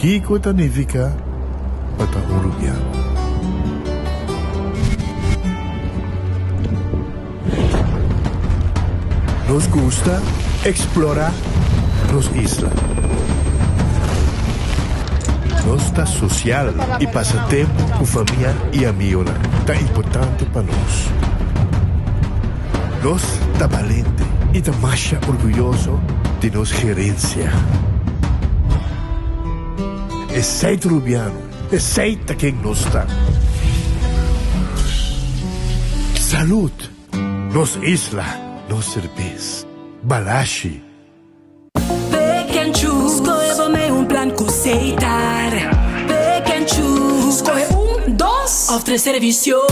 Kiko ta nifiká pa ta un rubiano. Nos gusta eksplorá nos isla. Nos ta sosial i pasa tempu ku famia i amigonan ta importante pa nos. Nos ta balente i ta masha orguyoso di nos gerensia. Esei ta Rubiano, esei ta ken nos ta. Salud! Nos isla, nos serbes. Balashi. Pick and choose, skohe bo mei un plan ku Setar. Pick and choose, skohe un, dos òf tres servisio.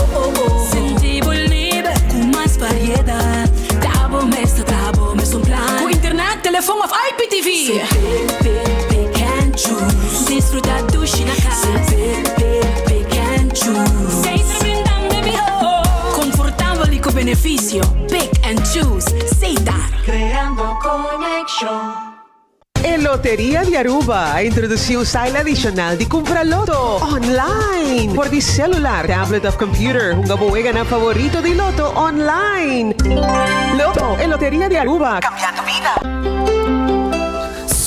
Sinti bo liber ku mas variedat. Ta bo mes ta traha bo mesun plan. Ku internet, telefon òf IPTV. Pick, pick, pick and choose. Disfruta dushi na kas. Pick, pick, pick and choose. Setar brindando e mihó. Konfortabel i ku benefisio. Pick and choose. Setar. Creando conexion. E Loteria di Aruba a introduci un style adicional di cumpra loto online por di celular, tablet of computer. Hunga bo weganan favorito di loto online. Loto, e Loteria di Aruba, cambiando bida.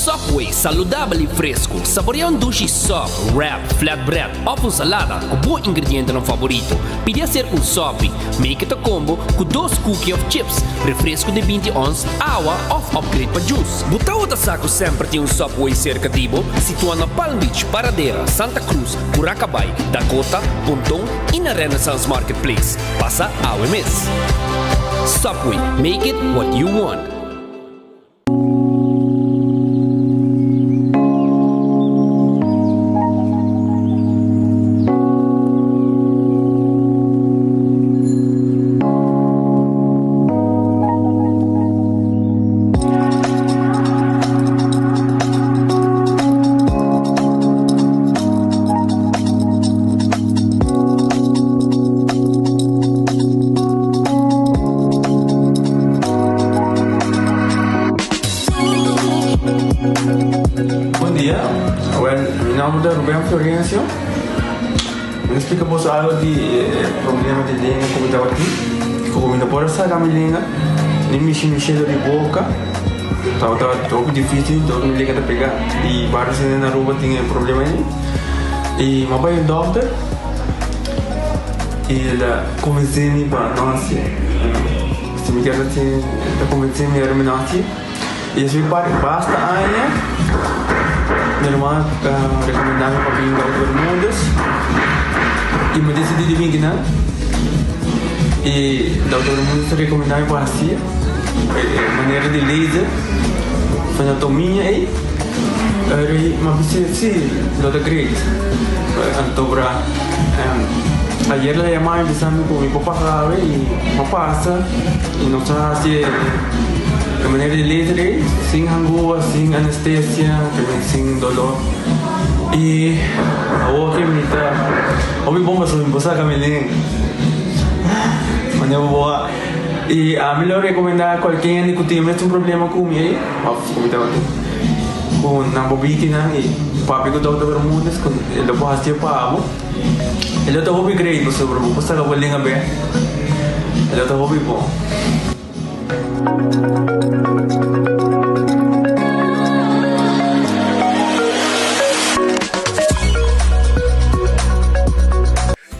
Subway, saludabel y fresco. Saborea un dushi sub, wrap, flatbread of un salada cu bo ingredientenan favorito. Pidi acerca un sopi. Make it a combo cu dos cookie of chips, refresco di binti ons, awa of upgrade pa juice. Bo tabata sa cu semper tin un Subway cerca di bo? Situa na Palm Beach, Paradera, Santa Cruz, Curacabai, Dakota, Ponton y na Renaissance Marketplace. Pasa awe mes. Subway, make it what you want. Bon dia, wel mi nomber ta Ruben Florencio. Mi ta splika boso algo di e problema di lenga ku mi tabatin. Ku mi no por a saka mi lenga, ni mishi mi shelo di boka. Tabata hopi dificil, dor mi lenga ta pega. I varios hende na Aruba tin e problema ei. I mi a bai un dokter i el a konvensé mi pa no hasié. Si mi kier hasié, el a konvensé mi ora mi no hasié. I esei par basta aña mi ruman a rekomendá mi pa bin Dokter Bermudez i mi a disidí di bin kinan. I Dokter Bermudez a rekomendá mi pa hasié e manera di laser fenotomia ei. Eri mi a bis'é si lo ta great. Anto bra ayer el a yama mi bisa mi ku mi por pasa awe i mi a pasa i nos a hasi e manera di laser ei sin hangua, sin anestesia, sin dolor i awor ke mi ta hopi bon pasobra mi por saka mi lenga manera bo a i ami lo rekomendá kualke hende ku tin e mesun problema ku mi ei òf ku mi tabatin ku nan por biki nan i papia ku Dòkter Bermudez ku e lo por hasié pa bo e lo ta hopi great pasobra bo por saka bo lenga bèk e lo ta hopi bon.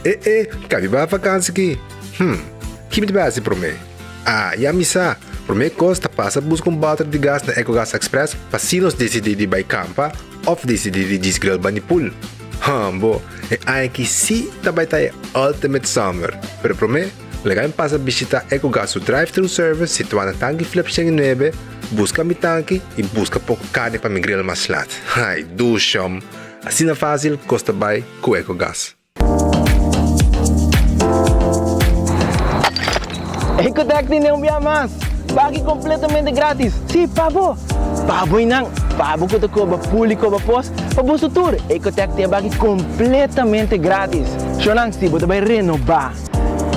E e, kabi ba vakansi ki? Hm, ki mi ta bai hasi promé? Ah, ya mi sa! Promé kos ta pasa buska un bòter di gas na Ecogas Express pa si nos disidí di bai kampa òf disidí di djis grill bani pool. Hambo, e aña aki sí ta bai ta e ultimate summer! Pero promé, laga mi pasa bishitá Ecogas su drive-thru service situá na Tanki Flip 109, buska mi tanki i buska poko karni pa mi grill mas lat. Ai, dushom! Asina fásil kos ta bai ku Ecogas. Ecotec tene un bia mas! Pagi completamente gratis! Sí, pa bo! Pa bo y nan! Pa bo cu ta coba pool y coba pos, pa boso tur! Ecotec tin e baki completamente gratis! Shownan, si bo ta bay renoba,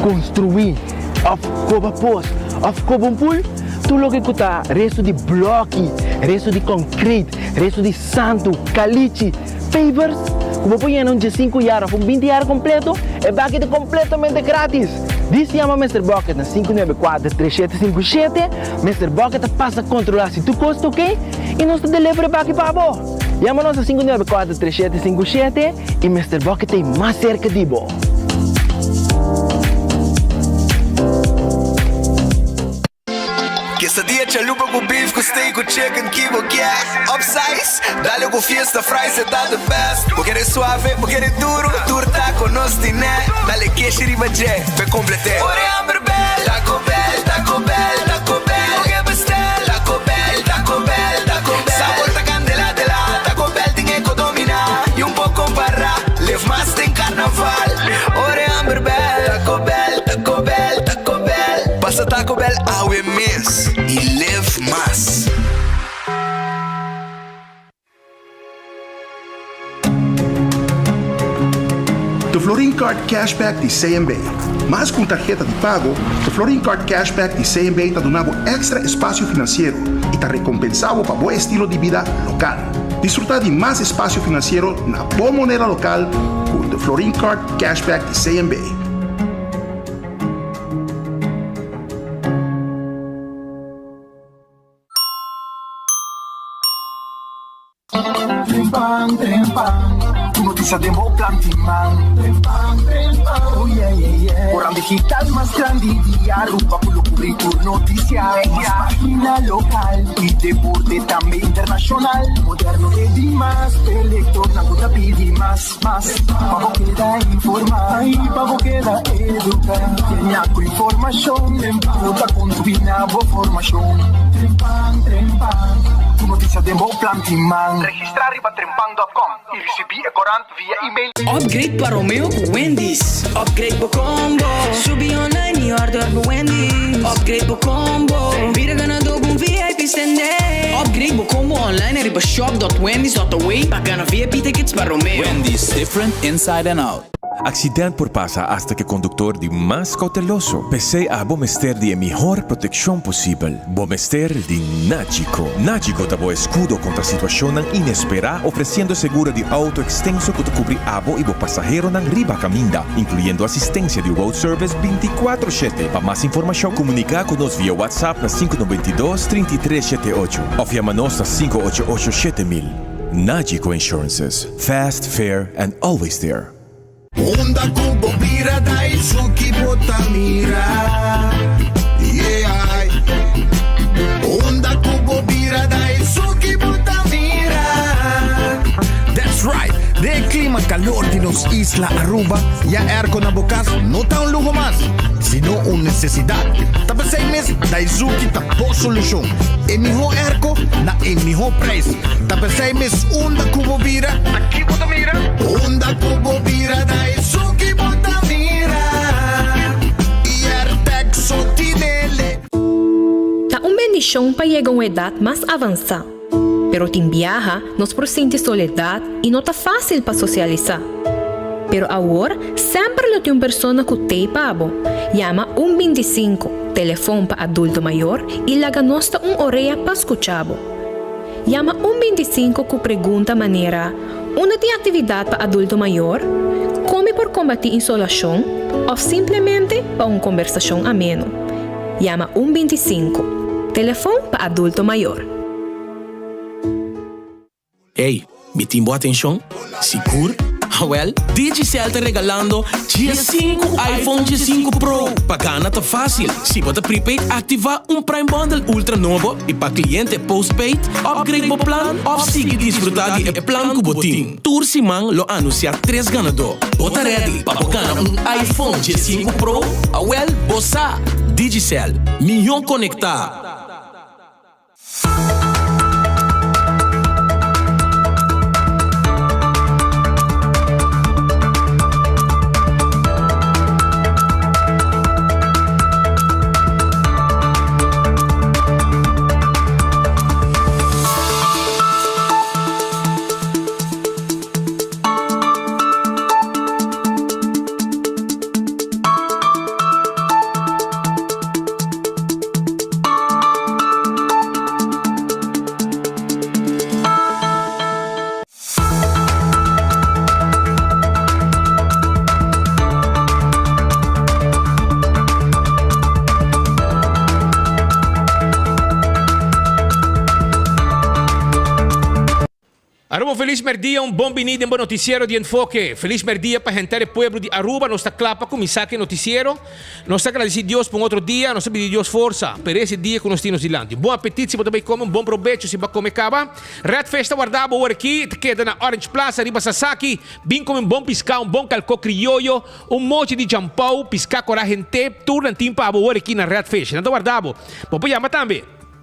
construi, of coba pos, of coba un pool, tur loke cu ta resto di bloki, resto di concrete, resto di santo, calichi. Favors, ku bo por yena un diesinku yar òf un binti yar kompleto, e baki ta kompletamente gratis! Dis yama Mister Bucket na 594 3757, Mister Bucket ta pasa kontrolá si tur kos ta oké i nos ta deliver e baki pa bo! Yama nos na 594 3757 i Mister Bucket ta ei mas serka di bo! Quesadilla chalupa cu beef cu steak cu chicken ki bo kier Upsize, dale cu fiesta fries e ta the best Bo kere suave, bo kere duro, tur taco nos tine Dale keshi riba dje, p'e complete Ora e hamber bel, Taco Bell, Taco Bell, Taco Bell Bo ke bestel, Taco Bell, Taco Bell, Taco Bell Sabor ta candela de la, Taco Bell tin e co domina Y un poco compara, live mas den carnaval Ora e hamber bel, Taco Bell, Taco Bell, Taco Bell Pasa Taco Bell awe mes y live mas. The Florin Card Cashback di CMB. Mas ku un tarheta di pago, The Florin Card Cashback di CMB ta duna bo èkstra espasio finansiero i ta rekompensá bo pa bo estilo di bida lokal. Disfrutá di mas espasio finansiero na bo moneda lokal ku The Florin Card Cashback di CMB. Trempan, trempan, tur noticia den bo plan tin man. Trempan, trempan, oh yeah, yeah, yeah. Koran digital mas grandi di Aruba cu lo cubri tur noticia. Mas pagina local y deporte tambe internacional. Moderno e di mas, e lectornan cu ta pidi mas. Mas pa bo keda informá i pa bo keda eduká. Kenia ku informashon den bo ta kontribuí na bo formashon. Trempan, trempan, ku notisia den bo plan tin man. Registrá riba trempan dòt kòm i risibí e korant via email. Upgrade pa Romeo ku Wendy's. Upgrade bo combo. Subi online i order bo Wendy's. Upgrade bo combo. Bira ganadó ku un VIP stende. Upgrade bo combo online riba shop dot wendys dot away pa gana VIP tickets pa Romeo. Wendy's different inside and out. Accident por pasa hasta cu e conductor di mas cauteloso. P'esey abo mester di e mihor proteccion posibel. Bo mester di Nagico. Nagico ta bo escudo contra situacionnan inespera ofreciendo seguro di auto extenso cu ta cubri abo y bo pasaheronan riba caminda, incluyendo asistencia di road service binticuatro shete. Pa mas informacion comunica cu nos via WhatsApp na sinku 92 33 shete ocho of yama nos na 588 7000. Nagico Insurances, fast, fair and always there. Unda ku bo bira ta esun ki bo ta mira Yeah Unda ku bo bira ta esun ki bo ta mira That's right! Den e clima calor di nos isla Aruba, ya airco na bo cas no ta un luho mas, sino un necesidad. Ta p'esey mes Daizuki ta bo solucion. E miho airco na e miho prijs. Ta p'esey mes unda cu bo bira, ta ki bo ta mira? Unda cu bo bira ta esun ki bo ta mira Airtag so tinele. Ta un bendishon pa yega un edat mas avansá. Pero tin biaha nos por sinti soledat i no ta fásil pa sosialisá. Pero awor semper lo tin un persona ku t'ei pa bo. Yama un 25, telefon pa adulto mayor i laga nos ta un orea pa skucha bo. Yama un 25 ku pregunta manera, Unda tin aktividat pa adulto mayor? Kon mi por kombatí insolashon? Òf simplemente pa un kombersashon ameno. Yama un 25, telefon pa adulto mayor. Ey, mi tin bo atencion? Sigur? Awel, Digicel ta regalando 15 iPhone 15 Pro! Pa gana ta facil, si bo ta prepaid activa un Prime Bundle Ultra nobo y pa cliente postpaid, upgrade bo plan of sigui disfruta di e plan cu bo tin. Tur siman lo anuncia tres ganador. Bo ta ready pa bo gana un iPhone 15 Pro? Awel, bo sa! Digicel, mihó conecta! Aruba un felis merdia, un bon bini den bo noticiero di Enfoke. Felis merdia pa henter e pueblo di Aruba. Nos ta kla pa kuminsá ku e noticiero. Nos ta agradesí Dios pa un otro dia, nos ta pidi Dios forsa pa e dia ku nos tin nos dilanti. Bon apetit si bo ta bai kome, un bon probecho si bo a kome kaba. Red Fish ta warda bo ora aki, ta keda na Orange Plaza riba Sasaki. Bin kome un bon piská, un bon kalkó krioyo, un mochi di jampou, piská korá hent'é, tur nan tin pa bo ora aki na Red Fish. Nan ta warda bo. Bo por yama tambe.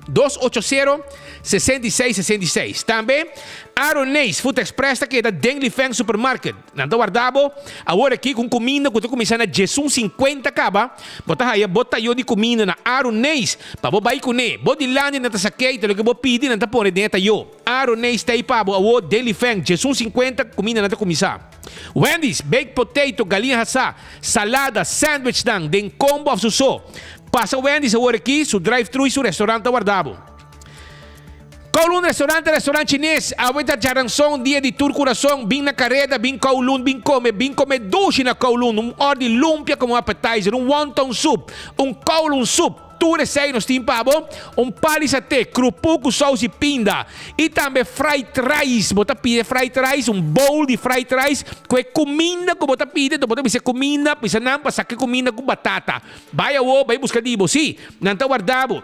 Dos ocho sero, 66 66. Tambe Aroneis Food Express ta keda den Lifeng Supermarket. Nan ta warda bo awor aki ku un kuminda ku ta kuminsá na diesun sinkuenta kaba. Bo ta haya bo tayo di kuminda na Aroneis pa bo bai kuné. Bo dilanti nan ta sak'é i ta loke bo pidi nan ta pone den e tayo. Aroneis ta ei pa bo awor den Lifeng, diesun sinkuenta kuminda nan ta kuminsá. Wendy's, baked potato, galiña hasá, salada, sandwichnan den combo òf su so. Pasa Wendy's awor aki, su drive-thru y su restaurant ta warda bo. Kowloon Restaurant ta restaurant chines. Awe ta djaranson, dia di tur kurason. Bin na kareda, bin Kowloon, bin kome, bin kome dushi na Kowloon. Un or di lumpia komo appetizer, un wonton soup, un Kowloon soup. Tur esei nos tin pa bo. Un pali saté, krupu ku sous i pinda. I tambe fried rice. Bo ta pidi fried rice, un bowl di fried rice ku e kuminda ku bo ta pidi. Enton bo ta bisa e kuminda, bisa nan pa saka e kuminda ku batata. Bai awo, bai buska di bo. Sí, nan ta warda bo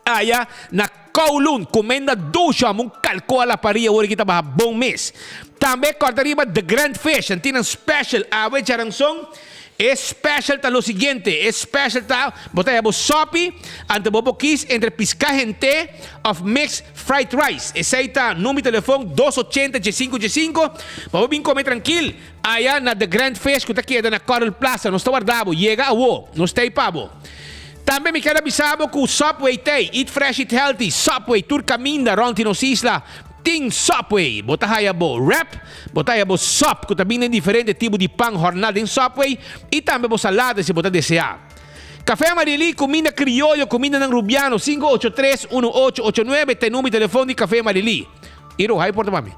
aya na Kowloon. Kumenda dusha, un kalko a la paria awor ki ta baha bon mes. Tambe kòrda riba The Grand Fish, nan tin nan special awe djaranson. E special ta lo siguiente, e special ta bo ta haya bo sopi, anto bo por kis entre piská hent'é òf mix fried rice. Esei ta number di telefon dos ochenta diesinku diesinku pa bo bin kome trankil. Aya na The Grand Fish ku ta keda na Coral Plaza. Nos ta warda bo. Yega awo. Nos ta ei pa bo. Tambe mi ker a bisa bo ku Subway ta ei. Eat fresh, eat healthy. Subway tur kaminda rònt di nos isla tin Subway. Bo ta haya bo wrap, bo ta haya bo sub ku ta bini den diferente tipo di pan hòrná den Subway i tambe bo salada si bo ta deseá. Café Amarili, kuminda krioyo, kumindanan rubiano, 583 1889 ta e number di telefòn di Café Amarili. I roha e porta pa mi.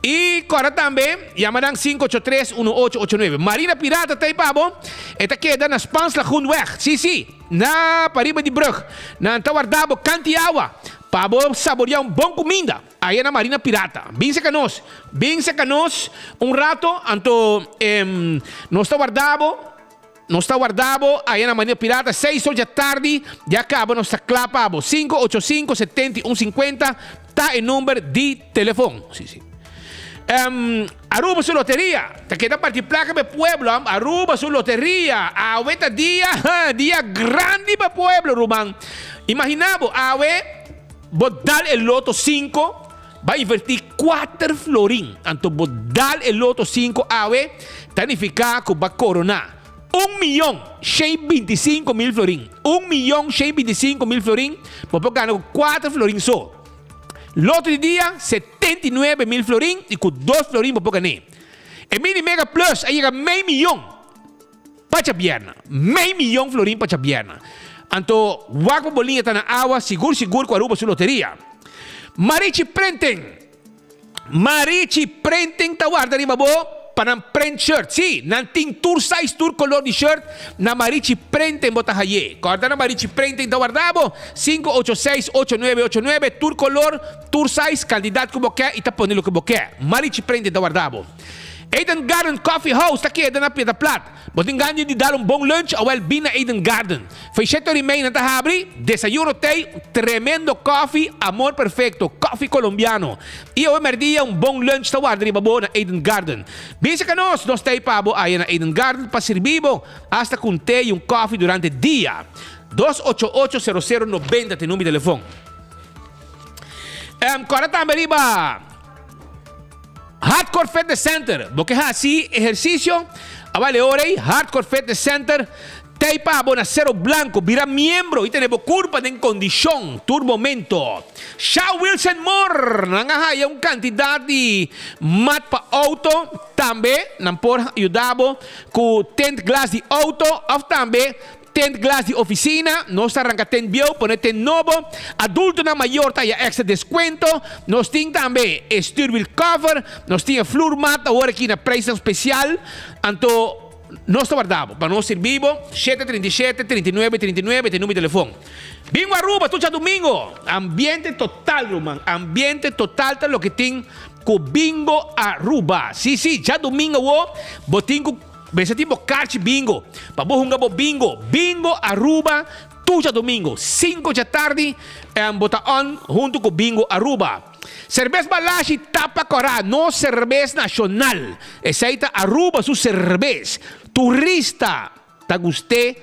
I kòrda tambe, yama nan 583 1889. Marina Pirata ta ei pa bo. E ta keda na Spaans Lagoenweg. Sí, sí, na pariba di brug. Nan ta warda bo kanti awa pa bo saboreá un bon kuminda aya na Marina Pirata. Bin seka nos. Bin seka nos un rato, anto nos ta warda bo. Nos ta warda bo aya na Marina Pirata seis or dja tardi dja caba nos ta cla pa bo 585 71 50 ta e number di telefon si si um, Aruba su loteria ta keda parti placa pa e pueblo am Aruba su loteria awe ta dia dia grandi pa pueblo ruman imagina bo awe bo dal e loto 5 Ba invertí kuater florin, anto bo dal e loto sinku awe, ta nifiká ku ba koroná un miyon shen 25.000 florin. Un miyon shen 25.000 florin bo por gana ku kuater florin so. Loto di dia, 79.000 florin i ku dos florin bo por gan'é. E Mini Mega Plus a yega mei miyon. Pa djabierna. Mei miyon florin pa djabierna. Anto wak pa bo liña ta na awa sigur sigur ku Aruba su loteria. Marichi Printing Marichi Printing ta warda riba bo pa nan print shirt. Si, nan tin tur size, tur kolor di shirt na Marichi Printing bo ta haye. Kòrda na Marichi Printing ta warda bo, 586 8989, tur kolor, tur size, kantidat ku bo ke i ta pone loke bo ke. Marichi Printing ta warda bo. Eden Garden Coffee House ta keda na Piedra Plat. Bo tin gana di dal un bon lunch? Awel bin na Eden Garden. Fei shete ora i mei nan ta habri. Desayuno tei, tremendo koffie, amor perfecto, koffie colombiano. I awe merdia un bon lunch ta warda riba bo na Eden Garden. Bin seka nos, nos ta ei pa bo aya na Eden Garden pa sirbi bo hasta ku un te i un koffie durante dia. 288 00 90 ta e number di telefon. Kòrda tambe riba. Hardcore Fitness Center, Bo ke hasi ehersisio? A bale ora ei, Hardcore Fitness Center ta ei pa bo na Cero Blanco. Bira miembro i tene bo kurpa den kondishon tur momento. Sha Wilson Moore, Nan a haya un kantidat di mat pa outo. Tambe nan por yuda bo ku tint glas di outo òf tambe Tent glas di oficina, nos ta ranca tent bieu pone tent nobo, adultonan mayor ta haya extra descuento, nos tin tambe e stuurwiel cover, nos tin e vloermat awor aki na prijsnan special, anto nos ta warda bo pa nos sirbi bo, shete 37 39 39 ta e numero di telefon. Bingo Aruba tur djadumingo, ambiente total ruman, ambiente total ta loke tin. ku Bingo Aruba. Sí, sí, djadumingu awo bo tin ku mester tin bo karchi bingo pa bo hunga bo bingo. Bingo Aruba tur djadumingu, sinku djatardi bo ta on huntu ku Bingo Aruba. Serbes Balashi tapa kòrá, nos serbes nashonal. Esei ta Aruba su serbes. Turista ta gust'é,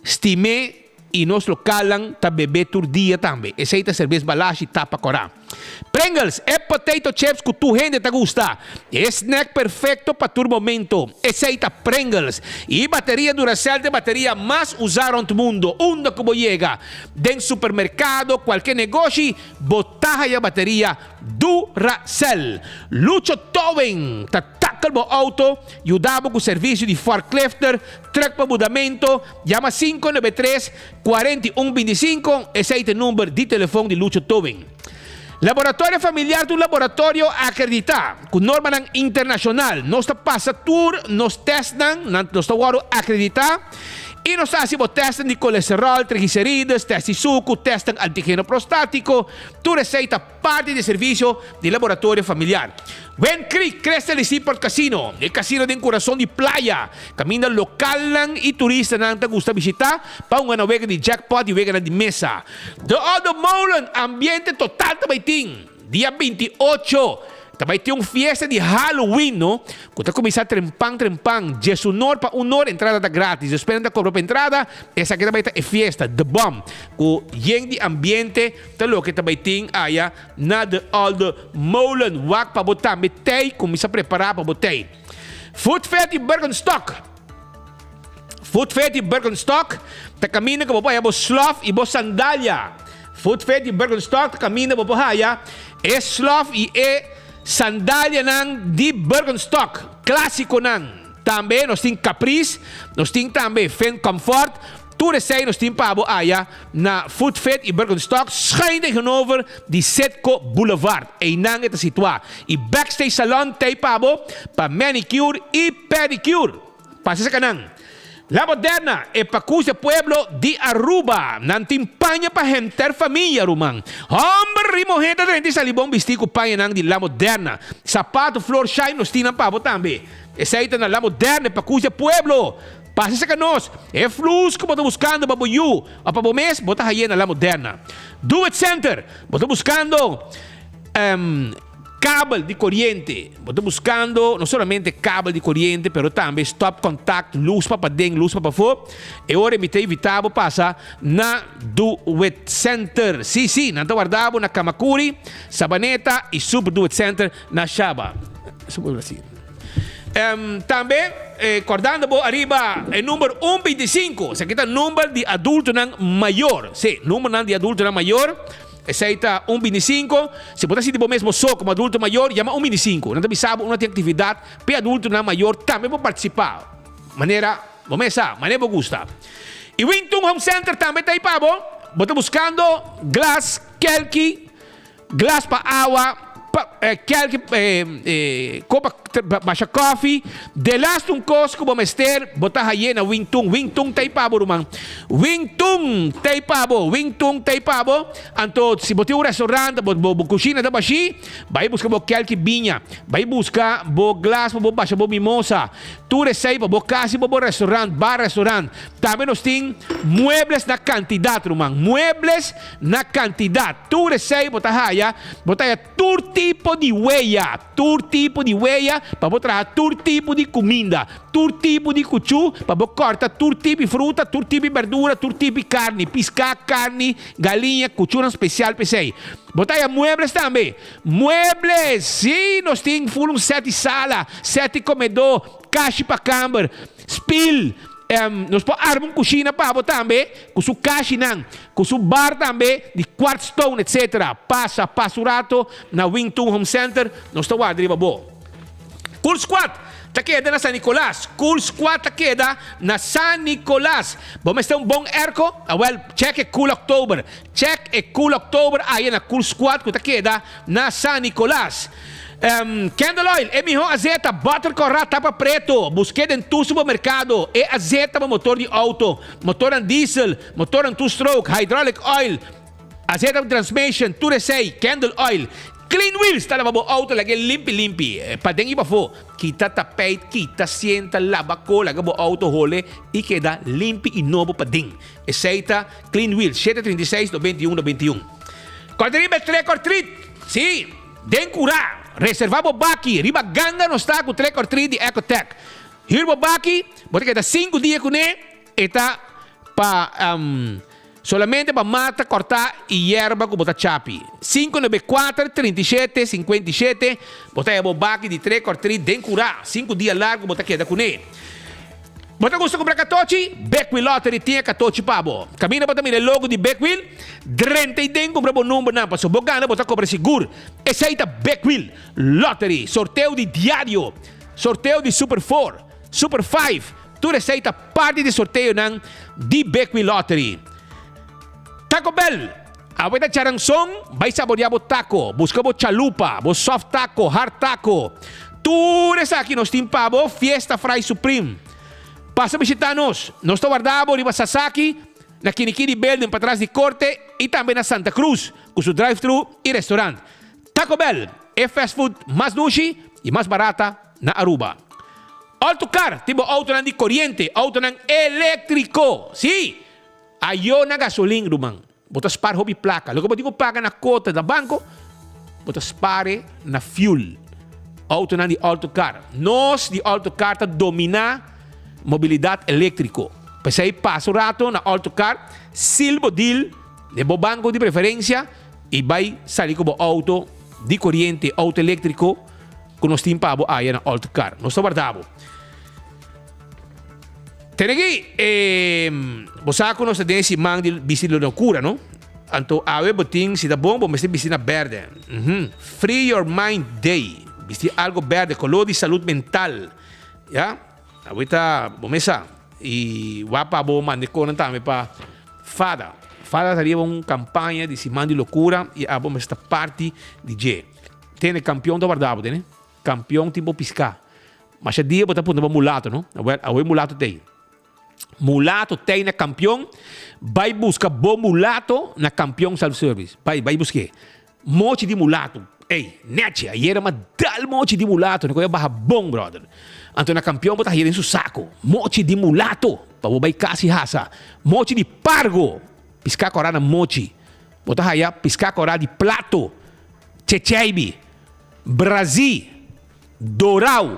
stim'é i nos lokalnan ta beb'é tur dia tambe. Esei ta serbes Balashi tapa kòrá. Pringles, e potato chips ku tur hende ta gusta. E snack perfekto pa tur momento. Esei ta Pringles. I bateria Duracell ta e bateria mas usá rònt mundo. Unda ku bo yega, den supermerkado, kualke negoshi, Bo ta haya bateria Duracell. Lucho Towing ta tackle bo auto, yuda bo ku servisio di forklifter, truck pa mudamento. Yama 593 41 25, esei ta e number di telefon di Lucho Towing. Laboratorio Familiar ta un laboratorio akreditá ku normanan internashonal. Nos ta pasa tur nos tèstnan, nos ta wòrdu akreditá. I nos ta hasi bo tèstnan di kolesteròl, trigliserides, tèst di suku, tèstnan antigeno prostátiko. Tur esei ta parti di e servisio di laboratorio familiar. Wind Creek Crystal i Seaport Casino, e kasino den kurason di playa, kaminda lokalnan i turistanan ta gusta bishitá pa hunga na wega di jackpot i weganan di mesa. De Oude Molen, ambiente total ta bai tin. Dia 28 ta bai tin un fiesta di Halloween no, ku ta kuminsá trempan trempan, djesunor pa unor, entrada ta gratis, despues nan ta kobra pa entrada, esaki ta bai ta e fiesta, The Bomb, ku yen di ambiente ta loke ta bai tin aya na De Olde Molen. Wak pa bo tambe tei, kuminsá prepará pa bo tei. Food Fair di Birkenstock. Food Fair di Birkenstock ta kaminda ku bo por haya bo slof i bo sandalia. Food Fair di Birkenstock ta kaminda bo por haya e slof i e sandalianan di Birkenstock, klásikonan. Tambe nos tin Caprice, nos tin tambe Finn Comfort. Tur esei nos tin pa bo aya na Food Fair i Birkenstock, schuin tegenover di Citgo Boulevard. Einan e ta situá. I Backstage Salon t'ei pa bo pa manicure i pedicure. Pasa esaki nan. La Moderna, e pakus e pueblo di Aruba. Nan tin paña pa henter famia, ruman. Homber i muher ta drenta i sali bon bisti ku pañanan di La Moderna. Sapato, flor, shine nos tin nan pa bo tambe. Esei ta na La Moderna, e pakus e pueblo. Pasa esaki nos. E flus ku bo ta buskando pa bo yu o pa bo mes, bo ta haye na La Moderna. Do It Center, bo ta buskando. Kabel di koriente, Bo ta buskando no solamente kabel di koriente pero tambe stopcontact, lus pa paden, lus pa pafó. E ora mi ta invitá bo pasa na Do It Center. Sí, sí, nan ta warda bo na Kamakuri, Sabaneta i Super Do It Center na Shaba. Tambe kordando bo ariba e number un bintisinko, esaki ta number di adultonan mayor. Sí, numbernan di adultonan mayor. Esei ta un bintisinko. Si bo ta sinti bo mes bo so komo adulto mayor, yama un bintisinko. Nan ta bisa bo unda tin aktividat p'e adultonan mayor tambe por partisipá. Manera bo mes sa, manera bo gusta. I Wingtung Home Center tambe ta ei pa bo. Bo ta buskando glas, kelki, glas pa awa, pa kelki kopa basha kòfi. Delaste un kos ku bo mester, bo ta haye na Wing Tun. Wing Tun ta ei pa bo, ruman. Wing Tun ta ei pa bo. Wing Tun ta ei pa bo. Anto, si bo tin un restaurant, bo bo kushina ta bashí, bai buska bo kelki biña. Bai buska bo glas pa bo basha bo mimosa. Tur esei pa bo kas i pa bo restaurant, bar, restaurant. Tambe nos tin muebles na kantidat, ruman. Muebles na kantidat. Tur esei bo ta haya. Bo ta haya tur tipo di weya. Tur tipo di weya pa bo traha tur tipo di kuminda, tur tipo di kuchú pa bo kòrta tur tipo di fruta, tur tipo di berdura, tur tipo di karni, piská, karni, galiña, kuchúnan spesial pa esei. Bo ta haya muebles tambe. Muebles! Sí, nos tin ful un sèt di sala, sèt di komedó, kashi pa kamber, spil. Nos por arma un kushina pa bo tambe, ku su kashinan, ku su bar tambe di quartz stone etc. Pasa, pasa un rato na Wing Tun Home Center, nos ta warda riba bo. Cool Squad ta keda na San Nicolas. Cool Squad ta keda na San Nicolas. Bo mester un bon airco? Awel, check e Cool October. Check e Cool October aya na Cool Squad ku ta keda na San Nicolas. Candle oil, e mihó azeta, butter kòrá, tapa preto. Busk'é den tur supermerkado. E azeta pa motor di outo, motornan diesel, motornan two stroke, hydraulic oil, azeta pa transmission, tur esei, candle oil. Clean Wheels ta laba bo auto lag'é limpi limpi, paden i pafó. Kita tapijt, kita sienta, laba ko, laga bo auto hole i keda limpi i nobo paden. Esei ta Clean Wheels, 736 91 91. Kòrta riba e Trek or Treat! Sí, den kurá! Reservá bo baki riba ganga nos ta ku Trek or Treat di Ecotech. Hür bo baki, bo ta keda sinku dia kuné, e ta pa solamente pa mata, kòrtá i yerba ku bo ta chapi. 594 37 57, bo ta haña bo baki di Trek or Treat den kurá, sinku dia largu bo ta keda kuné. Bo ta gusta kumpra katochi? Big Wheel Lottery tin e katochi pa bo. Kaminda bo ta mira e logo di Big Wheel, drenta i den kumpra bo numbernan pasobra bo gana bo ta kobra sigur. Esei ta Big Wheel Lottery. Sorteo di diario, sorteo di Super Four, Super Five, tur esei ta parti di sorteonan di Big Wheel Lottery. Taco Bell, awe ta charanson, bai saborea bo taco, busca bo chalupa, bo soft taco, hard taco. Tur esaki nos tin pa bo, Fiesta Fry Supreme. Pasa bishita nos, nos ta warda bo riba Sasaki, na Kinikini Building patras di Corte y tambe na Santa Cruz cu su drive thru y restaurant. Taco Bell, e fast food mas dushi y mas barata na Aruba. Alto Car tin bo autonan di coriente, autonan electrico, si! Ayo na gasolin ruman. Bo ta spar hopi plaka. Loke bo tin ku paga na kota na banko, bo ta spar e na fuel. Outonan di Alto Car. Nos di Alto Car ta dominá mobilidat eléktriko. P'esei pasa un rato na Alto Car, sil bo deal den bo banko di preferensia i bai sali ku bo outo di koriente, outo eléktriko ku nos tin pa bo aya na Alto Car. Nos ta warda bo. Tene aki, bo sa ku nos ta den e siman di bisti di lokura, no? Anto awe bo tin, si ta bon, bo mester bisti na berde. Free your mind day. Bisti algo berde, kolor di salud mental. Ya? Awe ta, bo mes sa. I wak pa bo manda e konan tambe pa Fada. Fada ta riba un kampaña di siman di lokura i abo mester ta parti di dje. Tene, kampion ta warda bo, tene. Kampion tin bo piská. Masha dia bo ta puntra bo mulato, no? Awel, awe mulato t'ei. Mulato t'ei na kampion, bai buska bo mulato na Kampion Self Service. Bai, bai busk'é. Mochi di mulato, ey, nechi, ayera m'a dal mochi di mulato, no koe a baha bon, brother. Anto na Kampion bo ta haya den su sako. Mochi di mulato, pa bo bai kas i hasa. Mochi di pargo, piská kòrá na mochi. Bo ta haya piská kòrá di plato, checheibi. Brazí, Dorau,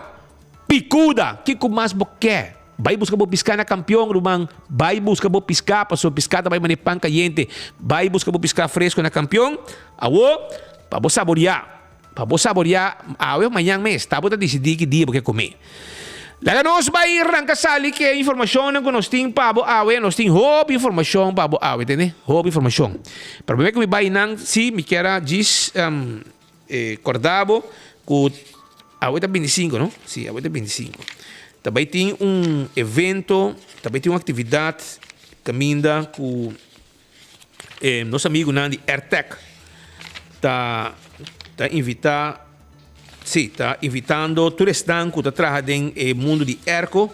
Picuda, kiko mas bo ke? Bai buska bo piská na Kampion, ruman. Bai buska bo piská, pasobra piská ta bai manera pan kayente. Bai buska bo piská fresco na Kampion. Awo, pa bo saboriá, pa bo saboriá awe of mañan mes, ta bo ta disidí ki dia bo ke komé. Laga nos bai ranka sali ke informashonnan ku nos tin pa bo awe. Nos tin hopi informashon pa bo awe, tende? Hopi informashon. Pero promé ku mi bai nan, sí, mi kier a djis. E korda bo ku awe ta bintisinko no? Si, awe ta bintisinko. Ta bai tin un evento, ta bai tin un aktividat kaminda ku e nos amigunan di Airtec ta ta invitá, si, ta invitando tur esnan ku ta traha den e mundu di airco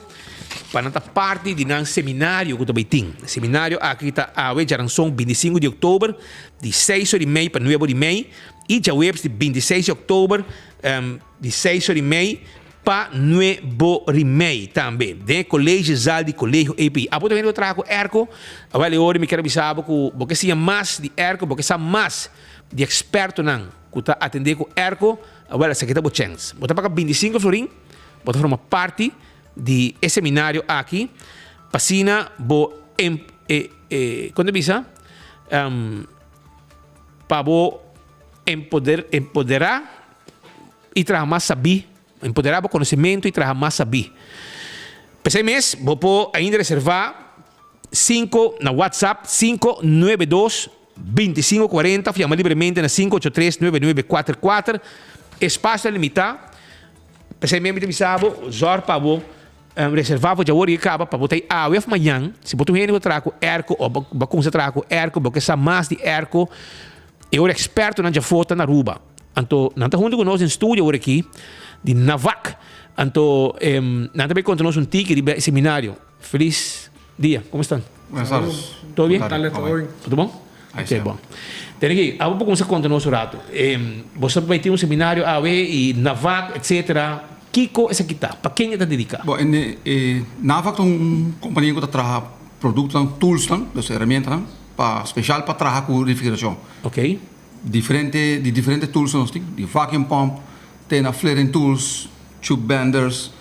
pa nan ta parti di nan seminario ku ta bai tin. Seminario aki ta awe djaranson bintisinko di oktober di seis ora i mei pa nuebe ora i mei. I djaweps di bintiseis di oktober di seis ora i mei pa nuebe ora i mei tambe den e Collegezaal di Colegio EPI. Abo ta hende ku traha ku airco? Awel e ora mi kier a bisa bo ku bo ke siña mas di airco, bo ke sa mas di ekspertonan ku ta atendé ku airco, awel esaki ta bo chèns. Bo ta paga bintisinko florin, bo ta forma parti di e seminario aki pa asina bo kon ta bisa? Pa bo empoder, empoderá i traha mas sabí, empoderá bo konosementu i traha mas sabí. P'esei mes, bo por ainda reservá sinku na WhatsApp 592 25 40 òf yama libremente na 583 9944. Espasio ta limitá. P'esei mes mi ta bisa bo, zòrg pa bo Reserva bo djawor i kaba pa bo ta i awe of mañan. Si bo ta un hende ku ta traha ku airco of bo bo a kuminsá traha ku airco, bo ke sa mas di airco, e ora ekspertonan djafó ta na Aruba. Anto nan ta huntu ku nos den studio awor aki di Navac. Anto nan ta bai konta nos un tiki riba e seminario. Felis dia, komo estan? Buenas tardes. Todo bien? Buenas tardes. Todo bon? Ok, bon. Tene aki, abo por cuminsa conta nos un rato. Bo sa bay tin un seminario awe y Navac etcetera. Kico esaki ta? Pa ken e ta dedica? Bon, e Navac ta un compania cu ta traha productonan, toolsnan, dus herramientanan, pa special pa traha cu refrigeracion. Ok. Diferente, di diferente tools nos tin, di vacuum pump te na flaring tools, tube benders,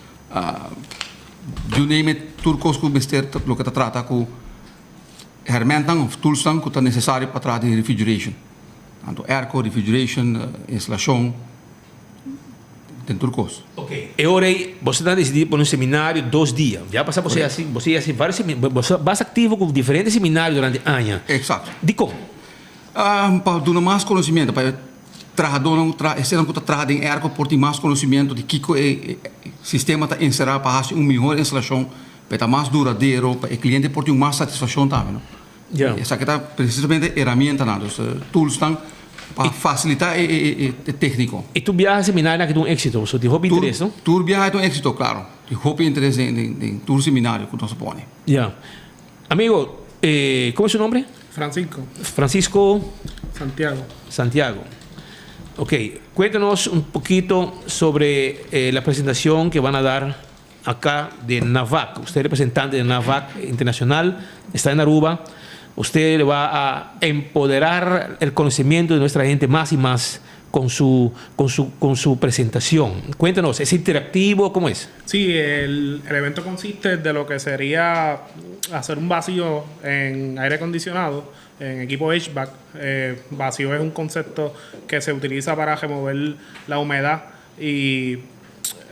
you name it, tur cos cu mester loke ta trata cu hermentnan of toolsnan cu ta necesario pa traha den refrigeration. Tanto airco, refrigeration, instalacion, den tur cos. Ok, e ora ei boso ta decidí pone un seminario dos dia. Ya pasa boso hasi, boso hasi varios seminario, boso basta activo cu diferente seminario durante aña. Exacto. Dicon? Pa duna mas conocimiento, pa e trahadornan cu traha, esenan cu ta traha den airco por tin mas conocimiento di kico e sistema ta encera pa haci un mihor instalacion. Pa e ta mas duradero, pa e cliente por tin un mas satisfaccion tambe, no? Ja. Esaki ta precisamente herramientanan, dus toolsnan pa facilita e tecnico. Y tur biaha seminarionan aki ta un exito, so tin hopi interes, no? Tur biaha ta un exito, claro. Tin hopi interes den tur seminario cu nos a pone. Ja. Amigo, como es su nombre? Francisco. Francisco. Santiago. Santiago. Ok, cuéntanos un poquito sobre la presentación que van a dar acá de NAVAC. Usted es representante de NAVAC Internacional, está en Aruba. Usted le va a empoderar el conocimiento de nuestra gente más y más con su, con su, con su presentación. Cuéntanos, ¿es interactivo? ¿Cómo es? Sí, el, el evento consiste de lo que sería hacer un vacío en aire acondicionado, en equipo HVAC. Eh, vacío es un concepto que se utiliza para remover la humedad y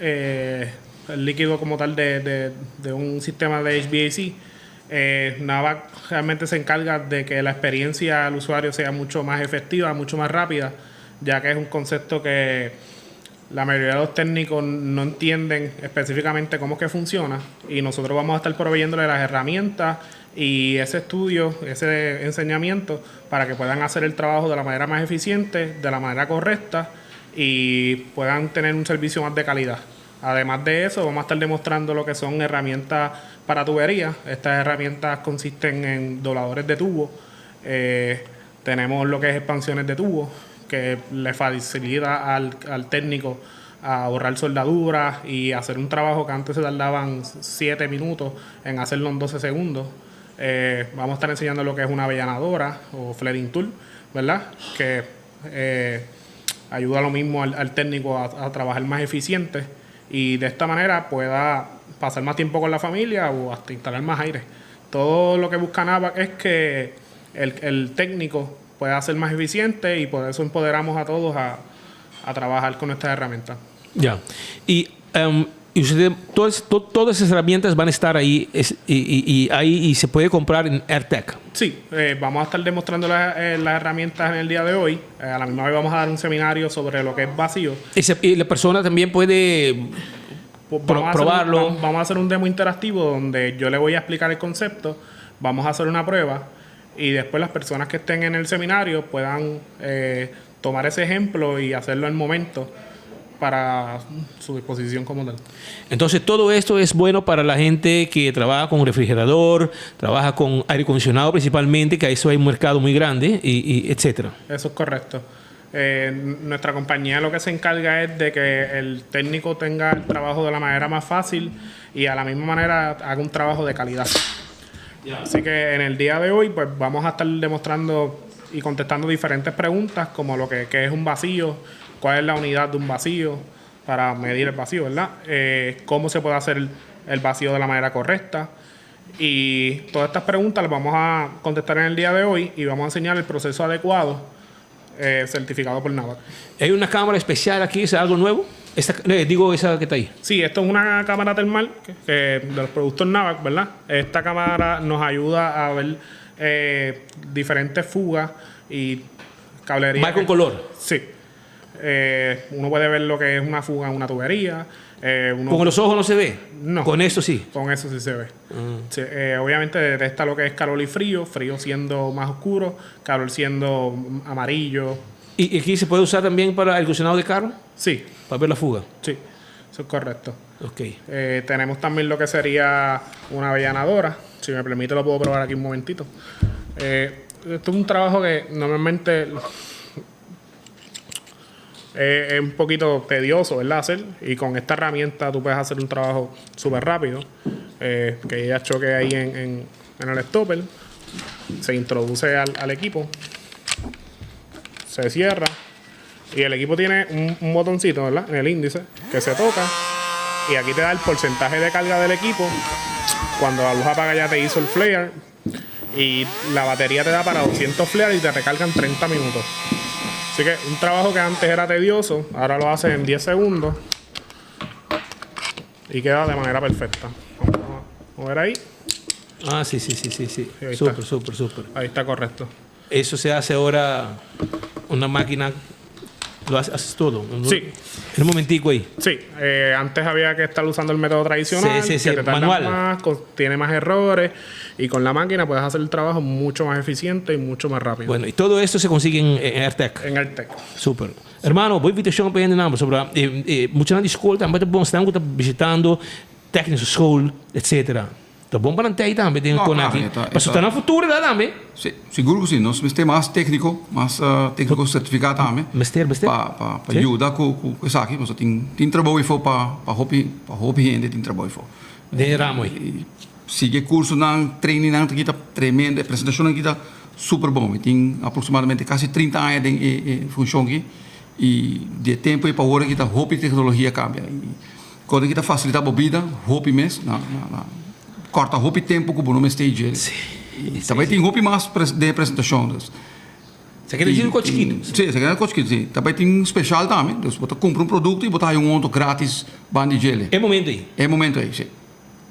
eh, el líquido como tal de, de, un sistema de HVAC. Eh, NAVAC realmente se encarga de que la experiencia al usuario sea mucho más efectiva, mucho más rápida, ya que es un concepto que la mayoría de los técnicos no entienden específicamente cómo es que funciona y nosotros vamos a estar proveyéndole las herramientas y ese estudio, ese enseñamiento para que puedan hacer el trabajo de la manera más eficiente, de la manera correcta y puedan tener un servicio más de calidad. Además de eso, vamos a estar demostrando lo que son herramientas para tuberías. Estas herramientas consisten en dobladores de tubo. Eh, tenemos lo que es expansiones de tubo, que le facilita al, al técnico a ahorrar soldaduras y hacer un trabajo que antes se tardaban 7 minutos en hacerlo en 12 segundos. Eh, vamos a estar enseñando lo que es una avellanadora o flaring tool, ¿verdad? Que eh, ayuda lo mismo al, técnico a, trabajar más eficiente y de esta manera pueda pasar más tiempo con la familia o hasta instalar más aire. Todo lo que busca NAVAC es que el, el técnico pueda ser más eficiente y por eso empoderamos a todos a, a trabajar con nuestras herramientas. Ya. Y um, y usted, todas, to, todas esas herramientas van a estar ahí es, y, y, y, ahí y se puede comprar en AirTech. Sí, eh, vamos a estar demostrando las, eh, las herramientas en el día de hoy. Eh, a la misma vez vamos a dar un seminario sobre lo que es vacío. Y, se, y la persona también puede pues pro, probarlo. Un, vamos a hacer un demo interactivo donde yo le voy a explicar el concepto, vamos a hacer una prueba y después las personas que estén en el seminario puedan eh, tomar ese ejemplo y hacerlo al momento para su disposición como tal. Entonces todo esto es bueno para la gente que trabaja con refrigerador, trabaja con aire acondicionado principalmente, que eso hay un mercado muy grande, y, y etcétera. Eso es correcto. Eh, nuestra compañía lo que se encarga es de que el técnico tenga el trabajo de la manera más fácil y a la misma manera haga un trabajo de calidad. Yeah. Así que en el día de hoy pues vamos a estar demostrando y contestando diferentes preguntas como lo que, que es un vacío, cuál es la unidad de un vacío para medir el vacío, ¿verdad? Eh, cómo se puede hacer el vacío de la manera correcta. Y todas estas preguntas las vamos a contestar en el día de hoy y vamos a enseñar el proceso adecuado eh, certificado por NAVAC. ¿Hay una cámara especial aquí? ¿Es algo nuevo? Esta, eh, digo, esa que está ahí. Sí, esto es una cámara termal que, que de los productos NAVAC, ¿verdad? Esta cámara nos ayuda a ver eh, diferentes fugas y cablería. ¿Va con color? Sí. Eh, uno puede ver lo que es una fuga en una tubería. Eh, uno ¿Con los ojos no se ve? No. ¿Con eso sí? Con eso sí se ve. Mm. Sí, eh, obviamente detecta lo que es calor y frío, frío siendo más oscuro, calor siendo amarillo. ¿Y aquí se puede usar también para el acondicionado de carro? Sí. Para ver la fuga. Sí, eso es correcto. Ok. Eh, tenemos también lo que sería una avellanadora. Si me permite lo puedo probar aquí un momentito. Eh, Esto es un trabajo que normalmente es un poquito tedioso, ¿verdad? Hacer. Y con esta herramienta tú puedes hacer un trabajo súper rápido. Que ella choque ahí en el stopper. Se introduce al equipo. Se cierra. Y el equipo tiene un botoncito, ¿verdad? En el índice, que se toca. Y aquí te da el porcentaje de carga del equipo. Cuando la luz apaga ya te hizo el flare. Y la batería te da para 200 flares y te recargan 30 minutos. Así que un trabajo que antes era tedioso, ahora lo haces en 10 segundos. Y queda de manera perfecta. Vamos a ver ahí. Ah, sí. Súper, súper, súper. Ahí está correcto. Eso se hace ahora una máquina. Lo haces todo. Sí. En un momentico ahí. Sí. Antes había que estar usando el método tradicional. Sí. Que te tarda Manual. más, tiene más errores. Y con la máquina puedes hacer el trabajo mucho más eficiente y mucho más rápido. Bueno, y todo esto se consigue en AirTech. En AirTech. Súper. Hermano, voy a invitación para ir sobre mucha gente están visitando técnicos school, etcétera. Ta bon pa nan tei tambe den No, con claro, aki. e Paso ta na futuro da tambe. Si, sigur cu si. Nos mester mas tecnico, mas tecnico certifica tambe. Mester, mester. Pa yuda cu esaki. Pasobra tin trabou efo pa hopi hende tin trabou efo. Den e ramo ei. Y sigui cursonan, trainingnan aki ta tremendo. E presentacionnan aki ta super bon. Mi tin aproximadamente casi 30 aña den e funcion aki. Y di tempo ei pa awor aki ta hopi tecnologia cambia. Y cos aki ta facilita bo bida, hopi mes, na corta hopi tempo cu bo no mester dje. Y tambe tin hopi mas den presentacion. Dus. Esaki ta dicir un cos chikito. Si, esaki ta cos chikito, si. Tambe tin special tambe. Dus bo ta cumpra un producto y bo ta haya un otro gratis banda di djele. E momento ei? E momento ei, si.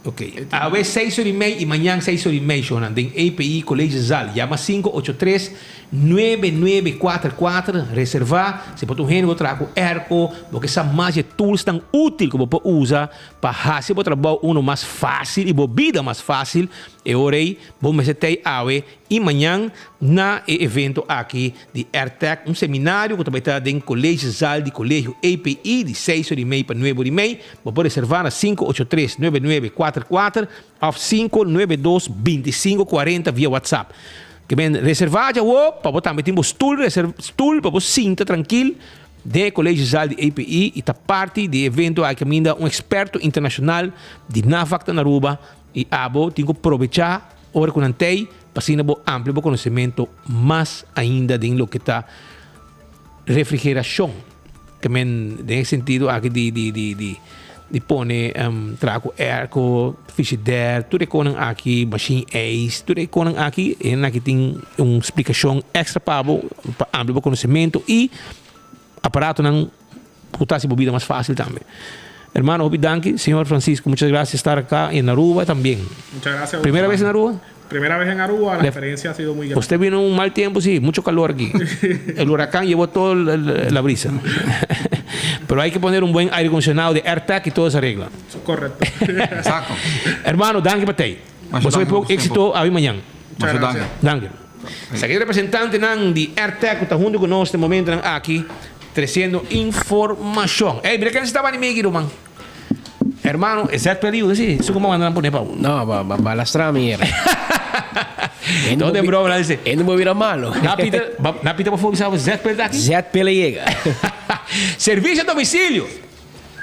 Ok. Awe 6:30 y mañan 6:30, shonan, den EPI Collegezaal. Yama 583 9944, reserva. Si bo ta un hende ku traha ku airco, bo ke sa mas di e tools tan útil ku bo por usa pa hasi bo trabou uno mas fácil y bo bida mas fácil, e ora ei bo mester tei awe y mañan na e evento aki di AirTech, un seminario ku ta bai ta den Collegezaal di Colegio EPI di 6:30 pa 9:30. Bo por reserva na 583 9944 òf 592 2540 via WhatsApp. Ke men reserva dja wo pa bo tambe tin bo stul stul pa bo sinta trankil den e Collegezaal di EPI y ta parti di e evento aki kaminda un experto internacional di NAVAC ta na Aruba y abo tin ku probecha ora ku nan tei pa asina bo amplia bo konosementu mas ainda den loke ta refrigeracion. Ke men den e sentido aki di di di di di pone traha ku airco, frigidaire, tur e konan aki, machine ijs, tur e konan aki, e hende aki tin un splikacion extra pa bo pa amplia bo konosementu y aparatonan ku ta hasi bo bida mas fácil tambe. Hermano, hopi danki. Señor Francisco, muchas gracias estar acá en Aruba también. Muchas gracias. Primera vez en Aruba? Primera vez en Aruba, la experiencia ha sido muy grande. Usted vino en un mal tiempo, sí, mucho calor aquí. El huracán llevó toda la brisa. Pero hay que poner un buen aire acondicionado de AirTag y todo se arregla. Eso es correcto. Exacto. Hermano, danki pa tei. Masha Bo danki poco pa éxito awe mañan. Masha danki. Danki. Esaki representantenan di AirTag ku ta huntu ku nos den momentonan aki treciendo informacion. Ey, mira ken estaba ni migi, ruman. Hermano, e ZPL, si, su como mandan pone pa. No, ba lastra mi era. Todo de broma, dice. E no bira malo. Na Peter, na Peter pa sabe ZPL aki? ZPL llega. Servicio a domicilio.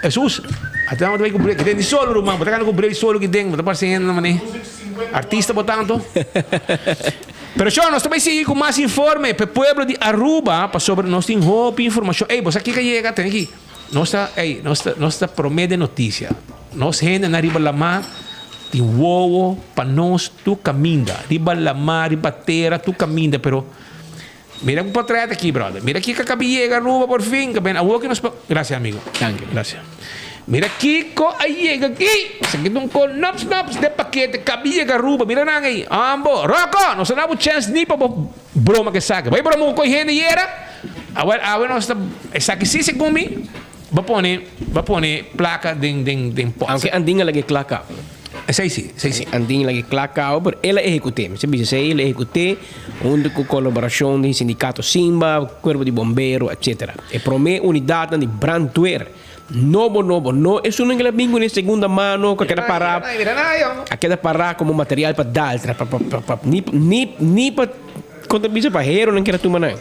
Jesus, até vamos também com que tem de solo, ruman. Bota com breve solo que tem, bota parecendo, mané. Artista botando. Pero yo, nos tambe sigui cu mas informe pa pueblo di Aruba, pa sobre nos tin hopi informacion. Ey, bo aki cu yega, tin aki. Nos ta, ey, nos ta prome noticia. Nos hende na riba lama, tin wowo pa nos tur caminda. Riba lama, riba tera, tur caminda, pero mira un portret aki, brother. Mira aki cu a caba di yega Aruba por fin. Que ben, awo cu nos Gracias, amigo. Thank you. Gracias. Mira kico a yega aki. Esaki ta un con nops nops di pakete. Caba di yega Aruba. Mira nan ey. Ambo. Rocco, no sa chance ni pa broma cu esaki. Bay broma cu hende yera. Awor, awor nos ta esaki si segun mi. Ba pone placa den pot. Aunke Andin a lag'e cla caba. Esey si. Andin a lag'e cla caba, pero el a ehecuta. Se bisa el a ehecuta hunto cu colaboracion di sindicato Simba, Cuerpo di Bombero, etc. E prome unidad di brandweer. Nobo, nobo, no e un cu bin cu segunda mano, cu a keda para, Mira, mira, a keda para como material pa daltra, pa, ni pa. Kon ta bisa pahero nan kier a tuma nan.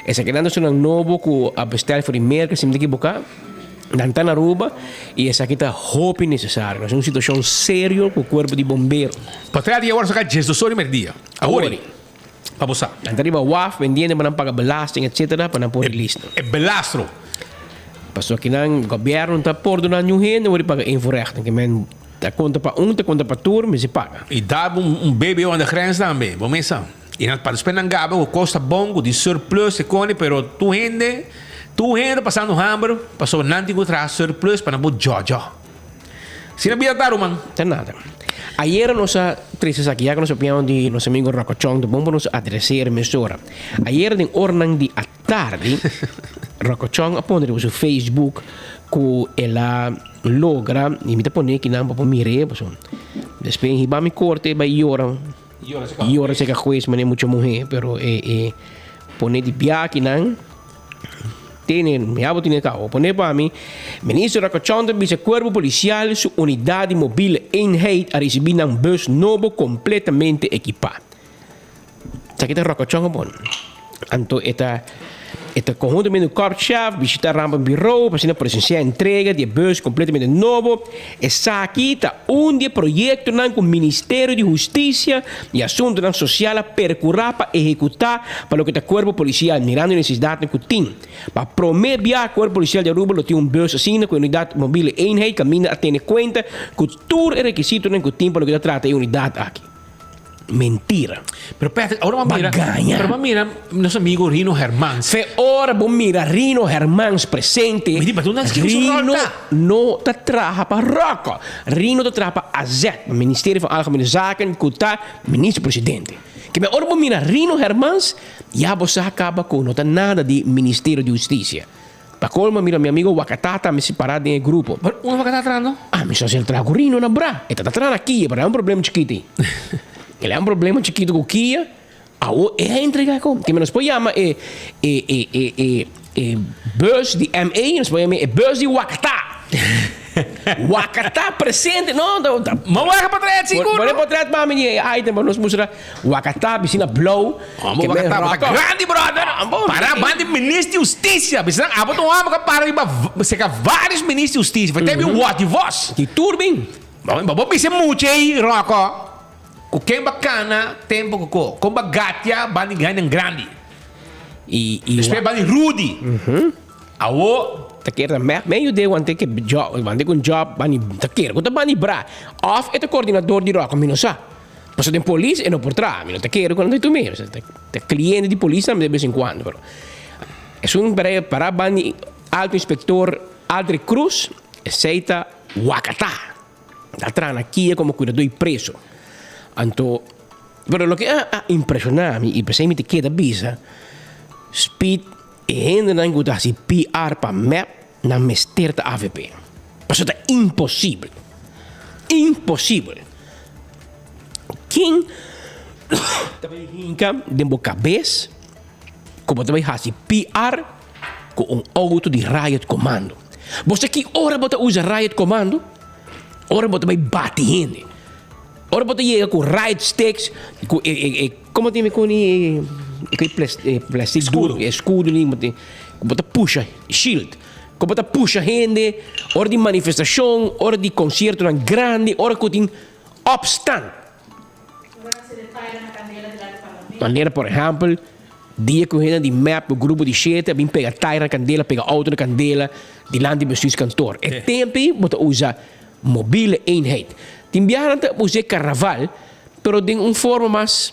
Esakinan ta esunnan nobo ku a bestel for di Merka si mi ta ekiboká. Nan ta na Aruba y esaki ta hopi necesario. Nos un situacion serio cu cuerpo di bombero. Patrá di awor saca djes dos ora di merdia. Awor pa bo sa. Nan ta riba waf vendiendo pa nan paga belasting etc. Pa nan por release nan. E belastro. Pasobra kinan gobierno no ta pordona niun hende ora di paga invoerrecht. Ke men ta konta pa un ta konta pa tur mester paga. Y dar un BBO aan de grens tambe. Bo mesa. Y nan pa despues nan gaba cu cos ta bon cu tin surplus e coni pero tur hende tur hende ta pasando hamber pasobra nan tin cu traha surplus pa nan por djodjo. Asina bida ta ruman. Ta nada. Ayera nos a trece esaki ya cu nos a piano di nos amigo Rocochon ta bon pa nos adrese mesora. Ayera den oranan di atardi Rocochon a pone riba su Facebook cu el a logra y mi ta pone kinan pa por mire pasobra despues hiba mi corte bay yora. Yora seka hues mane mucha muhe pero e e pone di biaki nan tene mi abo tene cabo pone pa mi Minister Rocochon ta bisa cuerpo policial su unidad di mobiele eenheid a ricibi nan bus nobo completamente ekipa. Esaki ta Rocochon a pone. Anto e ta e ta conhuntamente cu Korpschef bishita Rampenbureau pa asina presencia entrega di e bus completamente nobo. Esaki ta un di e proyectonan cu Ministerio di Husticia y Asuntonan Social a percura pa ehecuta pa loke ta Cuerpo Policial mirando e necesidadnan cu tin. Pa prome bia Cuerpo Policial di Aruba lo tin un bus asina cu e Unidad Mobile Eenheid caminda a tene cuenta cu tur e requisitonan cu tin pa loke ta trata e unidad aki. Mentira. Pero Patrick, ahora bo mira, Bagaña. pero bo mira nos amigo Rino Hermans. Fe ora bo mira Rino Hermans presente, Mi di, pero nan skibi su rol Rino ta. no ta traha pa Rocco. Rino ta traha pa AZ, Ministerio van Algemene Zaken, cu ta Minister Presidente. Ke men ora bo mira Rino Hermans, ya bo sa caba cu no ta nada di Ministerio di Husticia. Pa colmo mira mi amigo Wakata tambe si para den e grupo. Pero unda Wakata ta trahando? Ah, mi sa si el traha cu Rino na bra. E ta ta traha na Kia, pero el a un problema chikito ei. El a un problema chikito cu Kia, awo e a entrega con. Kimen nos por yama e e e e e e bus di MA, nos por yama e bus di Wakata. Wakata presente, no, ta ta. Ma wak potret sigur, no? Pone potret pa mi di e item pa nos mustra. Wakata bisina blou. Amo wakata bo ta grandi brother. Para banda di minister di husticia. Bisa nan abo ta un homber ku a para riba seka varios minister di husticia. Fue te bin wòt di vos. Di tur bin. Bo bo bisa mucha ei Rocco ku ken ba kana tempo ku ko. Kon ba gatia banda di hendenan grandi. I i Despues banda di Rudy. Awo. Ta kere ta meh medio de wante ke job wante ku un job bani ta kere ku ta bani bra. Of e ta coordinador di Rocco mi no sa. Pasobra den polis e no por traha, mi no ta kere ku nan ta tum'é. Ta kliente di polis tambe de bes en kuando, pero esun para para ban di alto inspektor Aldrich Cruz, esei ta wakatá. Ta traha na kia komo kuidadó di preso. Anto, pero loke a a impreshoná mi i p'esei mi ta keda bisa, Speed, e hendenan ku ta hasi PR pa mep nan mester ta avp. Pasobra ta imposibel. Imposibel. Ken ta bai hinka den bo kabes ku bo ta bai hasi PR ku un outo di riot commando? Bo sa ki ora bo ta usa riot commando? Ora bo ta bai bati hende. Ora bo ta yega ku riot sticks, ku e e e komo tin ku ni e plastic duro, e eskudo ni bo ta pusha shield. Ku bo ta pusha hende ora di manifestashon, ora di konsiertonan grandi, ora ku tin opstand. Manera por ehèmpel, dia ku hende di mep ku grupo di shete a bin pega tayer na kandela, pega outo na kandela dilanti bestuurskantoor. E tempu ei bo ta usa mobiele eenheid. Tin biaha nan ta usa e karnaval, pero den un forma mas.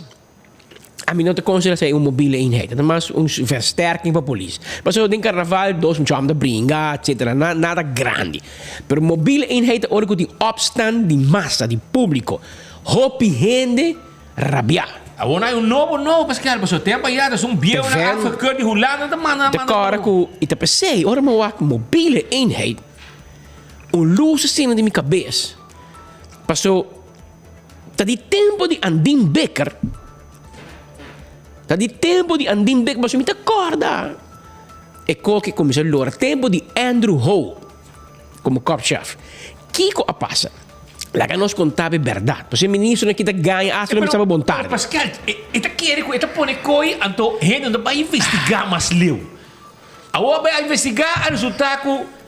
Ami no ta considera esei un mobiele eenheid. Ta mas un versterking pa polis. Pasobra den carnaval dos mucha homber ta bringa etcetera. Nada grandi. Pero mobiele eenheid ta ora cu tin opstand di masa, di publico. Hopi hende rabia. Awor no hay un nobo nobo Pascal, pasobra tempo aya ta un bieu nan afgekeurd di Hulanda ta manda Ta cora cu y ta pesey ora mi wak mobiele eenheid un luz asina den mi cabes. Paso. Ta di tempo di Andin Bikker. Ta di tempo di Andin Bikker, pasobra mi ta kòrda e koki kuminsá lora. Tempo di Andrew Ho komo kòpchèf. Kiko a pasa? Laga nos konta bo e bèrdat. Pasobra e ministronan aki ta gaña asta lo bisa bo bon tardi. Pero Pascal, e ta kere ku e ta pone koi anto hende no ta bai investigá mas leu. Awor a bai a investigá a resultá ku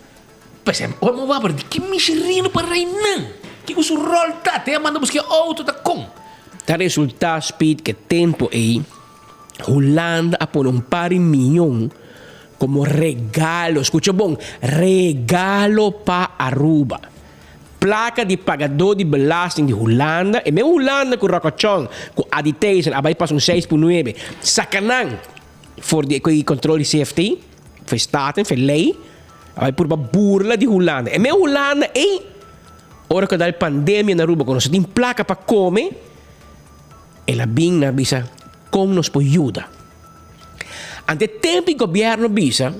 P'esei ora mi wak di ki mishirino pa reinan? Kiko su ròl ta? Te a manda buska e outo ta kon? Ta resultá Speed ke tempu ei Hulanda a pone un par di miyon komo regalo, skucha bon, regalo pa Aruba. Plaka di pagadó di belasting di Hulanda, e mes Hulanda ku Ròkòchòn, ku Adi Thijssen a bai pasa un seis por nuebe, saka nan for di e kontrol di CFT, for Staten, for lei. A bai purba burla di Hulanda. E mes Hulanda ei, ora ku a dal pandemia na Aruba, ku nos no tin plaka pa kome, el a bin na bisa kon nos por yuda. Ante e tempu e gobièrnu bisa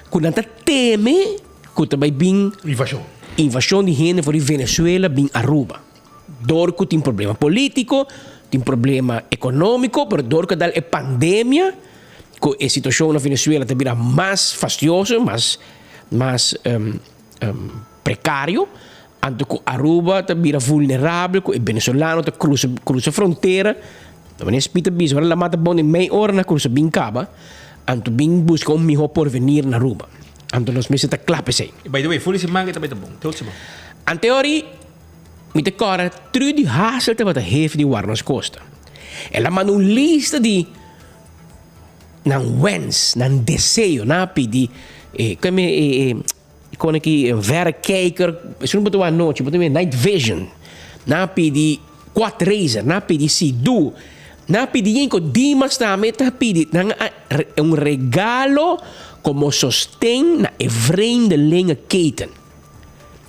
ku nan ta teme ku ta bai bin Invashon. invashon di hende for di Venezuela bin Aruba. Dor ku tin problema polítiko, tin problema ekonómiko, pero dor ku a dal e pandemia, Cu e situacion na Venezuela ta bira mas fastioso, mas mas precario, anto cu Aruba ta bira vulnerabel, cu e venezolano ta cruza cruza frontera, ta manera Speed ta bisa, ora la mata bon den mei ora na cruza bin caba, anto bin busca un miho porvenir na Aruba. Anto nos mester ta cla p'esey. By the way, for di siman e ta bay ta bon, te otro siman. Anteori mi ta corda Trudy Hassel tabata hefe di Warnos Costa. El a manda un lista di Nan wens, nan deseo, nan a pidi e kome e e kone ki verrekijker, esun bo ta wak anochi, bo ta mira night vision. Nan a pidi quad racer, nan a pidi Sea-Doo, nan a pidi yen ku Dimas tambe ta pidi. Nan a un regalo komo sosten na e vreemdelingenketen.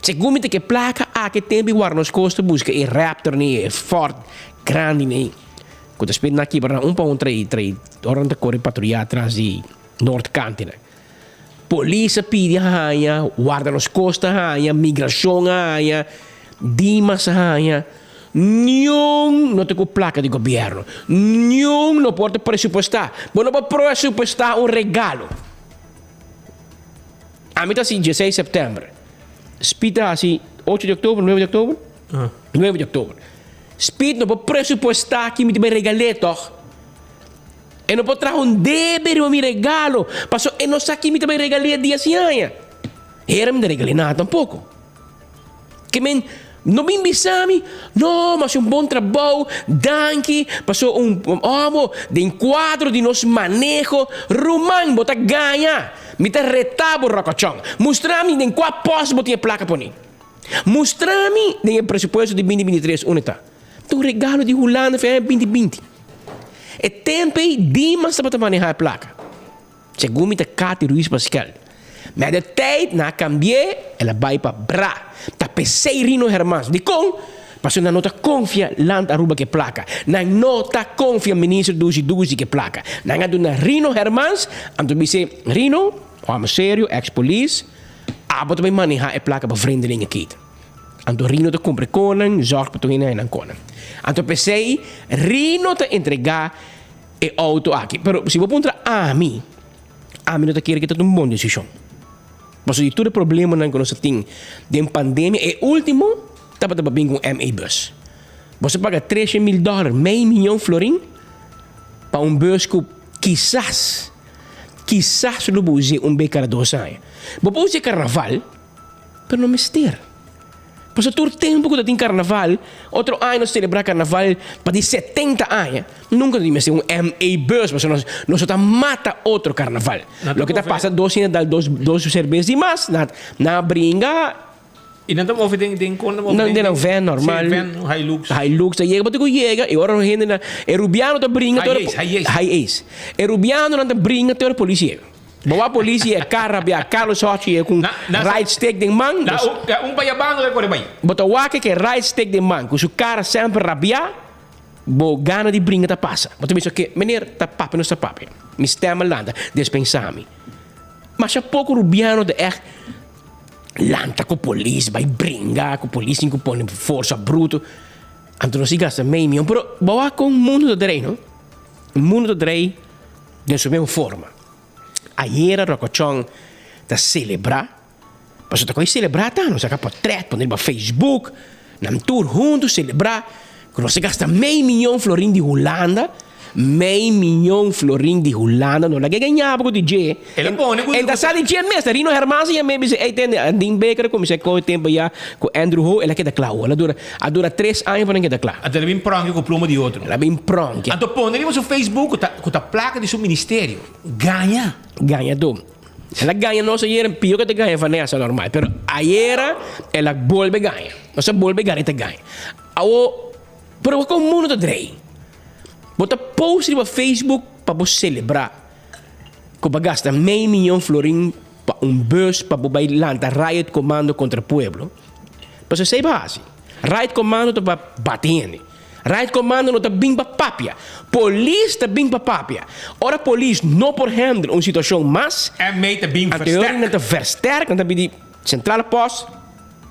Segun mi ta ke plaka aki tempu i warda nos kos ta buska e Raptor ni e Ford grandi ni. Ku ta spera nan kibra nan un pa un trai trai ora nan ta kore patruyá tras di noordkante nan. Polis a pidi a haña, warda nos kosta a haña, migrashon a haña, Dimas a haña. Niun no ta ku plaka di gobièrnu. Niun no por ta presupuestá. Bo no por presupuestá un regalo. Ami ta hasi dieseis sèptèmber. Speed ta hasi ocho di òktober, nuebe di òktober? Nuebe di òktober. Speed no por presupuestá ki mi ta bai regal'é tòg. E no por traha un debe riba mi regalo, pasobra e no sa ki mi ta bai regal'é dia sin aña. Hera mi no ta regal'é nada tampoko. Ke men no bin bisa mi, no, mi a hasi un bon trabou, danki, pasobra un hòmber den kuadro di nos maneho, ruman bo ta gaña, mi ta retá bo ròkòchòn, mustra mi den kua pòst bo tin e plaka pone. Mustra mi den e presupuesto di binti binti tres unda ta. Ta un regalo di Hulanda fin aña binti binti. E tempu ei Dimas tabata maneha e plaka. Segun mi ta Cathy Ruiz Pascal. Met de tijd nan a cambi'é, el a bai pa bra. Ta p'esei Rino Hermans. Dikon? Pasobra nan no ta konfia Land Aruba ku e plaka. Nan no ta konfia Minister Dushi Dushi ku e plaka. Nan a duna Rino Hermans, anto bis'é, Rino, hòmber serio, ex polis, Abo ta bai maneha e plaka pa vreemdelingen kit. Anto Rino ta kumpra e konan, zorg pa tur hende haña nan konan. Anto p'esei Rino ta entregá e outo aki. Pero si bo puntra ami, ami no ta kere ku ta un bon desishon. Pasobra di tur e problemanan ku nos a tin den pandemia, e último tabata pa bin ku un MA bus. Bo sa paga treshe mil dòler, mei miyon florin, pa un bus ku kisas. Kisas lo bo us'é un be kada dos aña. Bo por us'é karnaval, pero no mester. Pasobra tur tempu ku ta tin karnaval, otro aña nos selebrá karnaval pa di setenta aña, nunka no tin mester un MA bus, pasobra nos nos no ta mata otro karnaval. Loke ta pasa dos hende dal dos dos serbes di mas, nan a bringa. I nan ta move den den kon nan move den den van normal. Sí, van Hilux. Hilux ta yega, bo tin ku yega i ora hende nan e rubiano ta bringa te ora Hiace, Hiace. Hiace. E rubiano nan ta bringa te ora polis yega. Bo wak polis yega kar rabia Carlos Hodge yega ku right stick den man. Na un un payabano ta kore bai. Bo ta wak ke right stick den man ku su kara semper rabia bo gana di bringa ta pasa. Bo ta bisa oke meneer ta papia nos ta papia. Mi stem a lanta despensa mi. Masha poko rubiano ta ègt. Lanta ku polis bai bringa ku polis tin ku pone forsa bruto anto nos si gasta mei mion pero bo wak kon mundu ta drei no mundu ta drei den su mesmo forma ayera Rocochon ta celebra pasobra ta koe celebra ta nos saka potret pone riba Facebook. Nan tur huntu selebrá ku nos a gasta mei miyon florin di Hulanda, mei miyon florin di Hulanda, no laga e gañá bo ku di dje. El a pone ku. En ta sa di dje mes, Rino Hermans a yam'é bisa, ey tende, Andin Baker a kuminsá kohe tempu ya ku Andrew Ho, el a keda kla awo. El a dura, a dura tres aña pa nan keda kla. Anto el a bin pronkia ku pluma di otro. El a bin pronkia. Anto pone riba su Facebook ku ta, ku ta plaka di su ministerio. Gaña. Gaña tur. El a gaña nos ayer, pio ke ta gaña Vanessa normal, pero ayera el a bolbe gaña. Nos a bolbe gana y ta gaña. Awo, pero wak kon mundo ta drei. Bo ta post riba Facebook pa bo celebra ku bo a gasta mei miyon florin pa un bus pa bo bai lanta riot comando kontra pueblo. Pasobra esei bo a hasi. Riot comando ta pa bati hende. Riot Commando no ta bin pa papia. Polis ta bin pa papia. Ora polis no por handle un situacion mas, MA ta bin anto versterk. nan ta versterk, nan ta pidi centrale post,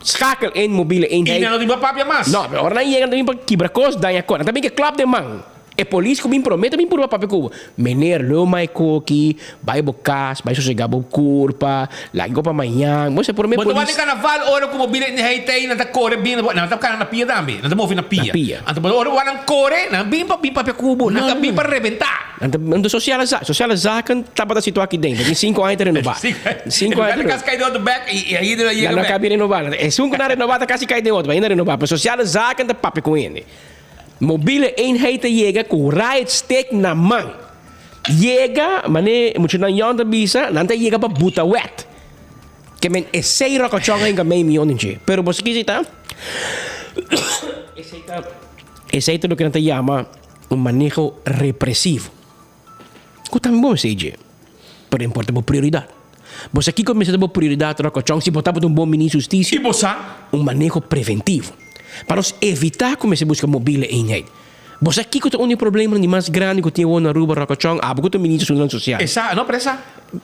schakel in mobiele eenheid. Y nan no tin pa papia mas. No, pero ora nan yega nan ta bin pa kibra cos, daña cos. Nan ta bin ke klap den man. E polis ku bin prome ta bin purba papia ku bo. Meneer, leu mai koki, bai bo kas, bai sosega bo kurpa, laga go pa mañan. Bo sa prome Bo ta polis. wak den karnaval ora ku bo bira den hei nan ta kore bin, nan ta kana na pia tambe, nan ta move na pia. Na pia. Anto bo ora bo wak nan kore, nan bin pa bin papia ku bo, nan ta bin pa rebenta. Nan ta nan ta sosiale zaken, sosiale zaken tabata situa aki den, pasobra sinku aña ta renobá. Sinku aña ta E kasi kai den otro bek i i ainda nan yega Nan no bek. kabi renobá. Esun ku nan renobá ta kasi kai den otro, ainda renobá. Pero sosiale zaken ta papia ku hende. Mobiele eenheid ta yega ku riot stick na man. Yega, mane muchanan yòn ta bisa, nan ta yega pa buta wet. Ke men esei rokochòn a hinka mei miyon den dje. Pero bo sa kiko esei ta? Esei ta, esei ta loke nan ta yama un maneho represivo. Ku tambe bo mester dje, pero importa bo prioridat. Bo sa kiko mester ta bo prioridat rokochòn si bo tabata un bon ministro di hustisia? I bo sa? Un maneho preventivo. Pa nos evitá ku mester buska mobile eenheid. Bo sa kiko ta un di e problemanan di mas grandi ku tin awor na Aruba, Rokochon? Abo ku ta minister asuntunan sosial. E sa, no, pero e sa.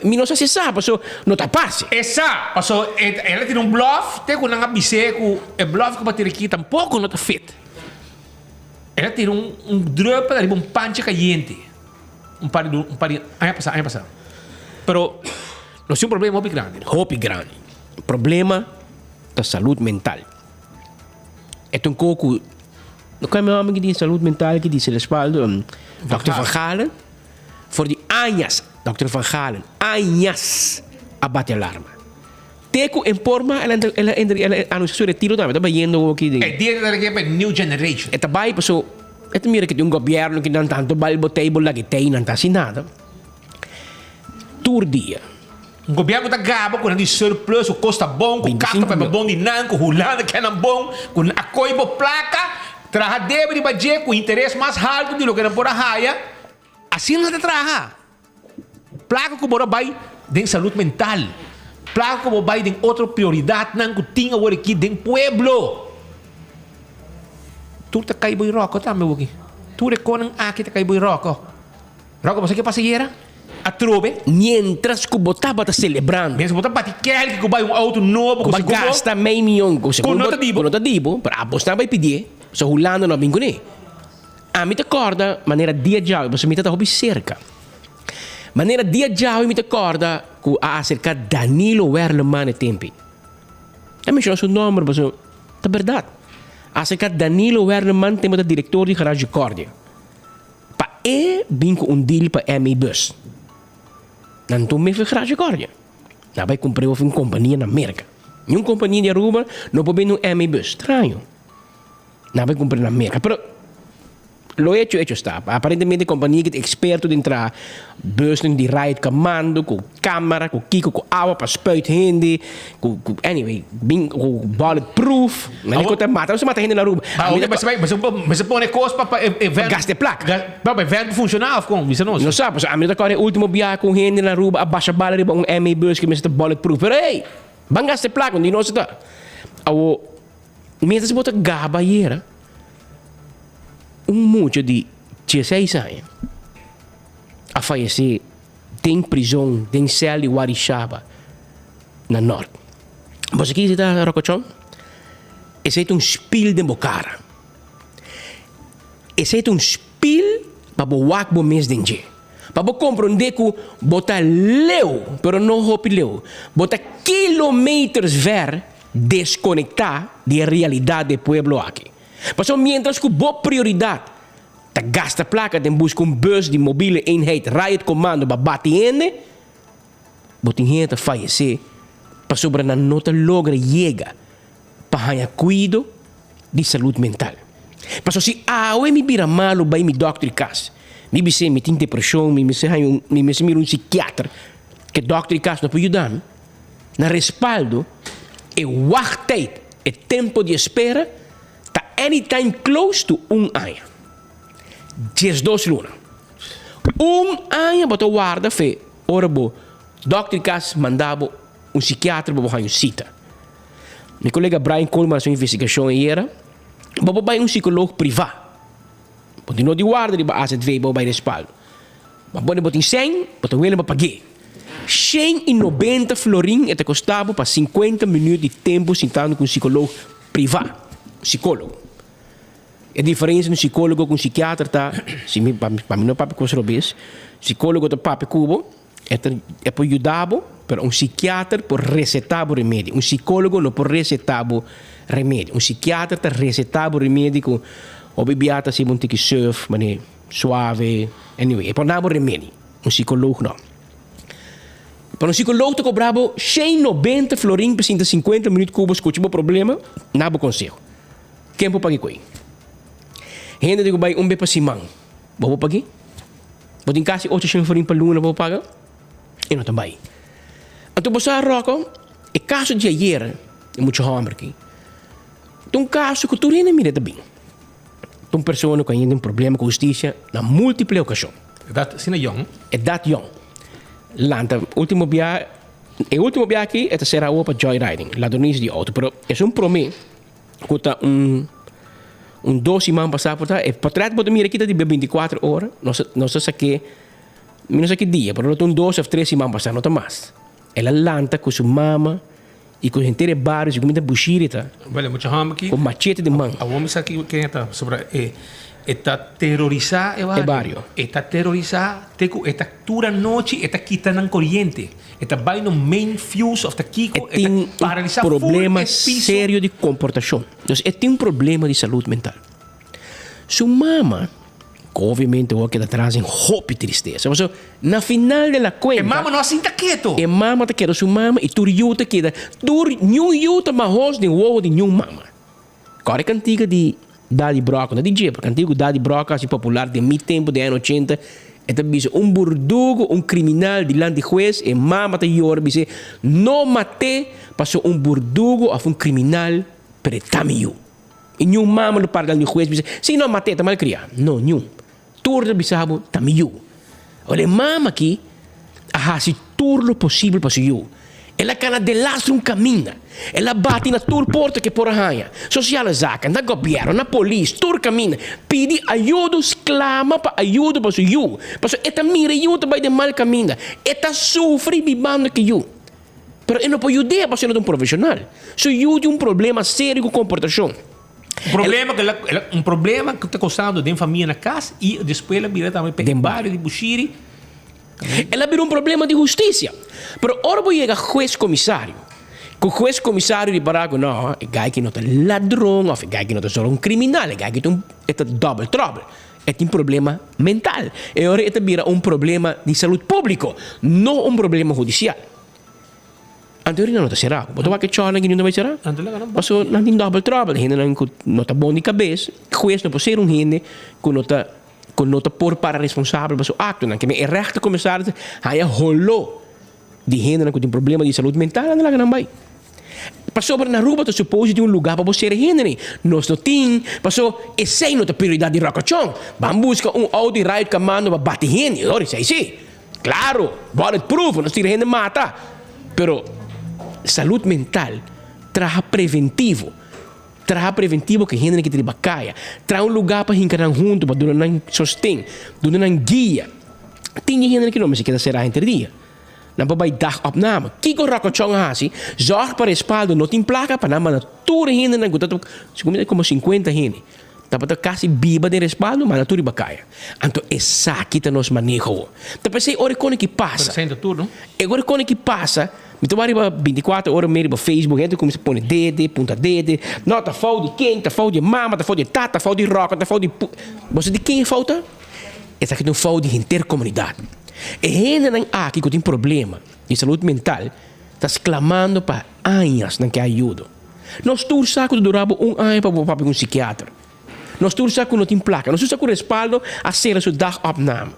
Mi no sa si e sa, paso no ta parse. E sa, paso e el a tira un blòf te ku nan a bis'é ku e blòf ku bo a tira aki tampoko no ta fit. El a tira un un drùpel ariba un panchi kayente un par di un par di aña pasá, aña pasá. Pero nos tin un problema hopi grandi. Hopi grandi. Problema ta salud mental. E ta un ko ku no kende mi hòmber ki di salud mental ki di se respaldo Dòkter Van Galen for di añas Dòkter Van Galen añas a bati alarma te ku en por mas el a el a el a anunsia su retiro tambe ta bayendo awor aki den E dia ta reke pa e new generation. E ta bai paso e ta mira ki tin un gobièrnu ki nan tantu bal bo tei bo lagi tei nan ta hasi nada tur dia. Un gobierno ku ta gaba ku nan di surplus, ku kos ta bon, ku kas ta p'e bon di nan, ku Hulanda ke nan bon, ku nan a koy bo plaka, traha debe riba dje ku interes mas haltu di loke nan por a haya. Asina nan ta traha. Plaka ku bo ta bai den salud mental, plaka ku bo bai den otro prioridatnan ku tin awor aki den pueblo. Tur ta kai bo i ròkò tambe awor aki. Tur e konan aki ta kai bo i ròkò. Ròkò, bo sa ke pasa ayera? Atrobe. Mientras ku bo tabata selebrando. Mientras ku bo ta bati kelki ku bai un outo nobo ku sigur bo. Ku ba gasta mei mion ku sigur bo. Ku no ta di bo. Ku no ta di bo, pero abos nan bai pidié, so Hulanda no a bin kuné. Ami ta kòrda manera dia djawe, pasobra mi ta ta hopi serka. Manera dia djawe mi ta kòrda ku a aserká Danilo Werleman e tempi. Ta menshoná su nòmber pasobra ta bèrdat. A aserká Danilo Werleman tempu ta direktor di Garage Cordia. Pa e bin ku un deal pa ME Bus. Nan tur mes gracia cordia. Nan bai kumpr'é of un kompania na Merka. Niun kompania di Aruba no por bende un ME Bus. Straño. Nan bai kumpr'é na Merka. Pero lo hecho, hecho sta. Aparentemente kompania ki ta eksperto den traha busnan di riot commando, ku kamera, ku kiko, ku awa pa spuit hende, ku, ku, anyway, bin ku bullet proof. Nan ku ta mata, nan mata hende na Aruba. Ah, oké, maar ze, maar ze pone kos pa pa event. Gaste plak. Pa pa event funciona of kon? Bisa nos. No sa, pasobra ami no ta kòrda e último biaha ku un hende na Aruba a basha bala riba un MA bus ku mester ta bullet proof. Pero hey, ban gaste plak, di nos ta. Awo, mientras bo ta gaba ayera, un mucha di dieseis aña a fayesé den prizon, den sèl di Warishaba na Nòrt. Bo sa kiko ta rokochon? Esei ta un spil den bo kara. Esei ta un spil pa bo wak bo mes den dje. Pa bo komprondé ku bo ta leu, pero no hopi leu. Bo ta kilometers ver. Deskonektá di e realidat di e pueblo aki. Pasobra miéntras ku bo prioridat ta gasta plaka den buska un bus di Mobiele Eenheid Riot Commando pa bati hende, bo tin hende ta fayesé pasobra nan no ta logra yega pa haña kuido di salud mental. Pasobra si awe mi bira malu bai mi dòkter kas, mi bis'é mi tin depreshon, mi mester haña un, mi mester mira un sikiater, ke dòkter kas no por yuda mi. Na respaldo, e wachttijd, e tempo di espera, ta anytime close to un aña. 12 luna. Un aña bo ta warda fe ora bo dòkter kas manda bo un sikiater pa bo haña un sita. Mi kolega Brian Coleman a hasi un investigashon ayera, bo por bai un psikoloog privá. Bo tin no di warda riba AZV pa bo bai respaldo. Ma bo bo tin sèn, bo ta wele pa pag'é. 190 florin e ta kosta bo pa 50 minüt di tempu sintando ku un psikoloog privá, un sikólogo. E diferensia entre un sikólogo ku un sikiater ta, si mi pa mi no papia kos robes, sikólogo ta papia ku bo, e ta e por yuda bo, pero un sikiater por resetá bo remedi. Un sikólogo no por resetá bo remedi. Un sikiater ta resetá bo remedi ku hopi bia ta hasi bo un tiki suf, manera suave, anyway, e por na bo remedi. Un sikólogo no. Pero un sikólogo ta kobra bo 190 florin pa sinta 50 minüt ku bo skucha bo problema, na bo konseho. Ken por pag'e koe? Hende di ku bai un be pa siman, bo por pag'e? Bo tin kasi 800 florin pa luna pa bo paga? E no ta bai. Anto bo sa Rocco, e kaso di ayer, e mucha hòmber aki, ta un kaso ku tur hende mira ta bin. Ta un persona ku ainda tin problema ku hustisia na múltiple okashon. Edat asina yòn? Edat yòn. Lanta último bia, e último bia aki e ta sera awo pa joyriding, ladronisia di outo, pero esun promé. Ku ta un un dos siman pasá por ta e portret bo ta mira aki ta di 24 ora nos nos a sak'é mi no sa ki dia pero lo ta un dos òf tres siman pasá no ta mas el a lanta ku su mama i ku henter e bario segun mi ta Bushiri ta Bale mucha hòmber ki ku machete den man. Awor mi sa ki ken e ta pasobra e e ta terorisá e E bario. E ta terorisá te ku e ta tur anochi e ta kita nan koriente. E ta bai no main fuse of ta kiko, E tin e ta paralisa un full problema e piso. serio di komportashon. Dus e tin un problema di salud mental. Su mama, ku obviamente awor keda tras den hopi tristesa, pasobra na final de la E kuenta, mama no a sinta keto. e mama ta keda su mama i tur yu ta keda, tur niun yu ta mahos den wowo di niun mama. Kòrda e kantiga di Daddy Brock, no di dje, pero kantiga ku Daddy Brock a hasi popular den mi tempu den aña ochenta, e ta bisa un burdugu, un kriminal dilanti hues, e mama ta yora bis'é, No mat'é pasobra un burdugu òf un kriminal, pero e ta mi yu. I niun mama lo para dilanti di hues bisa, Si no mat'é, ta malkriá. No, niun. Tur ta bisa bo, ta mi yu. Awor e mama aki a hasi tur lo posibel pa su yu. El a kana delas un kaminda. El a bati na tur porta ku e por a haña. Sosiale zaken, na gobièrnu, na polis, tur kaminda. Pidi ayudo, sklama pa ayudo pa su yu. Pasobra e ta mira e yu ta bai den mal kaminda. E ta sufri bibando ku e yu. Pero e no por yud'é pasobra e no ta un profeshonal. Su yu tin un problema serio ku komportashon. Un problema ku el a, un problema ku ta kosando den famia na kas i despues el a bira tambe pa e bario di Bushiri. El a bira un problema di hustisia. Pero ora bo yega hues komisario, ku hues komisario ripará ku no, e gai aki no ta ladron òf e gai aki no ta solo un kriminal, e gai aki ta un, e ta dòbel tròbel, e tin problema mental. E ora e ta bira un problema di salud públiko, no un problema hudisial. Anto nan no ta será. Bo ta wak e chòrnan ki nan ta bai será? Pasobra nan tin dòbel tròbel. Hendenan ku no ta bon di kabes, hues no por ser un hende ku no ta ku no ta por para responsabel pa su aktonan. Keme e rèchter komisaris haña holó di hendenan ku tin problema di salud mental, nan ta laga nan bai. Pasobra na Aruba ta supos di tin un lugá pa bo sera hendenan. Nos no tin, paso esei no ta prioridat di Ròkòchòn. Ban buska un outo di riot commando pa bati hende. Ora esei si. Claro, bullet proof, nos tira hende mata. Pero salud mental traha preventivo. Traha preventivo ku hendenan ki ta riba kaya. Traha un lugá pa hinka nan huntu, pa duna nan sosten, duna nan guia. Tin di hendenan ki no mester keda será henter dia. Nan por bai dagopname. Kiko Ròkòchòn a hasi? Zòrg pa respaldo no tin plaka pa nan manda tur e hendenan ku ta, segun mi ta komo sinkuenta hende. Tabata kasi biba den respaldo, manda tur riba kaya. Anto esaki ta nos maneho. Ta p'esei ora e kone ki pasa. E ora e kone ki pasa, mi ta wak riba bintikuater ora mi riba Facebook, hende kuminsa pone dede, punta dede, no ta fout di ken, ta fout di e mama, ta fout di e tata, ta fout di Roca, ta fout di pu. Bo sa di ken e fout ta? Esaki ta un fout di henter komunidat. E hendenan aki ku tin problema di salud mental ta sklamando pa añas nan ke ayudo. Nos tur sa ku ta dura bo un aña pa bo papia ku un sikiater. Nos tur sa ku no tin plaka. Nos tur sa ku respaldo a sera su dagopname.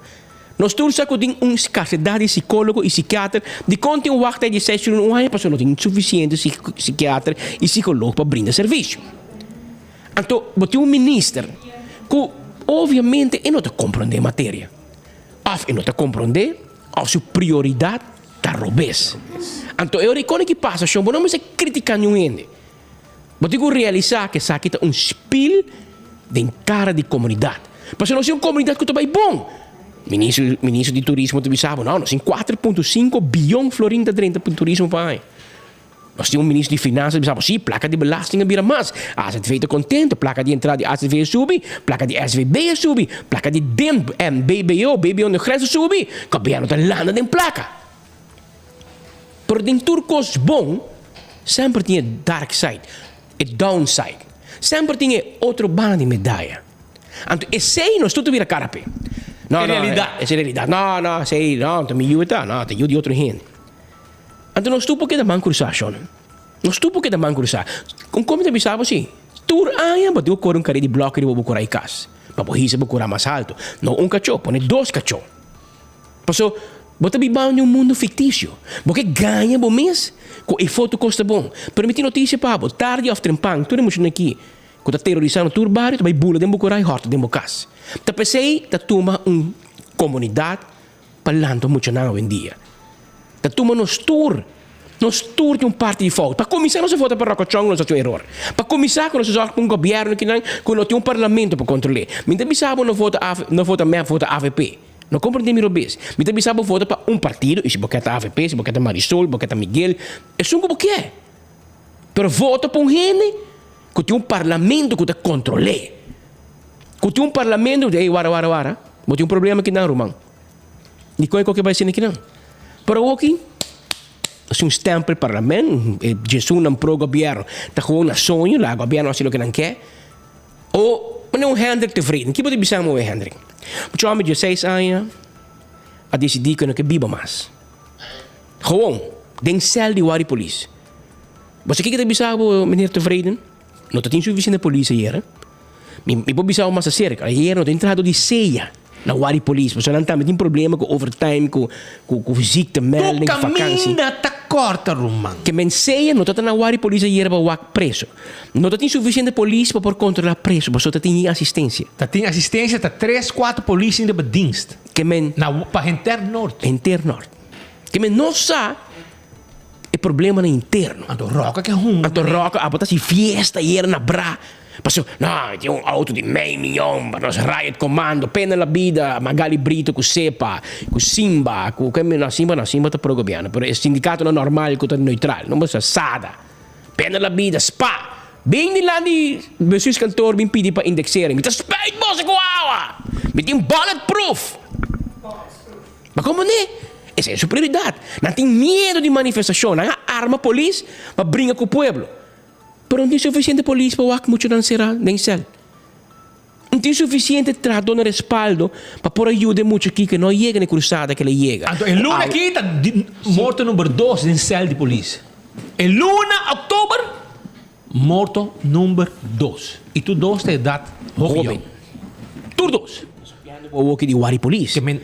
Nos tur sa ku tin un skarsedat di sikólogo i sikiater. Dikon tin un wachttyd di seis luna un aña? Pasobra no tin sufisiente sikiater i sikolog pa brinda servisio. Anto bo tin un minister ku obviamente e no ta komprondé materia. Òf e no ta komprondé òf su prioridat ta robes. Anto e ora i ki pasa shon bo no mester kritiká niun hende. Bo tin ku realisá ku esaki ta un spil den kara di komunidat. Pasobra nos tin un komunidat ku ta bai bon. Ministro ministro di turismo ta bisa bo, no, nos tin kuater punto sinku biyon florin ta drenta pa turismo pa aña. Nos tin un ministro di finansa ta bisa bo, si, plaka di belasting a bira mas. AZV ta kontento, plaka di entrada di AZV a subi, plaka di SVB a subi, plaka di DIMP en BBO, BBO no grens a subi. Gobièrnu ta landa den plaka. Pero den tur kos bon, semper tin e dark side, e down side. Semper tin e otro banda di medaya. Anto esei nos tur ta bira kara p'e. No, no, esei realidat. No, no, esei no, ta mi yu e ta. No, ta yu di otro hende. Anto nos tur por keda man krusá, shon. Nos tur por keda man krusá. Un kos mi ta bisa bo si, tur aña bo tin ku kore un kare di blòki riba bo kura i kas, pa bo hisa bo kura mas haltu. No un kachó, pone dos kachó. Paso, bo ta bibando den un mundu fiktisio. Bo ke gaña bo mes ku e foto kos ta bon. Pero mi tin notisia pa bo, tardi òf trempan, tur e muchanan aki ku ta terorisando tur bario ta bai bula den bo kura i hòrta den bo kas. Ta p'esei ta tuma un komunidat pa lanta muchanan awendia. Ta tuma nos tur. Nos tur tin un parti di fout. Pa kuminsá nos a vota pa Rocochon nos a haci un eror. Pa kuminsá ku nos a zorg pa un gobièrnu kinan ku no tin un parlamento pa kontrol'é. Mi ta bisa bo no vota av no vota mep vota avp. No komprendé mi robes. Mi ta bisa bo vota pa un partido i si bo ke ta avp si bo ke ta Marisol bo ke ta Miguel esun ku bo ke. Pero vota pa un hende ku tin un parlamento ku ta kontrol'é. Ku tin un parlamento ku ta ey wara wara wara bo tin un problema kinan ruman. Dikon e koke bai asina kinan? Pero awoki si un stempel parlament, e djesunnan pro gobierno ta gewoon na soño, laga gobierno hasi loke nan ke. O mane un Hendrik tevreden. Ki bo ta bisa mi oe Hendrik? Mucha homber dieseis aña a disidí ku e no ke biba mas. Gewoon den sèl di wari polis. Bo sa kiko ta bisa bo meneer tevreden? No ta tin sufisiente polis ayera. Mi mi por bisa bo mas aserka. Ayer no tin trahador di seya na wari polis. Pasobra nan tambe tin problema ku overtime, ku ku ku ziektemelding, Tur vakansi. kaminda ta kòrta, ruman. Ke men seya no ta ta na wari polis ayer pa wak preso. No ta tin sufisiente polis pa por kontrolá preso, pasobra ta tin asistensia. Ta tin asistensia, ta tres, kuater polis tin riba dienst. Ke men. Na pa henter Noord. Henter Noord. Ke men no sa. E problemanan interno. Anto Roca ke hunga. Anto Roca abo ta haci fiesta ayer na bra. Paso, no, tin un auto di mei miyon pa nos riot commando, pena la bida, Magali Brito cu Sepa, cu Simba, cu ke no Simba no, Simba ta pro gobierno, pero e sindicatonan normal cu ta neutral, no bo sa, Sada, pena la bida, spa, bin dilanti bestuurskantoor bin pidi pa indexering, mi ta spuit boso cu awa, mi tin bullet proof. Ma komo ne? Esei es su prioridat. Nan tin miedu di manifestashon. Nan a arma polis pa bringa ku pueblo. Pero no tin sufisiente polis pa wak muchanan será den sèl. No tin sufisiente trahadó na respaldo pa por a yuda e mucha aki ku no a yega na e krusada ku el a yega. Anto e luna aki ta morto number dos den sèl di polis. E luna oktober morto number dos. I tur dos ta edat hopi yong. Tur dos. Bo woki di wari polis. Ke men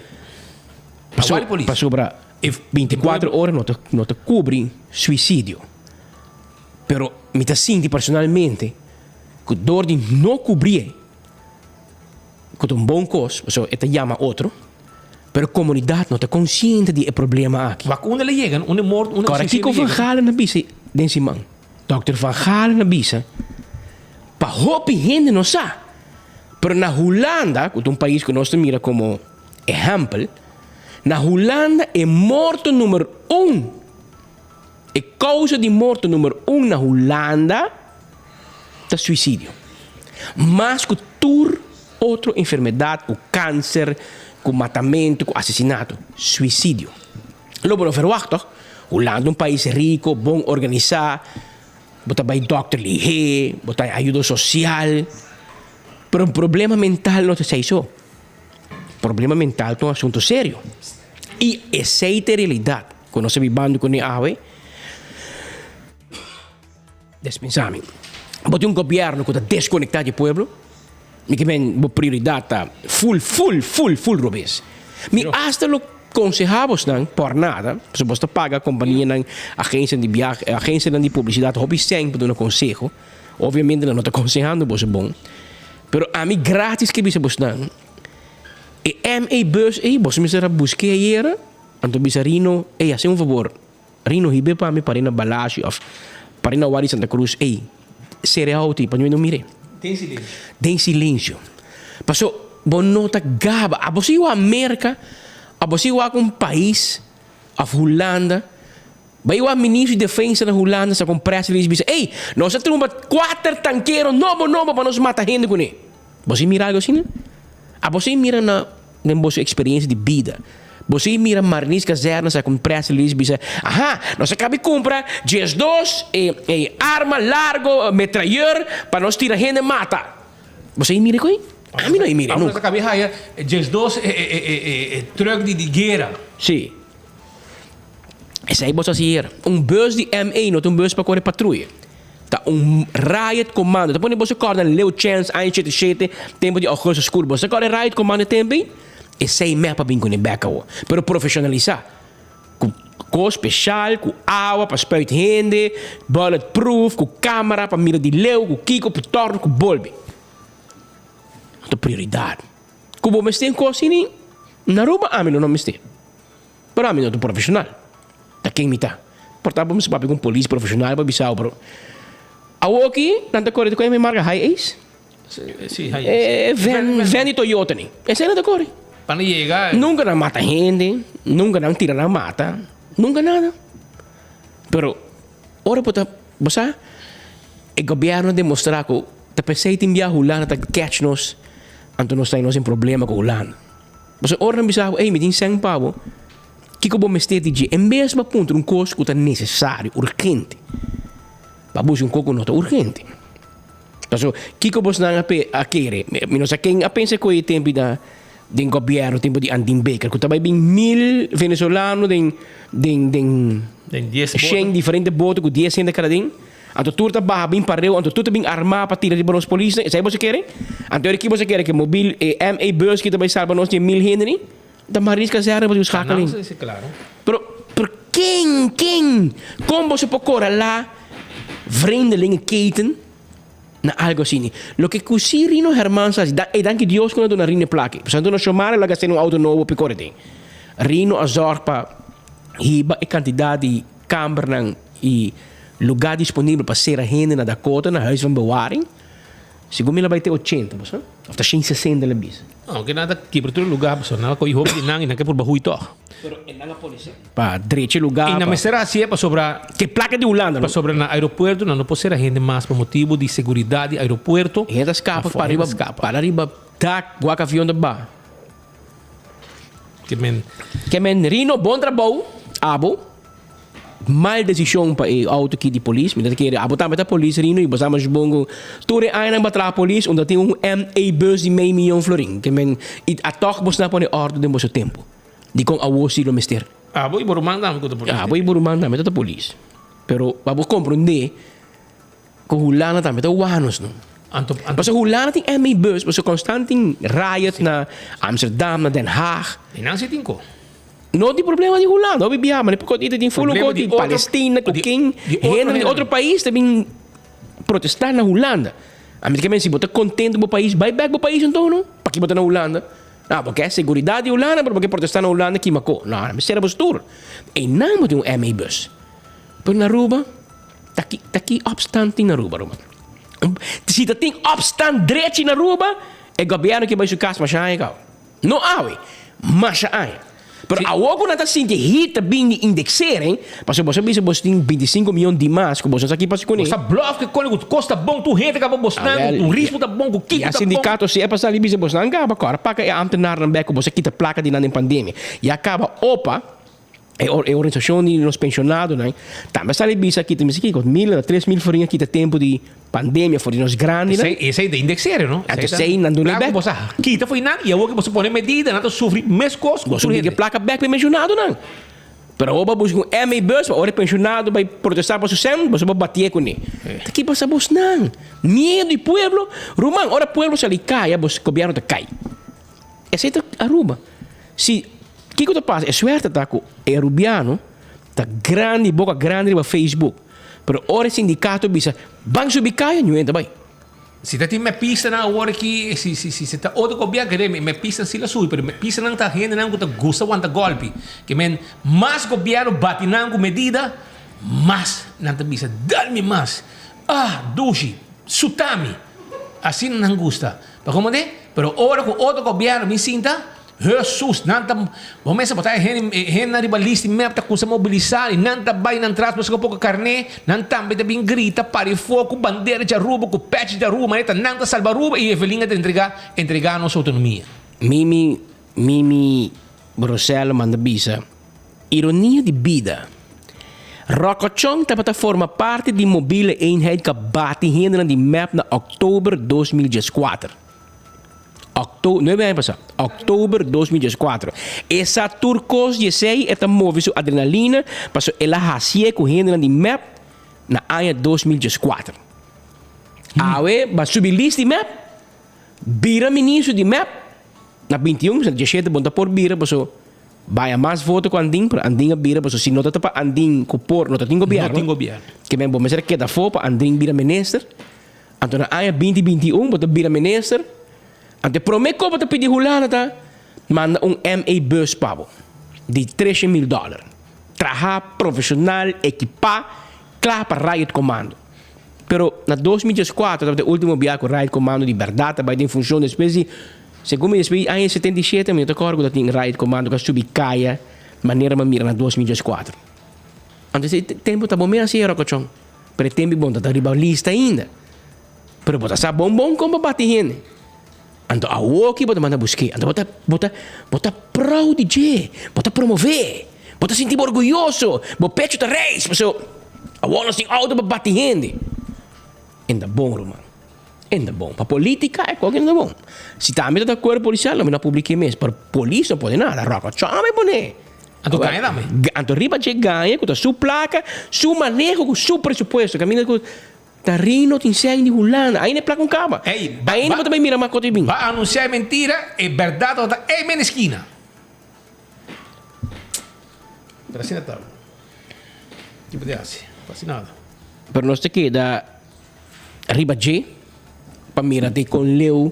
Paso, wari polis. Pasobra 24 ora no ta no ta kubri suisidio. Pero mi ta sinti personalmente ku dor di no kubrié ku ta un bon kos, pasobra e ta yama otro, pero komunidat no ta konsiente di e problema aki. Wak unda el a yega, unda e morto, unda Kòrda suisidio kiko Van yega. Galen a bisa den siman. Dòkter Van Galen a bisa pa hopi hende no sa. Pero na Hulanda, ku ta un pais ku nos ta mira komo ehèmpel, na Hulanda e morto numer un, e kousa di morto numer un na Hulanda ta suisidio. Mas ku tur otro enfermedat, ku kanser, ku matamentu, ku asesinato. Suisidio. Lo bo no verwagt tòg? Hulanda un pais riko, bon organisá, bo ta bai dòkter lihé, bo ta haña ayudo sosial. Pero un problema mental no ta esei so. Problema mental ta un asuntu serio. I esei ta e realidat ku nos ta bibando kuné awe. Despensá mi. Bo tin un gobièrnu ku ta deskonektá di e pueblo. Mi ke men bo prioridat ta ful, ful, ful, ful robes. Mi asta lo konsehá bosnan por nada, pasobra bos ta paga kompanianan, agensianan di biahe, agensianan di publisidat hopi sèn pa duna konseho. Obviamente nan no ta konsehando boso bon. Pero ami gratis ke bisa bosnan, e MA bus ei boso mester a busk'é ayera, anto bisa Rino, ey hasi un fabor, Rino hib'é pa mi para na Balashi of para na Wadi Santa Cruz, ey, sere auto ei pa mi no mir'é. Den silencio. Den silencio. Paso bo no ta gaba. Abo si wak Merca, abo si wak un pais of Hulanda, bai wak ministro di defensa na Hulanda sa con press release bisa, ey, nos a tumba cuater tankero nobo nobo pa nos mata hende cune. Bo si mira algo asina? Abo si mira na den boso experiencia di bida? Bo si mira Marlies Kazerne sa con press release bisa, aha, nos a cabi cumpra 12 e e arma largo metralleur pa nos tira hende mata. Bo si mira coi? Ami no a mira Nos nunca. a cabi haya 12 e e e e truck di di guera. Si. Esei bo sa sier. Un bus di MA no ta un bus pa kore patruya. Ta un riot commando. Ta pone boso kòrda Leo Chance aña shete shete, tempu di Augustus Skur. Boso ta kòrda e riot commando e tempu ei? Esei mep a bin kuné bèk awor. Pero profeshonalisá. Ku kos speshal, ku awa pa spuit hende, bullet proof, ku kamera pa mira di leu, ku kiko, ku tòrno, ku bolbe. Ta prioridat. Ku bo mester kos asina, na Aruba ami no no mester. Pero ami no ta un profesional. Ta ken mi ta? Por ta bo mester papia ku un polis profesional pa bisa bo, pero awoki nan ta kore ta kohe mi marka High Ace. Si, High Ace. E van, van di Toyota ni. Esei nan ta kore. Pa nan yega. Nunka nan mata hende, nunka nan tira nan mata, nunka nada. Pero ora bo ta, bo sa, e gobierno a demostra ku ta p'esei tin bia Hulanda ta catch nos, anto nos ta nos den problema ku Hulanda. Pasobra ora nan bisa bo, ey, mi tin sèn pa bo, kiko bo mester di dje? En bes bo a puntra un kos ku ta nesesario, urgente, bo a buska un kos ku no ta urgente. Pasobra kiko bosnan a pe a kere? Mi no sa ken a pensa ku e tempu da den gobièrnu, tempu di Andin Baker, ku ta bai bin mil venezolano den den den Den dies boto. shen diferente boto ku dies hende kada den. Anto tur ta baha bin pareu, anto tur ta bin armá pa tira riba nos polisnan. Esei boso kere? Anto ora ki boso kere? Ke mobil, e MA bus ki ta bai salba nos di e mil hende ni? Ta Maris Kazerne boso schakeling. Nan, si, klaro. Pero, pero ken, ken? Kon boso por koralá vreemdelingenketen na algo asini? Loke ku si Rino Hermans a hasi, da, ey danki Dios ku no a duna Rino e plaki. Pasobra anto nos shomara lo a gasta den un auto nobo p'e kore den. Rino a zòrg pa hiba e kantidat di kambernan i lugá disponibel pa sera hende na Dakota na huis van bewaring, segun mi la bai te ochenta, bo sa? Of ta shen sesenta la bisa. Aunke nan ta kibra tur e lugá, pasobra nan a kohe hopi di nan i nan ke purba hui tòg. Pero e nan a pone sèn pa drecha e lugá. I nan mester a hasié pasobra. Ke plaka di Hulanda, no? Pasobra na aeropuerto nan no por sera hende mas pa motibu di seguridat di aeropuerto. Hende ta skapa pa riba, para riba dak, wak avion ta baha. Ke men. Ke men Rino, bon trabou, abo. Mal desishon pa e auto ki di polis. Mi ta kere abo tambe ta polis Rino y bo sa mas bon ku tur e añanan bo a traha polis unda tin un MA bus di mei miyon florin. Ke men y a tog bo sna pone ordo den boso tempo. Dikon awo si lo mester? Abo y bo ruman tambe ku ta polis. Abo y bo ruman tambe ta ta polis. Pero pa bo komprende ku Hulanda tambe ta wak nos no. Anto anto. Pasobra Hulanda tin MA bus pasobra konstant tin riot na Amsterdam na Den Haag. Y nan si tin ko. No tin problema di Hulanda, hopi biaha, ma poko tin fulo ko di Palestina ku ken hende di otro pais ta bin protesta na Hulanda. Ami ta ke men si bo ta kontento bo pais bai bek bo pais anto no, paki bo ta na Hulanda? Ah bo ke seguridat di Hulanda pero bo ke protesta na Hulanda kima ko? No, mi sera bo stoer. Einan bo tin un MA bus. Pero na Aruba ta ki ta ki opstand tin na Aruba ruman? Si ta tin opstand drechi na Aruba e gobierno ke bai su kas masha aña kau. No awe, masha aña. Pero awor ku nan ta sinti hit ta bin di indexering, pasobra boso a bisa boso tin bintisinko miyon di mas ku boso no sa ki pasa kuné. Boso ta blòf ku kone ku kos ta bon, tur hende kaba bosnan, ku turismo ta bon, ku kiko Ya ta bon. sindikato si e pa sali bisa bosnan kaba kòrda paka e ambtenarnan bèk ku boso a kita plaka di nan den pandemia. Ya kaba opa. E e organisashon di nos penshonadonan tambe a sali bisa kita mester kiko mil o 3000 florin a kita tempu di pandemia for di nos grandinan. Esei esei ta indexering no? Anto esei nan duna Plaka bek. ku bo sa kita for nan i awor ku bo sa pone medida nan ta sufri meskos ku Boso tur bigi hende. plaka bek pa e penshonadonan. Pero awor bo a buska un MA bus pa ora e penshonado bai protestá pa su sèn boso bo batié kuné. Ta ki pasa bosnan? Miedu di pueblo? Ruman ora pueblo sali kaya bos gobièrnu ta kai. Esei ta Aruba. Si, kiko ta pasa? E suerte ta ku e Arubiano ta grandi, boka grandi riba Facebook. Pero ora e sindikato bisa, ban subi kaya, niun hende ta bai. Si ta tin mepistanan awor aki, si, si, si, si ta otro gobierno, kere mepistanan si la subi, pero mepistanan ta hendenan ku ta gusta wanta golpi. Ke men, mas gobierno bati nan ku medida, mas nan ta bisa, dal mi mas. Ah, dushi, suta mi. Asina nan gusta. Ta como de? Pero ora cu otro gobierno bin sinta, Hesus, nan ta, bo mester bo ta e hende, e hendenan riba list di mep ta cuminsa mobilisa y nan ta bay nan tras busca poco carne, nan tambe ta bin grita, pari foco cu bandera di Aruba, cu patch di Aruba, manera ta nan ta salba Aruba y Evelyn a ta entrega, entrega nos autonomia. Mimi, Mimi Rosella manda bisa, Ironia di bida. Rokochon tabata forma parti di Mobiele Eenheid ku a bati hendenan di mep na òktober 2014. Òkto, nuebe aña pasá. Òktober 2014. E sa tur kos di esei, e ta move su adrenalina pasobra el a hasié ku hendenan di mep na aña 2014. Awe ba subi list di mep, bira ministro di mep na 21, 17 bo no ta por bira pasobra Baya mas voto ku Andin, pero Andin a bira pasobra si no ta pa Andin ku por no ta tin gobierno. No tin gobierno. Ke men bo mester a keda afó pa Andin bira minister. Anto na aña 2021 bo ta bira minister. Anto e prome kos bo ta pidi Hulanda ta manda un MA bus pa bo di 300.000 dollar. Traha, profesional, ekipá, kla pa riot commando. Pero na 2014 tabata e ultimo bia ku riot commando di bèrdat a bai den funshon despues di Segun mi despues di aña 77 mi no ta kòrda ku ta tin riot commando ku a subi kaya manera mi a mira na 2014. Anto esei tempu ta bon mes hasi e rokochon, pero e tempu bon ta ta riba lista ainda. Pero bo ta sa bon bon kon pa bati hende. Anto awoki bo ta manda busk'é, anto bo ta bo ta bo ta proud di dje, bo ta promové, bo ta sinti bo orguyoso, bo pecho ta reis pasobra awor nos tin outo pa bati hende. En ta bon ruman. E no ta bon. Pa politica e koki no ta bon. Si tambe ta ta cuerpo policial lo mi no publica mes. Pero polis no pone nada. Rock a chama e pone. Anto gaña tambe. Anto riba dje gaña cu ta su placa, su maneho cu su presupuesto. Caminda cu ta rino tin sèn di Hulanda. Ainda e placa un caba. Ainda bo ta bay mira mas cos ta bin. Ba anuncia e mentira, e berdad tabata ei men esquina. Pero asina ta. Ki bo ta haci? No haci nada. Pero nos ta keda. Riba dje pa mira di kon leu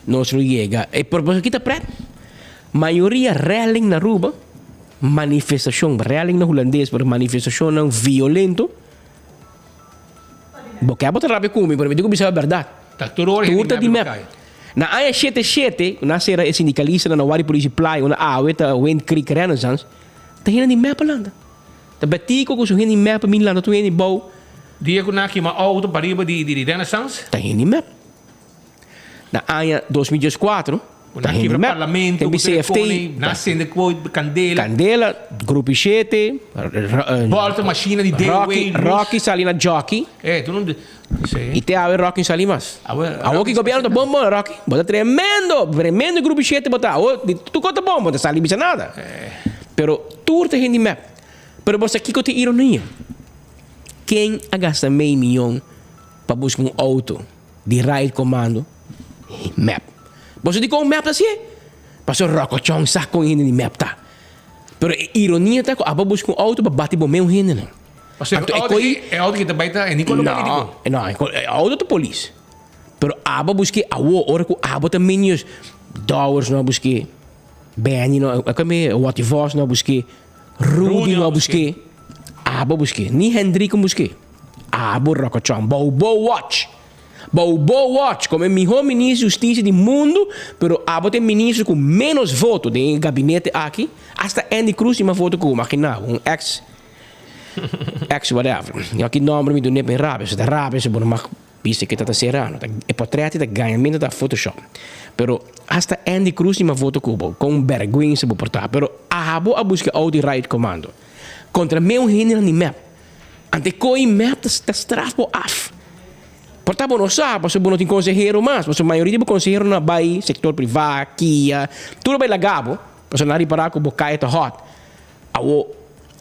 nos lo yega. E propósito aki ta pret. Mayoria rèling na Aruba, manifestashon, rèling na hulandes, pero manifestashonnan violento. Bo ke bo ta rabia ku mi, pero mi tin ku bisa bo e bèrdat. Ta tur ora Tur ta di mep. Na aña shete shete, ku nan a sera e sindikalistanan na Wari Polisie Playa, unda awe ta Wind Creek Renaissance, ta hende di mep a lanta. Ta Betico cu su hende mep a bin lanta tur hende bou. Dia cu nan a kima auto pariba di di Renaissance. Ta hende mep. Na aña 2014 Cu ta nan hende kibra mep. parlamento Tempi cu tur e CFT. cone, nan a sende cu candela. Candela, Grupo 7. Bolta machine di Rocky, DOW, luz. Rocky sali na jockey. Eh, tur un si. Y te awe Rocky no sali mas. Awe, Awo ki gobierno ta bon bon Rocky. Bo ta tremendo, tremendo Grupo 7 bo ta. Awo di tur cos ta bon, bo ta sali bisa nada. Pero tur ta hende mep. Pero bo sa kiko ta e ironia? Ken a gasta mei miyon pa buska un auto di riot commando? Mep. Bo sa dikon mep ta hacié? Pasobra Rocochon sa kon hende di mep ta. Pero e ironia ta ku abo buska un auto pa bati bo meu hendenan. Pasobra Anto e e auto koi ki e auto ki ta bai ta e ni kolo politico. No, no, e auto ta polis. Pero abo busk'é awo ora ku abo ta minios Dowers no a busk'é. Benny no a kome, Watty Vos no a busk'é, Rudy no a busk'é, abo busk'é, ni Hendrik no busk'é. Abo Rokochon, bou bo watch. Bou bo watch como e miho ministro di husticia di mundo, pero abo ta e ministro cu menos voto den e gabinete aki, hasta Endy Croes tin mas voto cu bo, imagina bo, un ex, ex whatever. Yo aki nomber mi dun'e pa e rabia, si ta rabia si bo no mag bisa ke ta ta serano, ta e potret ta gañamento ta photoshop. Pero hasta Endy Croes tin mas voto cu bo, con berguensa bo por ta, pero abo a busca auto di riot commando contra meun hendenan di mep. Ante koe mep ta straf bo af. Por ta bo no sa, pasobra bo no tin konsehero mas, pasobra mayoria di bo konseheronan a bai sektor privá, kia, tur a bai laga bo, pasobra nan a ripará ku bo kaya ta hòt. Awor,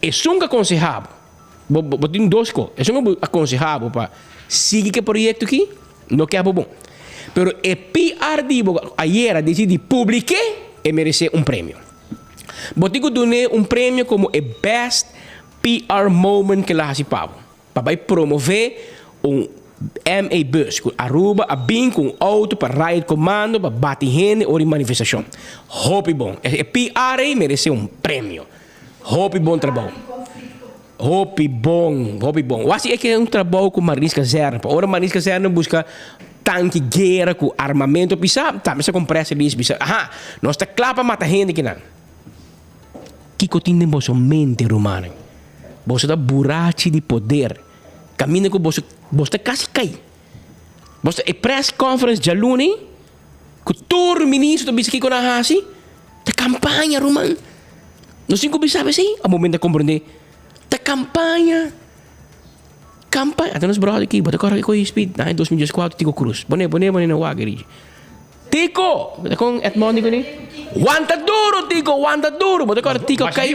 esun ku a konsehá bo, bo bo tin dos kos, esun ku a konsehá bo pa sigui ku e proyekto aki, no ke abo bon. Pero e PR di bo ayera disidí di publik'é, e meresé un premio. Bo tin ku dun'é un premio komo e best PR moment ku el a hasi pa bo. Pa bai promove un MA bus cu Aruba a bin cu un auto pa riot commando pa bati hende ora di manifestacion. Hopi bon. E PR ey merece un premio. Hopi bon trabou. Hopi bon, hopi bon. Wasi e ke un trabou cu Marlies Kazerne. Pa ora Marlies Kazerne busca tanki guera cu armamento pisa, tambe sa con press release bisa, aha, nos ta cla pa mata hende kinan. Kiko tin den boso mente, rumannan? Boso ta burachi di poder. Kaminda ku boso, boso ta kasi kai. Boso, e press conference djaluna ei, ku tur ministro ta bisa kiko nan a hasi, ta kampaña, ruman. Nos tin ku bisa esei, a momento a komprendé. Ta kampaña. Kampaña. Ata nos bròder aki, bo ta kòrda kiko speed na 2014, Tico Cruz. Pone, pone, pone na wak, Rigi. Tico! Bo ta con Edmond di cuni? Wanta duro Tico, wanta duro! Bo ta corda Tico cay?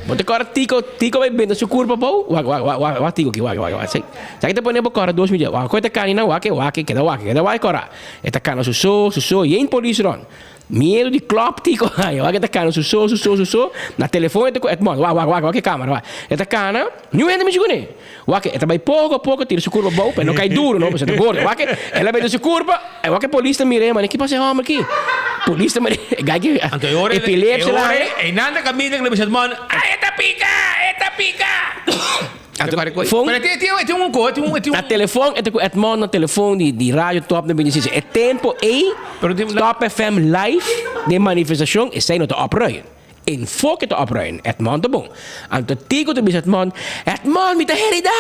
Bo ta corda Tico, Tico bay benta su curpa abou? Wak, wak, wak, wak, wak Tico aki, wak, wak, wak. Sa ki ta pone bo corda dos midia? Wak, koe ta cana nan, wak, wak, keda wak, keda wak cora. E ta cana su so, su so, yen polis rond. Miedo di klop Tico haña. Wak e ta cana su so, su so, su so. Na telefon e ta cu Edmond. Wak, wak, wak, wak e camera, wak. E ta cana, niun hende mishi cune. Wak e ta bai poko a poko tira su kurpa abou, pero no kai duro no, pasobra e ta gordo. Wak el a bende su kurpa, e wak e polis ta mir'é, mane ki pasa e hòmber aki? Polis ta mir'é, e gai ki Anto e ora epilepsia e la ora haña. einan ta kaminda ku lo bisa man, Ai e ta pika, e ta pika! Anto fon Pero e tin e tin un ko, e tin un e tin un na telefon e ta ku Edmond na telefon di di radio Top 96. E tempo ei Top FM live den manifestashon esei no ta opruien. Enfoke ta opruim, Edmond ta bon. Anto Tico ta bisa Edmond, Edmond, mi ta herida!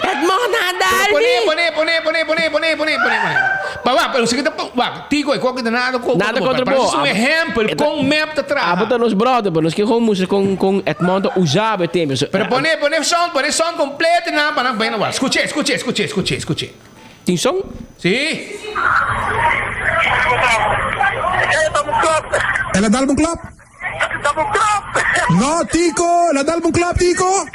Edmond, nan a dal mi! Pone, pone, pone, pone, pone, pone, pone, pone, pone. Pa wak, pero si ta, wak, Tico e koki ta nada ko, Nada kontra kontra bo. bo. Pero es un ehempel kon mep ta traha. Abo ta nos brother, pero nos ke gewoon mustra kon, kon Edmond ta usa bo e tempo. So, Pero pone, pone sound, pone sound completo nan pa nan bena wak. Skuché, skuché, skuché, skuché, skuché. Tin son? Sí. El a dal bo un klap? No, Tico, el a dal bo un klap, Tico?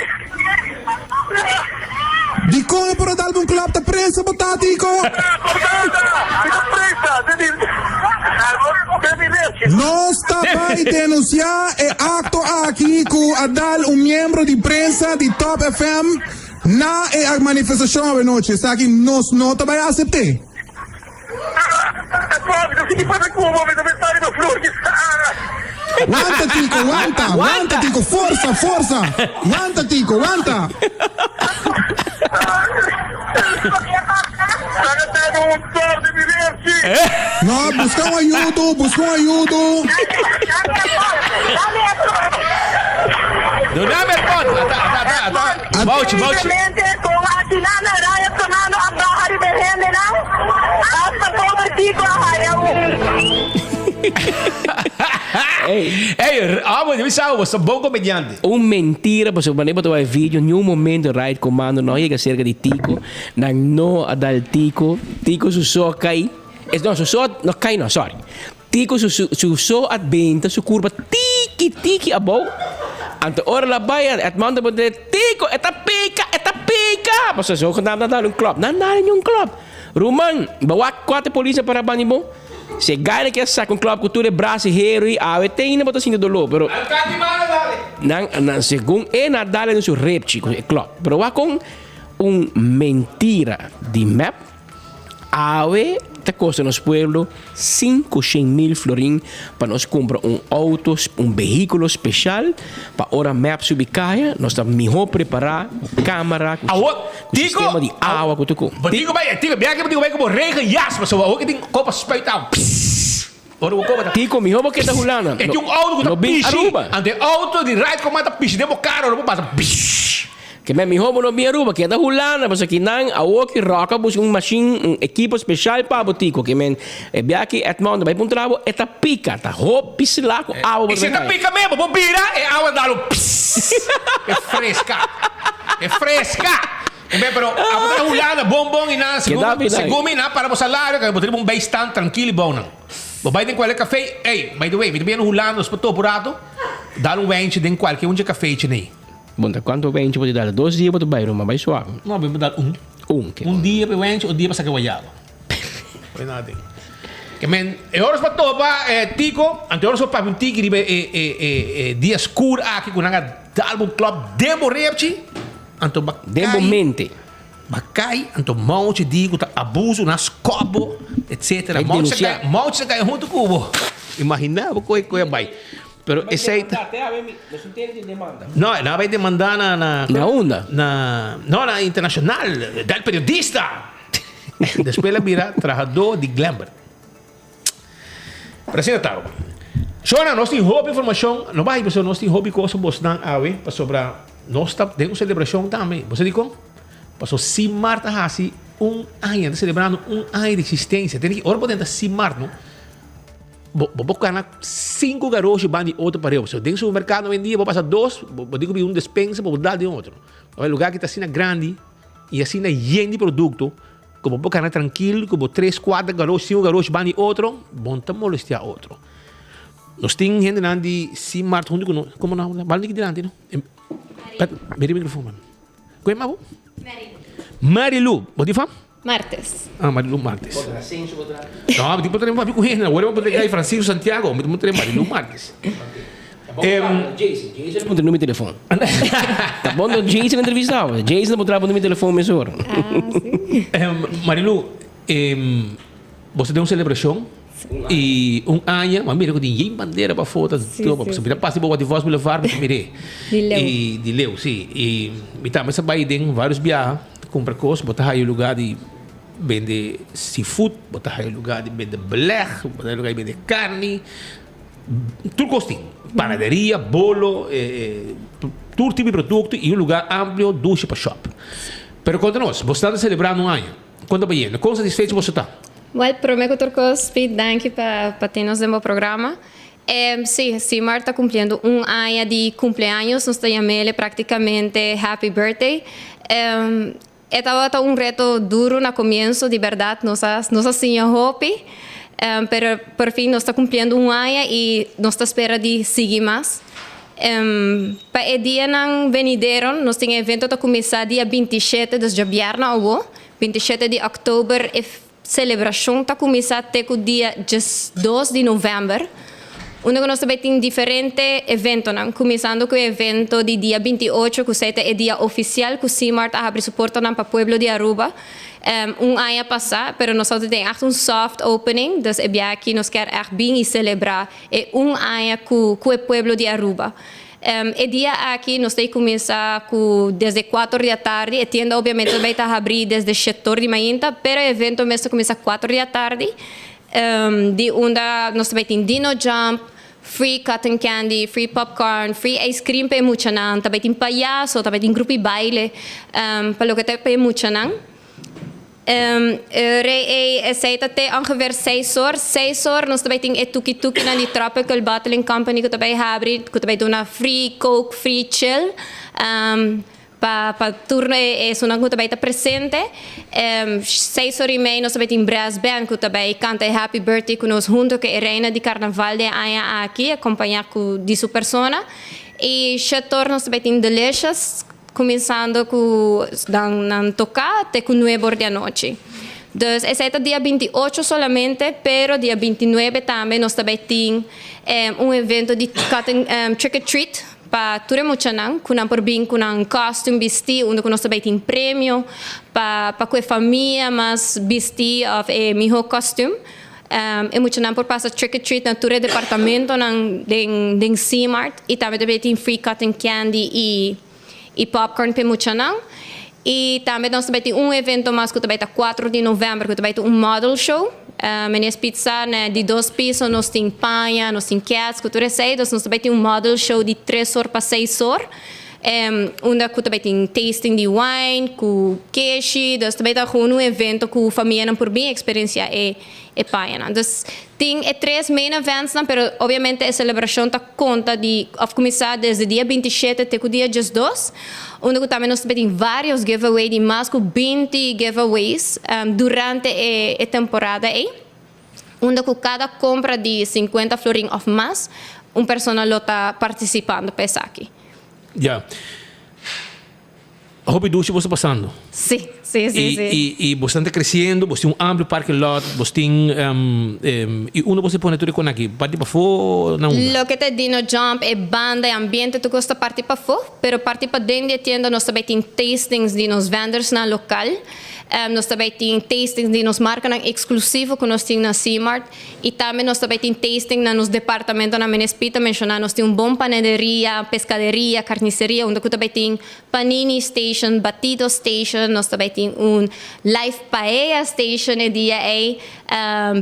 Dikon e por a dal bo un klap? Ta presa bo ta, Tico? Nos ta bai denuncia e acto aki cu a dal un miembro di prensa di Top FM Na e manifestashon awenochi esaki nos no ta bai asept'é. Wanta Tico, wanta, wanta Tico, forsa, forsa, wanta Tico, wanta. No, buska un ayudo, buska un ayudo. Duna me pot. Ata, ata, ata, ata. Bouchi, bouchi. Ey, amo, mi sa bo, bon comediante. Un mentira, pasobra wanneer bo ta wak e video, niun momento Riot Commando no a yega cerca di Tico. Nan no a dal Tico. Tico su so a kai. Es no, su so no kai no, sorry. Tico su su so a benta su curpa tiki tiki abou. Anto ora la bai Edmond ta puntra Tico e ta pica, e ta pica! Pasobra zogenaamd nan dal un klop. Nan dal niun klop. Ruman, bo wak kuater polis a para banda di bo? Si e gaina ke a saka un klop ku tur e bras i heru i awe te ainda bo ta sinti doló, pero nan nan segun e nan a dal den su repchi ku e klop. Pero wak kon un mentira di mep awe. Ta kosta nos pueblo 500.000 florin pa nos kumpra un outo, un vehíkulo speshal pa ora mep subi kaya nos ta mihó prepará ku kámara, ku Awor, Tico, sistema di awa ku tur ku. Bo tin ku bai, Tico, biaha ke bo tin ku bai ku bo regenjas pasobra awor ke tin kopa spuit awa. Pssss. Ora bo kopa ta. Tico, mihó bo keda Hulanda. E tin un outo ku ta No bin pishi, Aruba. anto e outo di right command ta pishi den bo kara ora bo pasa. Pssss. Ke men mihó bo no bin Aruba, keda Hulanda, pasobra ki nan awor ki Rock a buska un mashin, un ekipo speshal pa bo Tico. Ke men e biaha ki Edmond ta bai pa un trabou, e ta pika, ta hopi sla ku awa bo E ta si e ta bai haña. pika me, bo por bira e awa dal un pssss. E freska. E freska. E men pero abo ta na Hulanda bon bon i nan Keda segun bin ai. segun mi nan para bo salario ke bo ta riba un bijstand trankil i bon nan. Bo bai den kualke kafé, ey, by the way, mi ta bini na Hulanda nos por topa un rato, dal un wijntje den kualke un dje kafeetje nei. Bon ta cuanto wenchi bo ta dal? Dos dia bo ta bay Roma, bay suave. No, mi por dal un. Un, ke. Un dia pa e wenchi, un dia pa saca e guayaba. Oye nada den. Ke men, e ora pa topa e Tico, anto e ora so papia un tiki riba e e e e dia scur aki cu nan a dal bo un klop den bo repchi, anto ba Den bo cay. mente. Ba cay, anto mouchi di cu ta abuso, nan scop bo, etcetera. Bay Mouchi sa denuncia. cay, mouchi sa cay hunto cu bo. Imagina bo cu e a bay. Pero esey ta. No, nan a bay demanda na na. Na unda? Na, no, na internacional, del periodista. Despues el a bira trahador di Glenbert. Pero asina ta. Shona, nos tin hopi informacion. No bay, pasobra nos tin hopi cos pa bosnan awe, pasobra nos ta den un celebracion tambe. Bo sa dicon? Pasobra Simart a haci un aña, ta celebrando un aña di existencia. Tene ki ora bo drenta Simart, no? Bo bo por gana sinku garoshi ban di otro pareu. So den supermerkado hoy en dia bo pasa dos, bo bo tin ku bini un despensa pa bo dal den otro. Ora e lugar aki ta asina grandi i asina yen di produkto ku bo por gana trankil ku bo tres, kuater garoshi, sinku garoshi ban di otro, bo no ta molestia otro. Nos tin hendenan di Simart huntu ku nos, komo nan bal di dilanti no? Mira e mikrofon man. Ku e mabo? Mary Lou. Bo tin fam? Martes. Ah, Marilu Martes. No, mi tin por trae papi ku hende. Awor mi por trae Francisco Santiago, mi tin por trae Marilu Martes. Jason, Jason puntra numero telefon. Ta bon don Jason entrevista bo. Jason ta puntra bo numero telefon mesora. Marilu, bo ta den un celebracion y un aña, ma mira cu tin yen bandera pafo ta tropa. Mi ta pasa bo Vos Boulevard, mi ta mir'é. Di leu. Y di leu, si. Y mi tambe sa bay den varios biaha. Kumpra kos, bo ta haya lugar di bende seafood, bo ta haya lugar di bende beleg, bo ta haya lugar di bende karni, tur kos tin. Panaderia, bolo, tur tipo di produkto i un lugar amplio, dushi pa shop. Pero konta nos, bo sta ta selebrando un aña, kon ta bayendo? Kon satisfecho boso ta? Wèl, promé ku tur kos, Piet, danki pa pa tin nos den bo programa. Sí, Simar ta cumpliendo un aña di cumpleaños, nos ta yam'ele practicamente happy birthday. E tabata un reto duro na comienzo, di berdad nos a nos a siña hopi, pero por fin nos ta cumpliendo un aña y nos ta spera di sigui mas. Pa e dianan venidero nos tin e evento ta cuminsa dia 27, dus djabièrnè awo, 27 di october e Selebrashon ta kuminsá te ku dia 12 di novèmber, unda ku nos ta bai tin diferente eventonan, kuminsando ku e evento di dia 28 ku esei ta e dia ofisial ku Simart a habri su portanan pa pueblo di Aruba un aña pasá, pero nos a tin ègt un soft opening, dus e biaha aki nos kier ègt bin i selebrá e un aña ku ku e pueblo di Aruba. E dia aki nos ta e cuminsa cu desde cuatro di atardi, e tienda obviamente ta bay ta habri desde shetor di mainta, pero e evento mes ta cuminsa cuatro di atardi, di unda nos ta bay tin dino jump, free cotton candy, free popcorn, free ice cream pa e muchanan, ta bay tin payaso, ta bay tin grupo di baile pa loke ta pa e muchanan. Rei ei esei ta te ongeveer seis or. Seis or nos ta bai tin e tuki tukinan di Tropical Bottling Company ku ta bai habri, ku ta bai duna free coke, free chill pa pa tur e esunnan ku ta bai ta presente. Seis or i mei nos ta bai tin brass band ku ta bai kanta e happy birthday ku nos hunto ku e reina di karnaval di e aña aki akompañá ku di su persona. I shet or nos ta bai tin Delicious. Kuminsando ku dan nan toká te ku nuebe or di anochi. Dus esei ta dia 28 solamente, pero dia 29 tambe nos ta bai tin un evento di cotton trick or treat. pa tur e muchanan ku nan por bin ku nan costume bisti unda ku nos ta bai tin premio pa pa ku e famia mas bisti of e miho costume. E muchanan por pasa trick or treat na tur e departamentonan den den Simart y tambe ta bai tin free cotton candy y y popcorn pa e muchanan. Y tambe nos ta bai tin un evento mas cu ta bai ta cuatro di november cu ta bai ta un model show. Meneer Pizza na di dos piso nos tin paña, nos tin cats cu tur esey. Dus nos ta bai tin un model show di tres or pa seis or. Unda cu ta bai tin tasting di wine cu keshi. Dus ta bai ta gewoon un evento cu famianan por bin experiencia e e pañanan. Dus tin e tres main eventsnan pero obviamente e celebracion ta conta di of cuminsa desde dia 27 te cu dia 12 unda cu tambe nos ta tin varios giveaway di mas cu 20 giveaways durante e e temporada ey unda cu cada compra di 50 florin of mas un persona lo ta participando pa esaki. Ya. Hopi dushi bo sta pasando. Sí, sí, sí, Y, sí. y, y bo ta creciendo, bo tin un amplio parking lot, bo tin, y unda bo ta pone tur e con aki? Parti pafó na unda? Loke ta e Dino Jump, e banda, e ambiente, tur cos ta parti pafó, pero parti paden di e tienda nos ta bay tin tastings di nos vendorsnan local, nos ta bay tin tastings di nos marcanan exclusivo cu nos tin na Seamart, Y tambe nos ta bay tin tasting na nos departamentonan. Meneer Piet a menciona nos tin un bon panaderia, pescaderia, carniceria unda cu ta bay tin panini station, batido station, nos ta bay tin un live paella station e dia ey,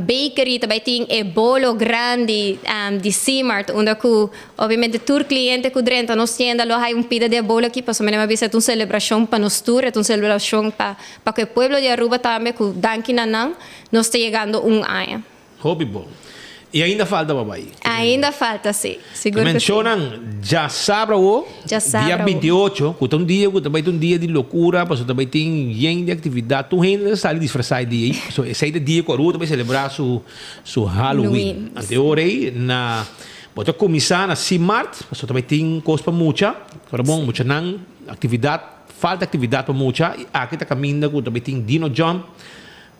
bakery ta bay tin e bolo grandi di Simart unda cu obviamente tur cliente cu drenta nos tienda lo hay un pida di e bolo aki pasobra meneer a bisa e ta un celebracion pa nos tur, e ta un celebracion pa cu e pueblo di Aruba tambe cu danki na nan. Nos ta yegando un aña. Hopi bon. Y ainda falta pa bay. Ainda falta, si. Sigur cu si. Mencionan djasabra awo, Djasabra dia awo. 28, cu ta un dia cu ta bay ta un dia di locura, pasobra ta bay tin yen di actividad. Tur hende ta sali disfrasa e dia ey. Pasobra esey ta e dia cu Aruba ta bay celebra su su Halloween. Halloween. Ante ora ey na bo ta cuminsa na Simart, pasobra ta bay tin cos pa mucha. Ora bon, muchanan actividad, falta actividad pa mucha. Y aki ta caminda cu ta bay tin Dino Jump.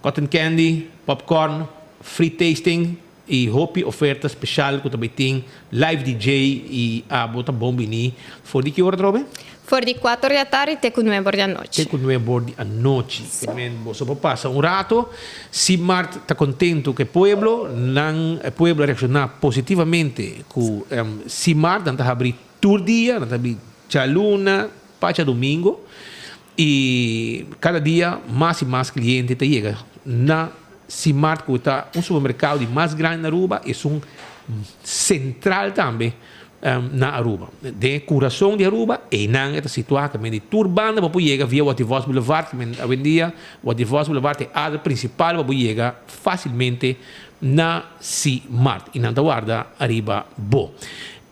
Cotton candy, popcorn, free tasting y hopi oferta special cu ta bay tin live DJ y abo ta bon bini for di ki ora atrobe? For di cuater di atardi te cu nuebe or di anochi. Te cu nuebe or di anochi. Men boso por pasa un rato. Simart ta contento cu e pueblo, nan e pueblo a reacciona positivamente cu Simart, nan ta habri tur dia, nan ta habri djaluna pa djadomingo. Y cada dia mas y mas cliente ta yega na Simart cu ta un supermercado di mas grandi na Aruba, esun central tambe na Aruba. Den e curason di Aruba eynan e ta situa caminda di tur banda bo por yega via Wativos Boulevard, awendia Wativos Boulevard ta e ader principal pa bo yega facilmente na Simart y nan ta warda ariba bo.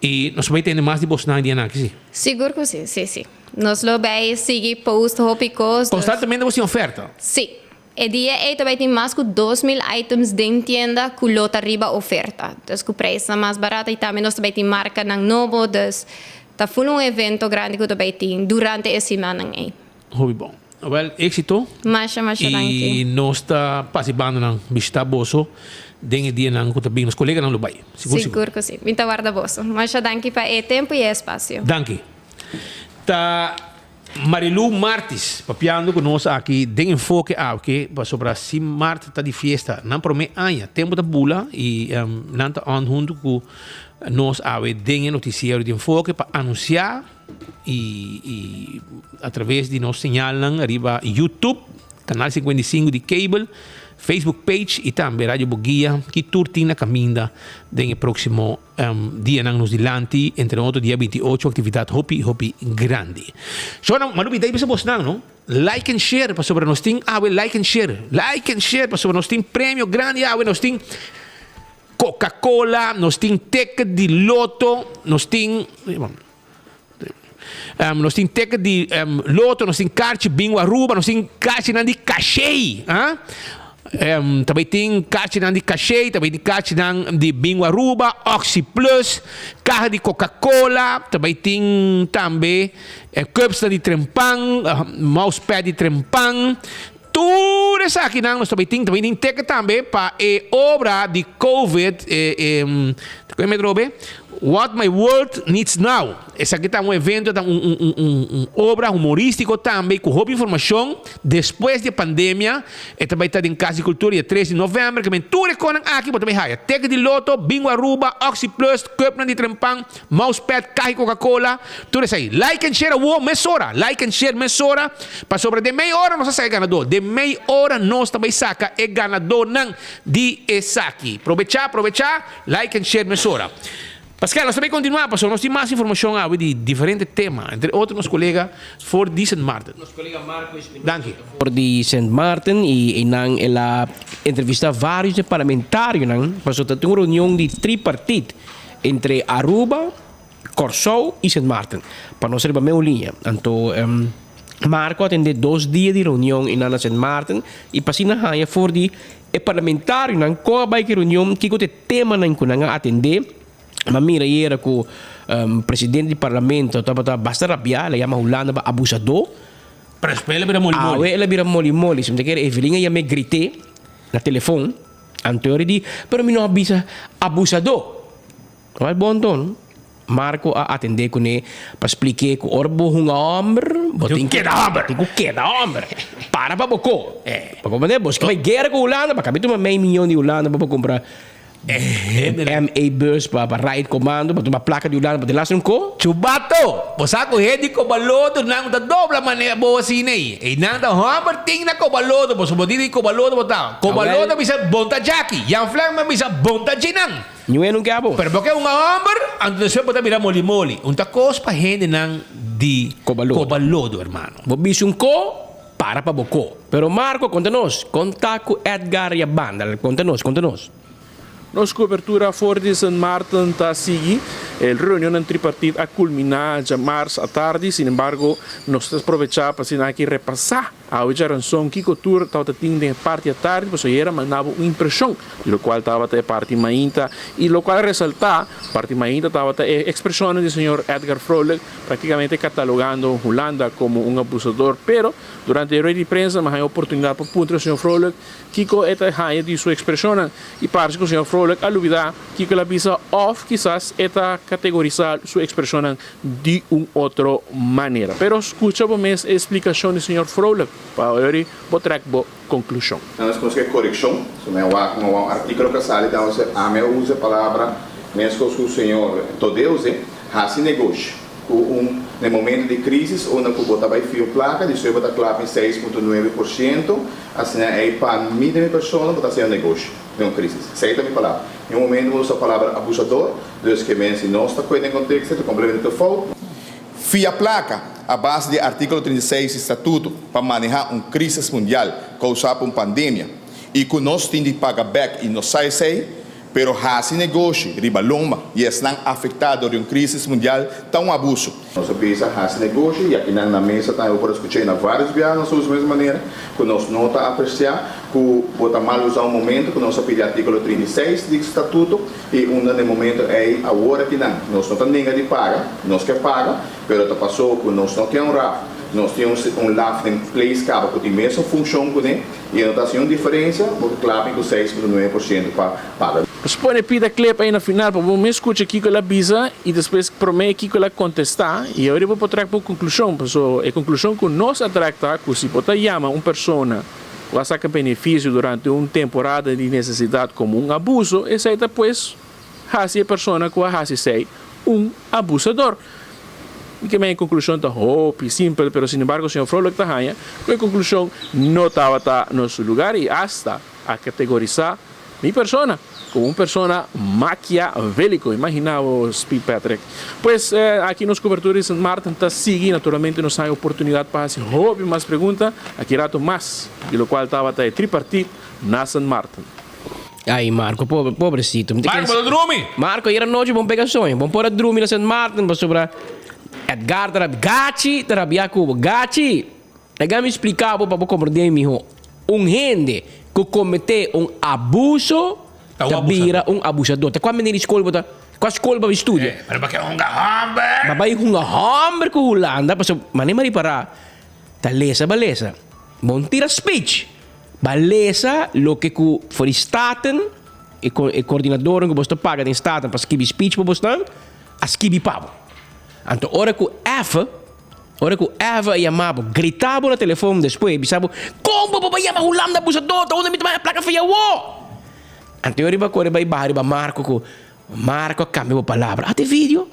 Y nos bay tende mas di bosnan e dianan aki si? Sigur cu si, si, si. Nos lo bay sigui post hopi cos. Constantemente bo tin oferta? Si. E dia ey ta bay tin mas cu 2000 items den tienda cu lo ta riba oferta. Dus cu prijsnan mas barata y tambe nos ta bay tin marcanan nobo. Dus ta full un evento grandi cu ta bay tin durante e simannan ey. Hopi bon. Wel, éxito. Masha, masha danki. Y nos ta pasa e bandanan bishita boso den e dianan cu ta bin. Nos coleganan lo bay. Sigur, sigur. Sigur cu si. Mi ta warda boso. Masha danki pa e tempo y e espacio. Danki. Ta Marilou Martis papiando cu nos aki den Enfoke awe pasobra si Mart ta di fiesta nan prome aña. Tempo ta bula y nan ta on hunto cu nos awe den e noticiero di Enfoke pa anuncia y y a traves di nos señalnan ariba YouTube, Canal 55 di cable, Facebook page y tambe Radio Boguia ki tur tin na caminda den e proximo Dianan nos dilanti, entre otro dia 28 actividad hopi hopi grandi. Shona, ma lubida bisa bosnan no, like and share pasobra nos tin awe like and share, like and share pasobra nos tin premio grandi awe, nos tin Coca Cola, nos tin ticket di loto, nos tin nos tin ticket di loto, nos tin karchi bingo Aruba, nos tin karchinan di kashei, ah. Ta bay tin karchinan di kashei, ta bay tin karchinan di bingo Aruba, Oxi Plus, kaha di Coca-Cola, ta bay tin tambe cupsnan di Trempan, mousepad di Trempan. Tur esakinan nos ta bay tin, ta bay tin ticket tambe pa e obra di Covid, e, e, ta koe me drobe? What My World Needs Now. Esaki ta un evento, ta un un un un obra humoristico tambe cu hopi informacion despues di e pandemia. E ta bay ta den Cas di Cultura dia tres di november. Ke men tur e conan aki bo ta bay haya. Ticket di loto, bingo Aruba, Oxi Plus, cupnan di Trempan, mousepad, caha di Coca Cola, tur esai. Like and share awo mesora, like and share mesora pasobra den mei ora nos ta saca e ganador. Den mei ora nos ta bay saca e ganadornan di esaki. Probecha, probecha. Like and share mesora. Pascal, nos ta bay continua pasobra nos tin mas informacion awe di diferente tema, entre otro nos colega for di Sint Maarten. Nos colega Marco Espinosa Danki. ta for di Sint Maarten y eynan el a entrevista varios di parlamentarionan pasobra ta tin un reunion di tripartit entre Aruba, Kòrsou i Sint Maarten pa nos riba meu liña. Anto Marco a tende dos dia di reunion einan na Sint Maarten i pa asina haña for di e parlamentarionan kon a bai ku e reunion, kiko ta e temanan ku nan a atendé. Mi a mira ayera ku presidente di parlamento tabata basta rabiá, el a yama Hulanda pa abusadó. Pero despues el a bira moli moli. Awe el a bira moli moli. Si mi ta kere Evelyn a yam'é grit'é na telefon. Anto e ora di, pero mi no a bisa abusadó. Wèl bon ton, Marco a atendé kuné pa splik'é ku ora bo hunga hòmber, bo tin keda hòmber. Tin ku keda hòmber. Para pa bo ko. Pa komprendé, bo bai guera ku Hulanda, pa kabi tuma mei miyon di Hulanda pa bo kumpra MA bus pa riot commando, pa tuma plaka di Hulanda pa te lastra un ko. Chubato, bo sa ku hende di Kobalodo nan ta dobla manera bo asina ei. Einan ta hòmber tin na Kobalodo, pasobra bo tin di Kobalodo bo ta. Kobalodo a bisa bon ta djaki, Jan Fleming a bisa bon ta djinan. Ñue nunca abo. Pero bo ke un homber, anto despues bo ta bira moli moli. Un ta cos pa hendenan di Cobalodo. Cobalodo, hermano. Bo bisa un co, para pa bo co. Pero Marco, conta nos, con ta cu Edgar ya banda? Conta nos, conta nos. Nos cobertura for di Sint Maarten ta sigui. E reunionnan tripartit a culmina djamars atardi, sin embargo nos ta aprovecha pa asina aki repasa Awe djaranson kiko tur tabata tin den e parti atardi pasobra ayera mandaba un impreshon di lokual tabata e parti mainta i lokual a resaltá parti mainta tabata e ekspreshonnan di señor Edgar Vrolijk praktikamente katalogando Hulanda komo un abusador pero durante e rueda di prensa mi a haña oportunidat pa puntra señor Vrolijk kiko e ta haña di su ekspreshonnan i parse ku señor Vrolijk a lubidá kiko el a bisa òf kisas e ta kategorisá su ekspreshonnan di un otro manera. Pero scucha bo mes e explicacion di señor Vrolijk pa ori bo trek bo conclusion. Nan nos ke korekshon, so mi a wak mi a wak un artíkulo ku a sali ta ose ami a usa e palabra meskos ku señor Todeuse hasi negoshi ku un na e momento di krisis unda ku bo ta bai fia un plaka di soe bo ta klap mi 6.9% asina ei pa mi den mi persona bo ta hasi un negoshi den un krisis. Esei ta mi palabra. Den un momento bo usa palabra abusador. Dus ke men si nos ta koe den konteksto ta kompletamente fout. Fia plaka a base di artíkulo 36 di statuto pa manehá un krísis mundial kousá pa un pandemia i ku nos tin di paga bèk i no sa esei, pero hasi negoshi riba lomba di esnan afektá dor di un krísis mundial ta un abuso. Nos a bisa hasi negoshi i akinan na mesa tambe bo por a skuch'é na vários biaha nos a usa mes manera ku nos no ta apresiá ku bo ta mal usá un momento ku nos a pidi artíkulo 36 di statuto i unda na e momento ei awor akinan nos no ta nenga di paga, nos ke paga pero ta pasó ku nos no tin un raf, nos tin un laf den place kaba ku tin mesun funshon kuné i e no ta hasi un diferensia bo ke klapi ku 6.9% pa paga. Nos pone pida clip ei na final pa bo mes scucha kico el a bisa y despues prome kico el a contesta y ahora bo por trek bo conclusion paso e conclusion cu nos a trek ta cu si bo ta yama un persona cu a saca beneficio durante un temporada di necesidad como un abuso esey ta pues haci e persona cu a haci esey un abusador. Mi ke men e conclusion ta hopi simpel pero sin embargo señor Vrolijk ta haña cu e conclusion no tabata na su lugar y hasta a categorisa Mi persona, como un persona maquiavélico. Imagina bo, Speed Patrick. Pues, aki nos cobertura di Sint Maarten ta sigui. Naturalmente nos haña oportunidad pa haci hopi mas pregunta aki rato mas di locual tabata e tripartit na Sint Maarten. Ay, Marco, pobre, pobrecito. Mi ta Marco, bo ta drumi? Marco, ayer anochi bon pega soño. Bon por a drumi na Sint Maarten pasobra Edgar ta rabia. Gachi ta rabia cu bo. Gachi! Laga mi spliká bo pa bo komprendé mihó. Un hende ku kometé un abuso ta bira un abusadó. Ta kua manera di skol bo ta? Kua skol bo bai studia? Pero bo ke hunga hòmber. Bo bai hunga hòmber ku Hulanda pasobra manera mi a ripará ta lesa bo a lesa. Bo no tira speech. Bo a lesa loke ku for di Staten. e e coordinadornan ku boso ta paga den Staten pa skibi speech pa bosnan, a skibi pa bo. Anto ora ku Eva, ora ku Eva a yama bo, grita bo na telefon despues, bisa bo, Kon bo por yama Hulanda abusador? Ta unda mi ta bai plaka for yawo? Anto yo riba kore bai baha riba Marco ku Marco a kambia bo palabra. Ata e video.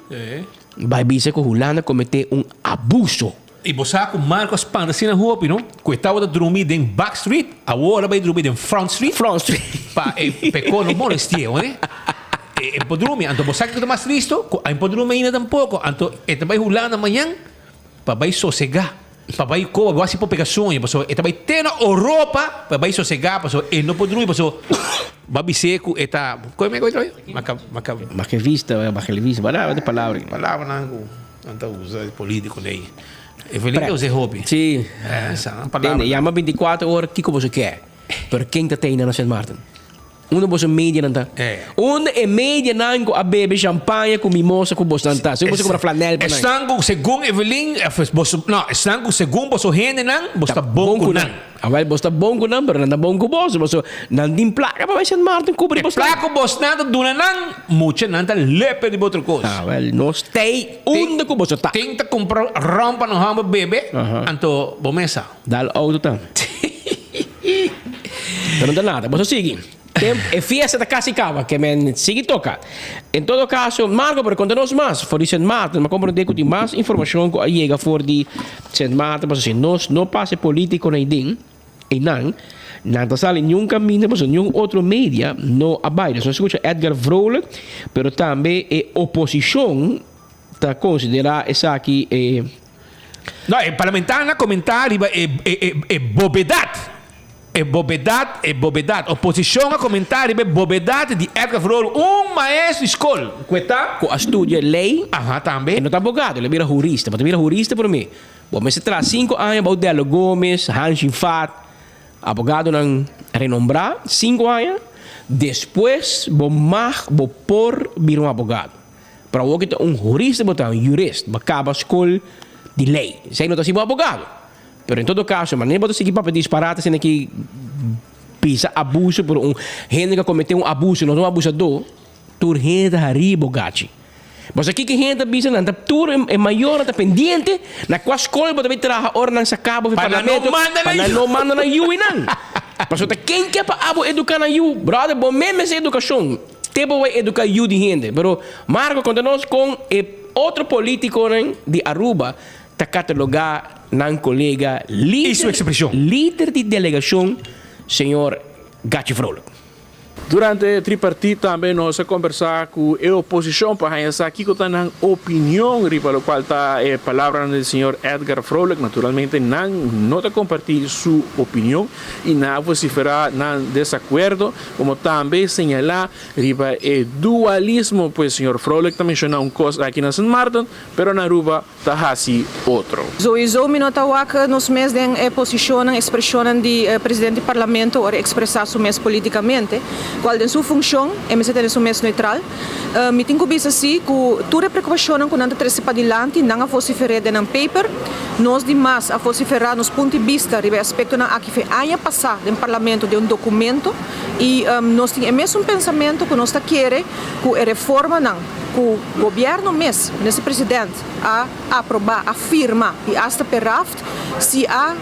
Bai bisa ku Hulanda kometé un abuso. I bo sa ku Marco a spanta asina hopi no, ku e tabata drumi den back street, awor a bai drumi den front street. Front street. Pa e pekó no molesti'é, oye. E por drumi. Anto bo sa kiko ta mas tristo? Ku a por drumi ainda tampoko. Anto e ta bai Hulanda mañan pa bai sosegá, pa bai koba, bo a hasi por pega sueño, pasobra e ta bai te na Oropa pa bai sosegá, pasobra e no por drumi, pasobra bo a bis'é ku e ta, koe mi a koe troe? Maka, maka. Makevista, makelevista, whatever e palabra. Palabranan ku nan ta usa e polítiko nei. Evelyn ta usa e hopi. Sí. Esa palabra. Tende, yama bintikuater ora kiko boso ke, pero ken ta tei nan na Sint Maarten? Unda boso medianan ta? Unda e medianan ku a bebe champaña ku mimosa ku bosnan ta? Si boso kumpra flanel pa nan. Esnan ku segun Evelyn, boso, no, esnan ku segun boso hendenan, boso ta bon ku nan. Awel, boso ta bon ku nan, pero nan ta bon ku boso. Boso, nan tin plaka pa bai Sint Maarten kubri E bosnan. plaka ku bosnan ta duna nan, mucha nan ta lepe riba otro kos. Awel, nos t'ei unda ku boso ta. Tin ta kumpra ron pa nan hòmber bebe, anto bo mes sa. Dal auto tambe. Pero no ta nada. Boso sigui. Tem, e fiesta ta casi caba, ke men sigui toca. En todo caso, Marco, pero conta nos mas for di Sint Maarten. Mi a comprende cu tin mas informacion cu a yega for di Sint Maarten, pasobra si nos no pasa e politiconan ei den, einan, nan ta sali niun caminda, pasobra niun otro media no a bay. Dus nos scucha Edgar Vrolijk, pero tambe e oposicion ta considera esaki e. No, e parlamentarnan a comenta riba e e e bobedad, e bobedad, e bobedad. Oposicion a comenta riba e bobedad di Edgar Vrolijk, un maestro di scol cu e ta. Cu a studia ley. Aha, tambe. E no ta abogado, el a bira hurista. Bo ta bira hurista prome. Bo mester traha cinco aña bou Dello Gomez, Hanshin Faat, abogadonan renombra, cinco aña. Despues bo mag, bo por bira un abogado. Pero awor ki ta un hurista bo ta, un jurist, bo kaba skol di lei. Esei no ta hasi bo abogado. Pero en todo kaso, manera bo ta sigui papia disparate asina ki bisa abuso pero un hende ku a kometé un abuso no ta un abusadó, tur hende ta harí bo gachi. Bo sa kiko hende ta bisa? Nan ta tur e mayornan ta pendiente na kua skol bo ta bai traha ora nan saka bo fi Pa nan no parlamento manda pa nan nan yu. no manda nan yuinan. Pasobra ta ken ke pa abo eduká nan yu? Brother, bo mes mester edukashon. Te bo bai educa yu di hende. Pero Marco conta nos con e otro politiconan di Aruba ta cataloga nan colega Y su expresion. lider di delegacion señor Gachi Vrolijk. Durante e tripartit tambe nos a combersa cu e oposicion pa haña sa kico ta nan opinion riba locual ta e palabranan di señor Edgar Vrolijk. Naturalmente nan no ta comparti su opinion y nan a vocifera nan desacuerdo. Como tambe señalá riba e dualismo, pues señor Vrolijk ta menciona un cos aki na Sint Maarten, pero na Aruba ta haci otro. Sowieso mi no ta wak nos mes den e posicionnan, expresionnan di presidente di parlamento ora e expresa su mes politicamente, cual den su funcion e mester tene su mes neutral. Mi tin cu bisa si cu tur e preocupacionnan cu nan ta trece padilanti nan a vocifer'é den nan paper. Nos di mas a vociferá nos punto di bista riba e aspectonan aki fe aña pasá den parlamento den un documento y nos tin e mesun pensamento cu nos ta kere cu e reformanan cu gobierno mes, Minister President, a aproba, a firma y hasta p'e raft si a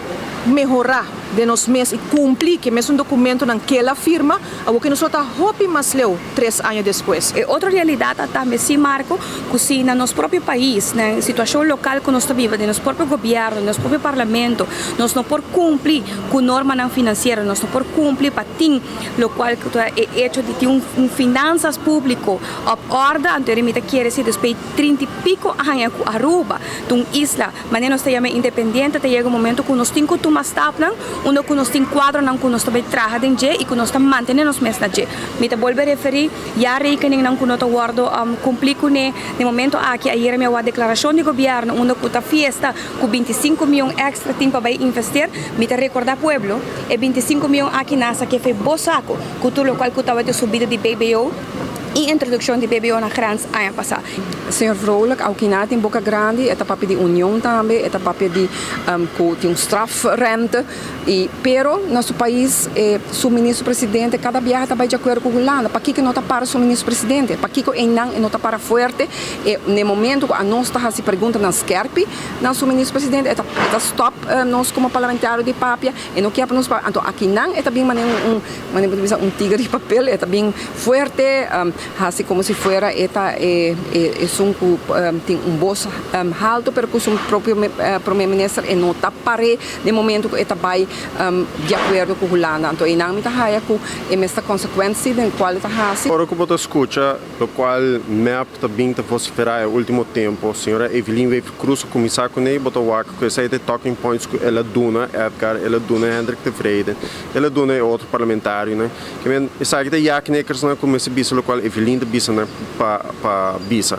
mehora den nos mes y cumpli cu e mesun documentonan kela firma, awor cu nos lo ta hopi mas leu tres aña despues. E otro realidad ta tambe si Marco, cu si na nos propio pais, na e situacion local cu nos ta biba, den nos propio gobierno, den nos propio parlamento, nos no por cumpli cu normanan financiero, nos no por cumpli pa tin locual cu ta e hecho di tin un finanzas publico op orde, anto mi ta kere si despues di trinta y pico aña cu Aruba ta un isla, manera nos ta yama independiente, ta yega un momento cu nos tin cu tuma stapnan unda cu nos tin cuadronan cu nos ta bay traha den dje y cu nos ta mantene nos mes na dje. Mi ta bolbe referi ya rekeningnan cu no ta wordo cumpli cune den momento aki. Ayera mi a wak declaracion di gobierno unda cu ta fiesta cu bintisinco miyon extra tin pa bay invester. Mi ta recorda pueblo e bintisinco miyon aki nan sa kefe bo saco cu tur locual cu tabata subida di BBO. I introdukshon di BBO na grens aña pasá. Señor Vrolijk, aunke nan tin boka grandi, e ta papia di union tambe, e ta papia di ku tin un strafrente, i pero na su pais e su ministro presidente kada biaha ta bai di akuerdo ku Hulanda. Pakiko e no ta para su ministro presidente? Pakiko einan e no ta para fuerte? E na e momento ku anos ta hasi preguntanan skerpi na su ministro presidente e ta e ta stòp nos komo parlamentario di papia, e no kier pa nos papia. Anto akinan e ta bin manera un Manera bo ta bisa un tiger di papel, e ta bin fuerte, hasi como si fuera e ta e esun cu tin un bos halto, pero cu su propio prome minister e no ta pare den momento cu e ta bay di acuerdo cu Hulanda. Anto eynan mi ta haya cu e mes ta consecuencia den cual e ta hasi. Ora cu bo ta scucha locual mep ta bin ta vocifera e ultimo tempo, señora Evelyn Wever-Croes a cuminsa cune, bo ta wak cu esey ta e talking points cu el a duna Edgar, el a duna Hendrik Tevreden, El a duna e otro parlamentarionan. Ke men esaki ta ja-knikkersnan ku mester bisa lokual Evelyn ta bisa nan pa pa bisa.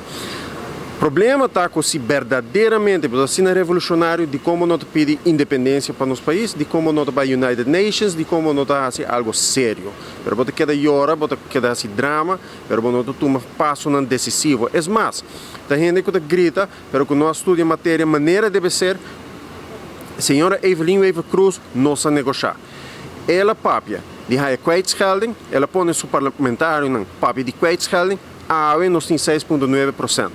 Problema ta ku si berdaderamente bo ta asina revolushonario dikon bo no ta pidi independensia pa nos pais, dikon bo no ta bai United Nations, dikon bo no ta hasi algo serio. Pero bo ta keda yora, bo ta keda hasi drama, pero bo no ta tuma pasonan desisivo. Es mas, ta hende ku ta grita pero ku no a studia materia manera debe ser, Señora Evelyn Wever-Croes no sa negoshá. El a papia di haya kwijtschelding, el a pone su parlamentarionan papia di kwijtschelding, awe nos tin seis punto nuebe procent.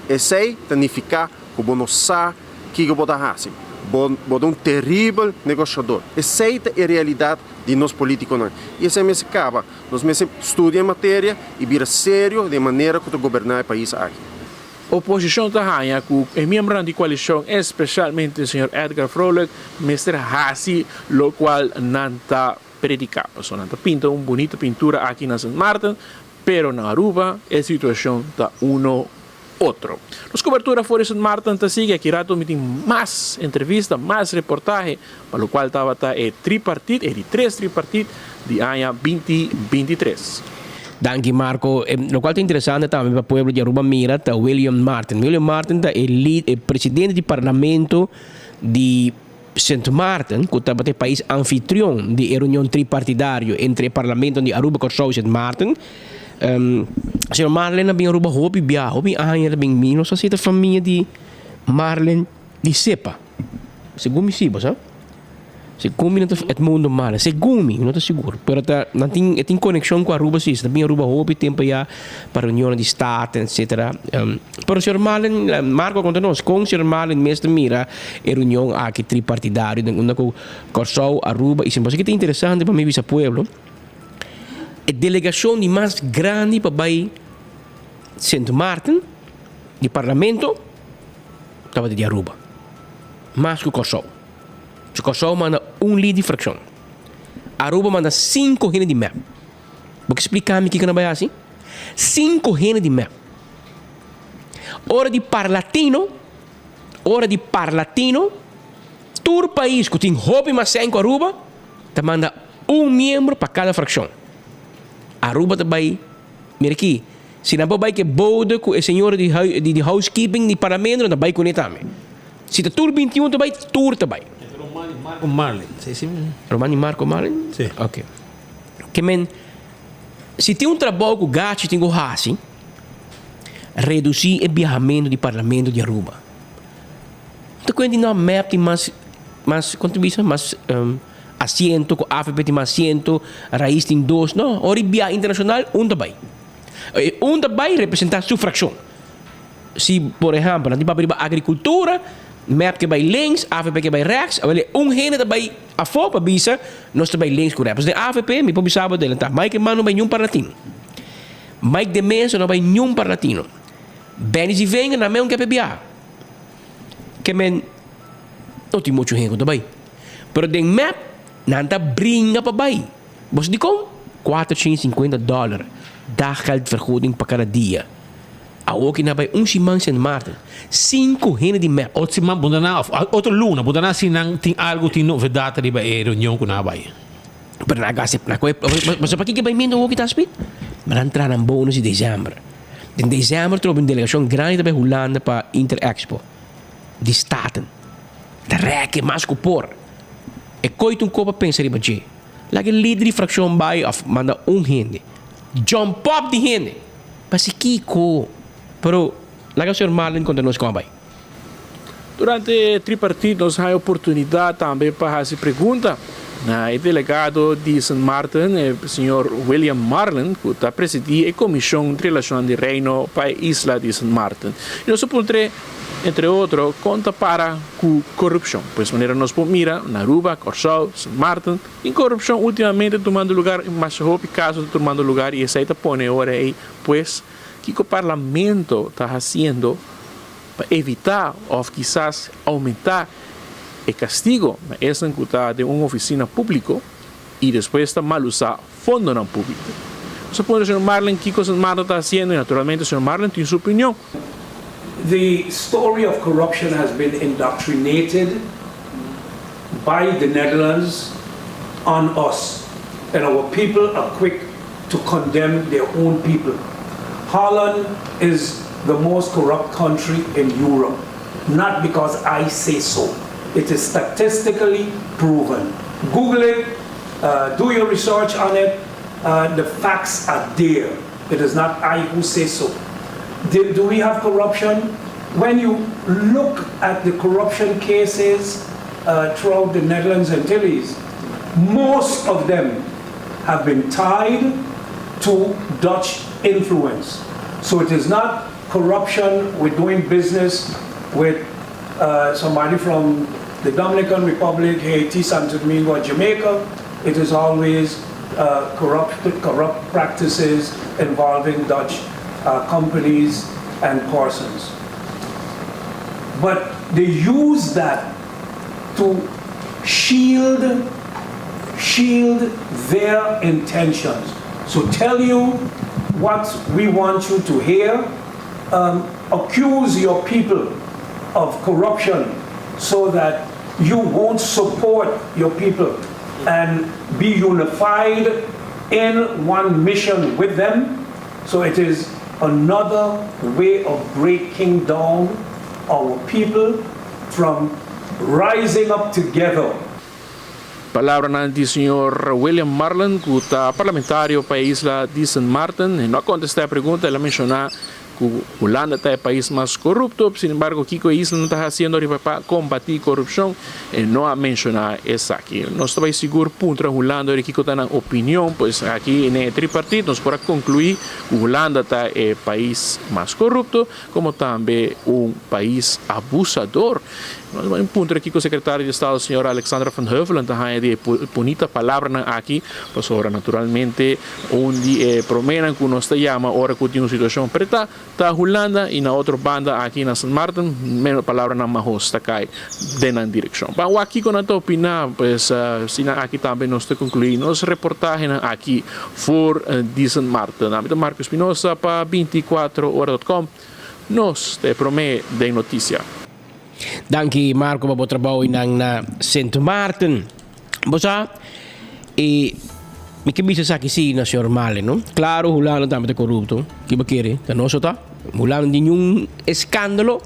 Esei ta nifiká ku bo no sa kiko bo ta hasi. Bo bo ta un teribel negoshador. Esei ta e realidat di nos politikonan. I esei mester kaba. Nos mester studia e materia i bira serio den manera ku ta goberná e pais aki. Oposishon ta haña ku e miembronan di koalishon, espeshalmente señor Edgar Vrolijk, mester hasi lokual nan ta prediká. Pasobra nan ta pinta un bunita pintura aki na Sint Maarten, pero na Aruba e situashon ta uno otro. Nos kobertura for di Sint Maarten ta sigui. Aki rato mi tin mas entrevista, mas reportahe pa lokual tabata e tripartit, e di tres tripartit di aña binti 23. Danki Marco. E locual ta interesante tambe pa pueblo di Aruba mira ta William Martin. William Martin ta e lead, e presidente di parlamento di Sint Maarten, cu tabata e pais anfitrion di e reunion tripartidario entre e parlamentonan di Aruba, Corsou y Sint Maarten. Señor Marlin a bin Aruba hopi bia, hopi aña el a bin. Mi no sa si ta famia di Marlin di Sepa. Segun mi si, bo sa. Segun mi no ta Edmundo Marlin. Segun mi, mi no ta sigur. Pero ta nan tin e tin konekshon ku Aruba si. Ta bin Aruba hopi tempu ya pa reunionnan di Staten etsetera. Pero señor Marlin, Marco a konta nos kon señor Marlin mes ta mira e reunion aki tripartidario den unda ku Kòrsou, Aruba i Sint Pasobra ta interesante pa mi bisa pueblo e delegashon di mas grandi pa bai Sint Maarten di parlamento tabata di Aruba mas ku Kòrsou. Si Kòrsou manda un lid di frakshon, Aruba manda sinku hende di mep. Bo ke splika mi kiko nan bai hasi? Sinku hende di mep. Ora di parlatino, ora di parlatino, tur pais ku tin hopi mas sèn ku Aruba ta manda un miembro pa kada frakshon. Aruba ta bai, mira aki, si nan por bai ku e bode ku e señora di di housekeeping di parlamento nan ta bai kuné tambe. Si ta tur 21 ta bai, tur ta bai. Romani Marco Marlin. Si, si. Romani Marco Marlin? Si. Ok. Ke men, si tin un trabou ku Gachi tin ku hasi, redusí e biahamentu di parlamento di Aruba. Ta kuenta di no mep tin mas, mas, kon ta bisa, mas asiento, ku avp tin mas asiento, Raiz tin dos. No, ora di biaha internashonal, un ta bai. Un ta bai representá su frakshon. Si, por ehèmpel, nan tin papia riba agrikultura, mep ke bai links, avp ke bai rèks, awel e un hende ta bai afó pa bisa nos ta bai links ku rèks. Pasobra den avp mi por bisa bo adelantá, Mike Eman no bai niun parlatino. Mike de Meza no bai niun parlatino. Benny Zivenga nan mes un ke pa biaha. Ke men no tin muchu hende ku ta bai. Pero den mep nan ta bringa pa bai. Bo sa dikon? 450 dòler daggeldvergoeding pa kada dia. Awor ki na bai un siman Sint Maarten, sinku hende di mep. Otro siman bo ta na, of otro luna bo ta na si nan tin algu, tin novedat riba e reunion ku nan a bai. Pero nan a gasta, nan kohe, bo sa pakiko bai mindo awor ki ta spit? Ma nan traha nan bonus di desèmber. Den desèmber trobe un delegashon grandi ta bai Hulanda pa Interexpo di Staten. Ta rèk e mas ku por. E koe ta un kopa pensa riba dje. Laga e lider di frakshon bai of manda un hende. Jump up di hende! Pasi kiko? Pero laga señor Marlin konta nos kon a bai. Durante e tripartit nos haña oportunidat tambe pa hasi pregunta na e delegado di Sint Maarten, e señor William Marlin, ku ta presidí e Komishon di Relashonnan di Reino pa e isla di Sint Maarten. I nos a puntr'é, entre otro, kon ta para ku korupshon. Pues manera nos por mira, na Aruba, Kòrsou, Sint Maarten, tin korupshon últimamente tumando lugar, masha hopi kaso ta tumando lugar i esei ta pone ora ei, pues, kiko Parlamento ta hasiendo pa evitá òf kisas oumentá e kastigo na esnan ku ta den un ofisina públiko i despues ta malusá fondonan públiko. Nos a puntra señor Marlin kiko Sint Maarten ta hasiendo i naturalmente señor Marlin tin su opinion. The story of corruption has been indoctrinated by the Netherlands on us and our people are quick to condemn their own people. Holland is the most corrupt country in Europe, not because I say so. It is statistically proven. Google it, uh, do your research on it. Uh, the facts are there. It is not I who say so. Do, do we have corruption? When you look at the corruption cases uh, throughout the Netherlands Antilles, most of them have been tied to Dutch influence. So it is not corruption with doing business with uh, somebody from the Dominican Republic, Haiti, Santo Domingo, or Jamaica. It is always uh, corrupt, corrupt practices involving Dutch uh, companies and persons. But they use that to shield shield their intentions. So tell you what we want you to hear, um, accuse your people of corruption so that you won't support your people and be unified in one mission with them. So it is another way of breaking down our people from rising up together. Palabranan di señor William Marlin ku ta parlamentario pa e isla di Sint Maarten. E no a kontestá e pregunta, el a menshoná ku Hulanda ta e pais mas korupto, sin embargo kiko e islanan ta hasiendo riba pa kombatí korupshon, e no a menshoná esaki. Nos ta bai sigur puntra Hulanda ora kiko ta nan opinion, pues aki den e tripartit nos por a konkluí ku Hulanda ta e pais mas korupto, komo tambe un pais abusador. Nos bai puntra kiko Sekretario di Estado señora Alexandra van Huffelen ta haña di e bunita palabranan aki, pasobra naturalmente un di e proménan ku nos ta yama ora ku tin un situashon pretá ta Hulanda i na otro banda aki na Sint Maarten menos palabranan mahos ta kai den nan direkshon. Ban wak kiko nan ta opiná, pues asina aki tambe nos ta konkluí nos reportahenan aki for di Sint Maarten. Ami ta Marco Espinosa pa 24 ora dot com, nos ta e promé den notisia. Danki Marco pa bo trabou einan na Sint Maarten. Bo sa, e mi ke bisa esaki si na señor Marlin, no? Claro, Hulanda tambe ta corrupto. Ki bo kere? Ta nos so ta. Hulanda no tin niun escandalo.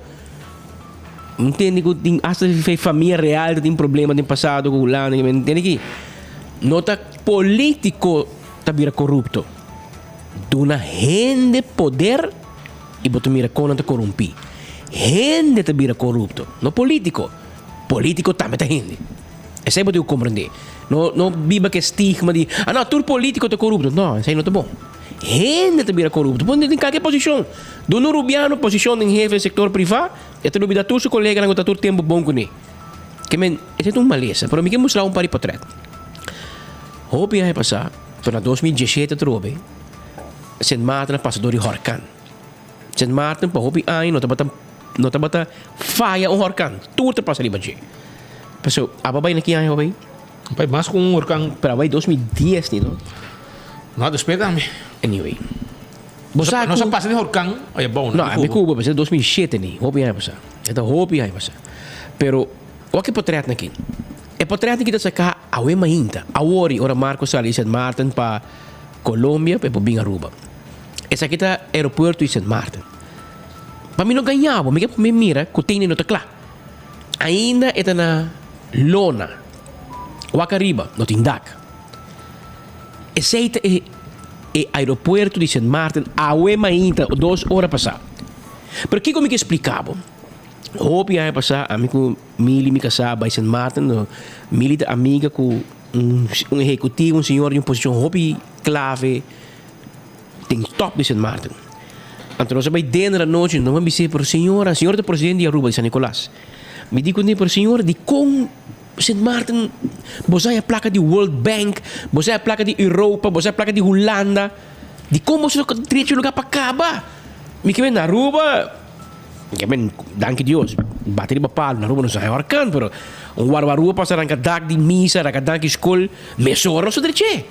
Mi ntende ku tin hasta e famia real ta tin problema den pasado ku Hulanda. Mi ntende ki no ta politico ta bira corrupto. Duna hende poder. I bo ta mira kon nan ta korumpí. Hende ta bira korupto, no polítiko. Polítiko tambe ta hende. Esei bo tin ku komprendé. No no biba ku e stigma di, ah no, tur polítiko ta korupto. No, esei no ta bon. Hende ta bira korupto. Bo den kalke posishon. Duna un rubiano posishon den hefe den sektor privá, e ta lubidá tur su koleganan ku ta tur tempu bon kuné. Ke men, esei ta un malesa. Pero mi ke mustra un par di potrèt. Hopi aña pasá, to na 2017 atrobe, Sint Maarten a pasa dor di horkan. Sint Maarten pa hopi aña no tabata no tabata faya un horkan. Tur ta pasa riba dje. Paso aba bai na ki aña aba bai? Bai mas ku un horkan. Pero aba bai 2010 ni no? No, despues tambe. Anyway. Bo sa ku. Nos a pasa di horkan aya bou no. No, mi Cuba pasa 2007 ni. Hopi aña pasa. E ta hopi aña pasa. Pero wak e potretnan aki. E potretnan aki ta saka awe mainta. Awor ora Marco sali di Sint Maarten pa Colombia pa e por bin Aruba. Esaki ta aeropuerto di Sint Maarten. Pa mi no gaña bo, mi ke mi mira ku tene no ta kla. Ainda e ta na lona. Wak ariba, no tin dak. Esei ta e. e aeropuerto di Sint Maarten awe mainta dos ora pasá. Pero kiko mi ke splika bo? Hopi aña pasá ami ku Mili mi kasá bai Sint Maarten, no Mili ta amiga ku un un ehekutivo, un señor di un posishon hopi klave den top di Sint Maarten. Anto nos a bai denter anochi, nos a bis'é, pero señora, señor ta presidente di Aruba, di San Nicolas. Mi di kuné, pero señor, dikon Sint Maarten bo sa haña plaka di World Bank, bo sa haña plaka di Europa, bo sa haña plaka di Hulanda, dikon bo no drecha un lugá pa kaba? Mi ke na Aruba, mi ke men, danki Dios, bati riba palu, na Aruba no sa haña orkan, pero un warwarua pasa ranka dak di misa, ranka dak di skol, mesora nos a drech'é.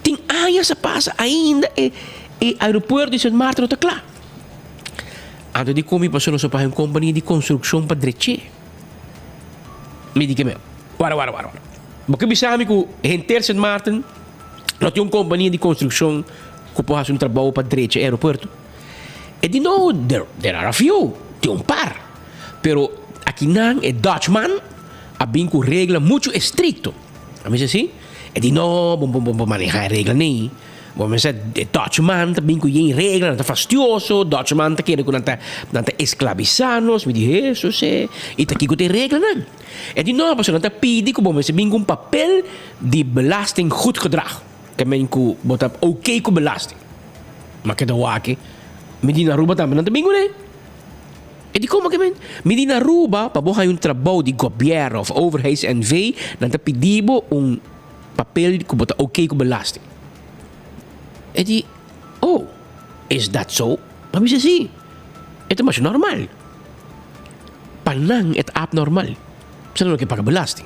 Tin añas a pasa ainda e e aeropuerto di Sint Maarten no ta kla. Anto di kon mi pasó nos a paga un kompania di konstrukshon pa drech'é. Mi di ke me, wara wara wara wara. Bo ke bisa mi ku henter Sint Maarten no tin un kompania di konstrukshon ku por hasi un trabou pa drecha e aeropuerto? E di no, there there are a few, tin un par. Pero akinan e Dutchman a bin ku regla muchu estrikto. A mi bisa si. E di no, bo bo bo maneha e regla nei. Bo mester e Dutchman ta bin ku yen regla, nan ta fastioso, Dutchman ta kere ku nan ta nan ta esklabisá nos. Mi di, Hesus e, i ta kiko ta e reglanan? E di no, pasobra nan ta pidi ku bo mester bin ku un papel di belasting goed gedrag. Ta men ku bo ta oké ku belasting. Ma keda wak, mi di na Aruba tambe nan ta bin kuné. E di komo ke men? Mi di na Aruba pa bo haña un trabou di gobièrnu òf overheids NV, nan ta pidi bo un papel ku bo ta oké ku belasting. E di, Oh, is dat zo? Pa mi si, e ta masha normal. Pa nan e ta abnormal. Pasobra nan no ke paga belasting.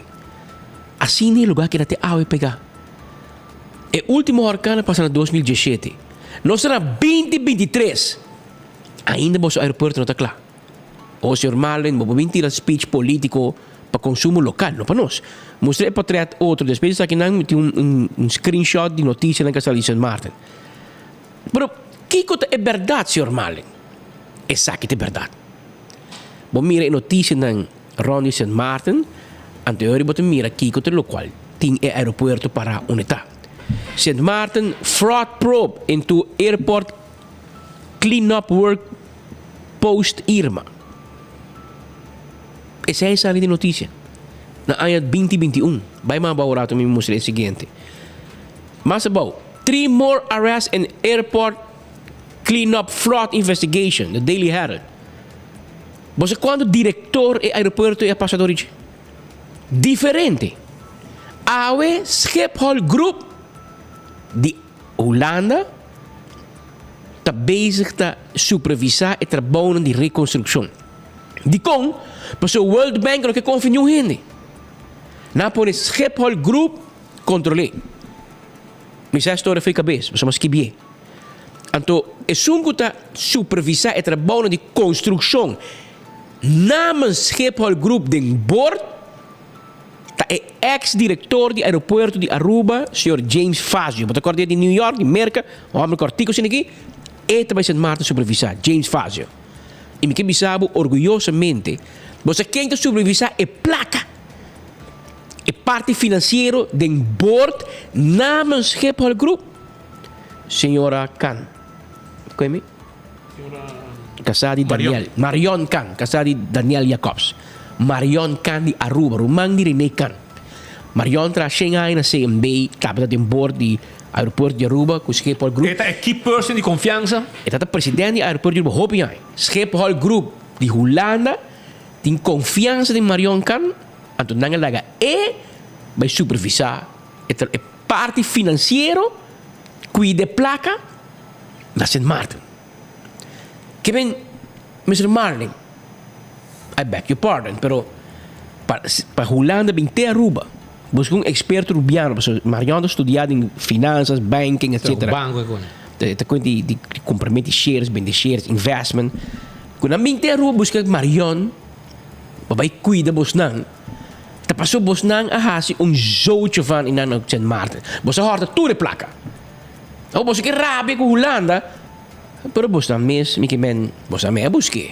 Asina e lugar keda te awe pega. E ultimo horkan a pasa na 2017. Nos ta na 2023. Ainda boso aeropuerto no ta kla. O señor Marlin, bo por bin tira speech politico pa consumo local, no pa nos. Mustra e potret otro, despues di esaki nan mi tin un un screenshot di noticianan cu a sali di Sint Maarten. Pero kico ta e berdad, señor Marlin? Esaki ta e berdad. Bo mira e noticianan rond di Sint Maarten, anto e ora bo ta mira kico ta locual tin e aeropuerto para unda ta. Sint Maarten fraud probe into airport clean up work post Irma. Esei sali di noticia na aña 2021. Bai mas abou rato mi mustra e siguiente. Mas abou, three more arrests in airport clean up fraud investigation, the Daily Herald. Bo sa cuanto director e aeropuerto e a pasa door dje? Diferente. Awe Schiphol Group di Hulanda ta bezig ta supervisá e trabounan di rekonstrukshon. Dikon? Pasobra World Bank no ke konfia niun hende. Nan a pone Schiphol Group kontrol'é. Mi sa e storia fo'i kabes, pasobra mi a skibié. Anto esun ku ta supervisá e trabounan di konstrukshon namens Schiphol Group den bord, Ta e ex director di aeropuerto di Aruba, señor James Fazio. Bo ta corda di New York, di Merca, un homber cortico asina aki? E ta bay Sint Maarten supervisa, James Fazio. Y mi ke bisa bo orguyosamente, bo sa ken ta supervisa e placa, e parti financiero den board namens Schiphol Group? Señora Khan. Koe mi? Kasá di Daniel. Marion Khan, kasá di Daniel Jacobs. Marion Khan di Aruba, ruman di Rene Khan. Marion traha shen aña na CMB, tabata den board di Aeropuerto di Aruba ku Schiphol Group. E ta e key person di konfiansa. E ta ta president di Aeropuerto di Aruba hopi aña. Schiphol Group di Hulanda tin konfiansa den Marion Khan, anto nan a laga e bai supervisá e parti finansiero, kuida e plaka. Na Sint Maarten. Ke men, Mister Marlin, I beg your pardon, pero pa pa Hulanda bin te Aruba busca un experto Rubiano, pasobra Marion ta studia den finanzas, banking, etcetera. Banco e kone. Ta kone di di compramente shares, bende shares, investment. Ku nan bin te Aruba busca Marion pa bai cuida bosnan, ta pasobra bosnan a haci un zootje van y nan na Sint Maarten. Bos a horta tur e placa. Awor boso ke rabia ku Hulanda, pero bosnan mes, mi ke men, bosnan mes a busk'é.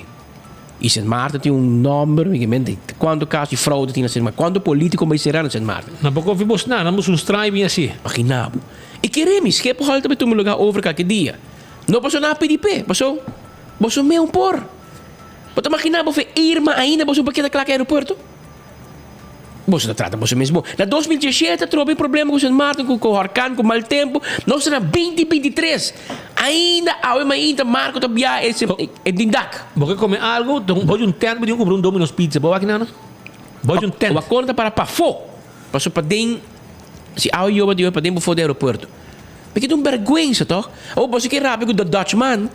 I Sint Maarten tin un nòmber, mi ke men, di kuantu kaso di froude tin na Sint Maarten, kuantu polítiko bai será na Sint Maarten. Nan por konfia bosnan, nan boso un straño bin hasié. Imaginá bo. I kere mi, Schiphol ta bai tuma lugar over kalke dia. No paso nan a pidi p'e, paso boso meun por. Bo ta magina bo fe Irma ainda boso por keda kla ku e aeropuerto? Boso ta trata boso mes bon. Na 2017 atrobe problema ku Sint Maarten ku horkan, ku mal tempu. Nos ta na 2023. Ainda awe mainta Marco ta bia e e din dak. Bo ke kome algu? Bo di un tent bo tin ku kumpra un Domino's pizza. Bo wak nana? Bo di un tent. Wakon ta para pafó. Paso paden si awe yoba di paden bofó di aeropuerto. Mi ke ta un bèrgwensa tòg? Awor boso ke rabia ku The Dutchman,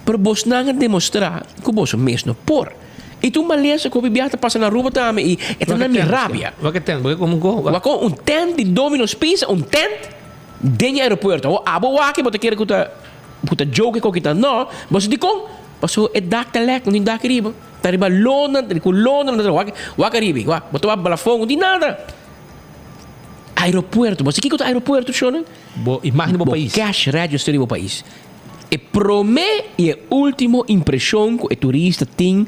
pero bosnan a demostrá ku boso mes no por. I ta un malesa ku hopi biaha ta pasa na Aruba tambe i e ta na mi rabia. Wak e tent, bo ke komo un ko? Wak un tent di Domino's Pizza, un tent den e aeropuerto. Awor abo wak bo ta kere ku ta ku ta joke ku kita. No, boso dikon? Pasobra e dak ta lèk, no tin dak riba. Ta riba lona, ku lona nan ta wak wak ariba, wak. Bo ta wak balafon, no tin nada. Aeropuerto, bo sa kiko ta aeropuerto, shownan? Bo imagen di bo pais. Bo cash register di bo pais. E prome i e ultimo impreshon ku e turista tin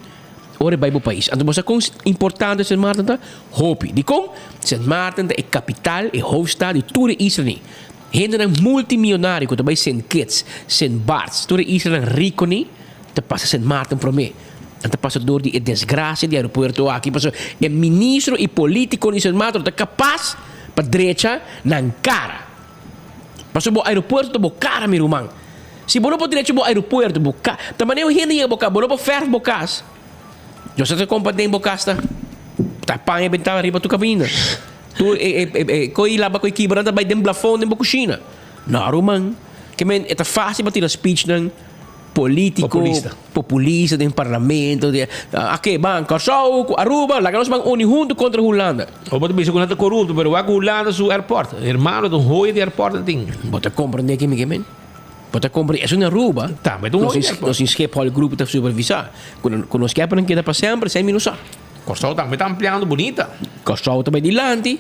ora e bai bo pais. Anto bo sa kon importante Sint Maarten ta? Hopi. Dikon? Sint Maarten ta e kapital, e hoofdstad di tur e islanan. Hendenan multimionario ku ta bai Sint Kitts, Sint Barts, tur e islanan riko ni ta pasa Sint Maarten prome. Nan ta pasa dor di e desgrasia di aeropuerto aki pasobra e ministro i politiko di Sint Maarten no ta kapas pa drecha nan kara. Pasobra bo aeropuerto ta bo kara mi ruman. Si bo no por drecha bo aeropuerto, bo ka, ta manera un hende yega bo kas, bo no por fèrf bo kas. Yo sa ta kompa den bo kas ta ta paña bentana riba tur kaminda. Tur e e e koi laba koi kibra nan ta bai den blafon den bo kushina. No ruman, ke men e ta fásil pa tira speechnan Politico, Populista. populista den parlamento, di, ake, ban Kòrsou ku Aruba, laga nos ban uni huntu kontra Hulanda. Bo ta bisa ku nan ta korupto, pero wak Hulanda su airport. Hermano, ta un hoya di airport nan tin. Bo ta komprendé ke mi ke men? Bo ta komprendé? Esun na Aruba, Tambe ta un nos hoya di airport. nos tin Schiphol Group ta supervisá. Ku ku nos kepernan keda pa semper, esei mi no sa. Kòrsou tambe ta ampliando bunita. Kòrsou ta bai dilanti.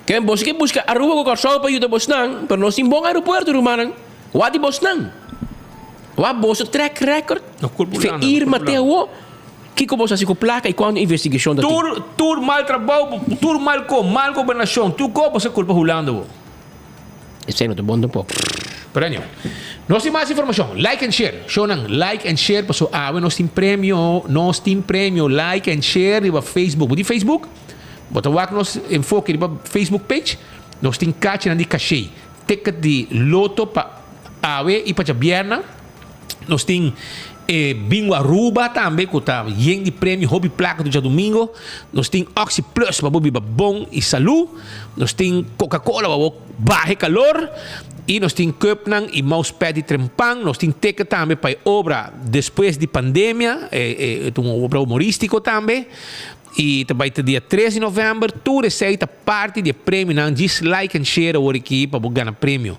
Ke men, boso ke buska Aruba ku Kòrsou pa yuda bosnan, pero nos tin bon aeropuerto, rumannan. Wak di bosnan. Wak boso track record. No culpa Fe Hulanda, no Irma culpa te Hulanda. awo. Kiko boso hasi ku plaka i kuantu investigashon ta tin? Tur tur mal trabou, tur mal ko, mal gobernashon, tur ko boso culpa Hulanda wo. Esei no ta bon tampoco. Pero anyway, nos tin mas informashon. Like and share. Shownan, like and share paso awe nos tin premio, nos tin premio. Like and share riba Facebook. Bo tin Facebook? Bo ta wak nos enfoke riba Facebook page? Nos tin kachinan di kashei. Ticket di loto pa awe y pa djabierna. Nos tin e Bingo Aruba tambe cu ta yen di premio, hopi placa tur djadomingo. Nos tin Oxi Plus pa bo biba bon y salu. Nos tin Coca Cola pa bo baha e calor. Y nos tin cupnan y mousepad di Trempan. Nos tin ticket tambe pa e obra Despues di Pandemia, e ta un obra humoristico tambe. Y ta bay ta dia tres di november. Tur esey ta parti di e premionan. Djis like and share awor aki pa bo gana premio.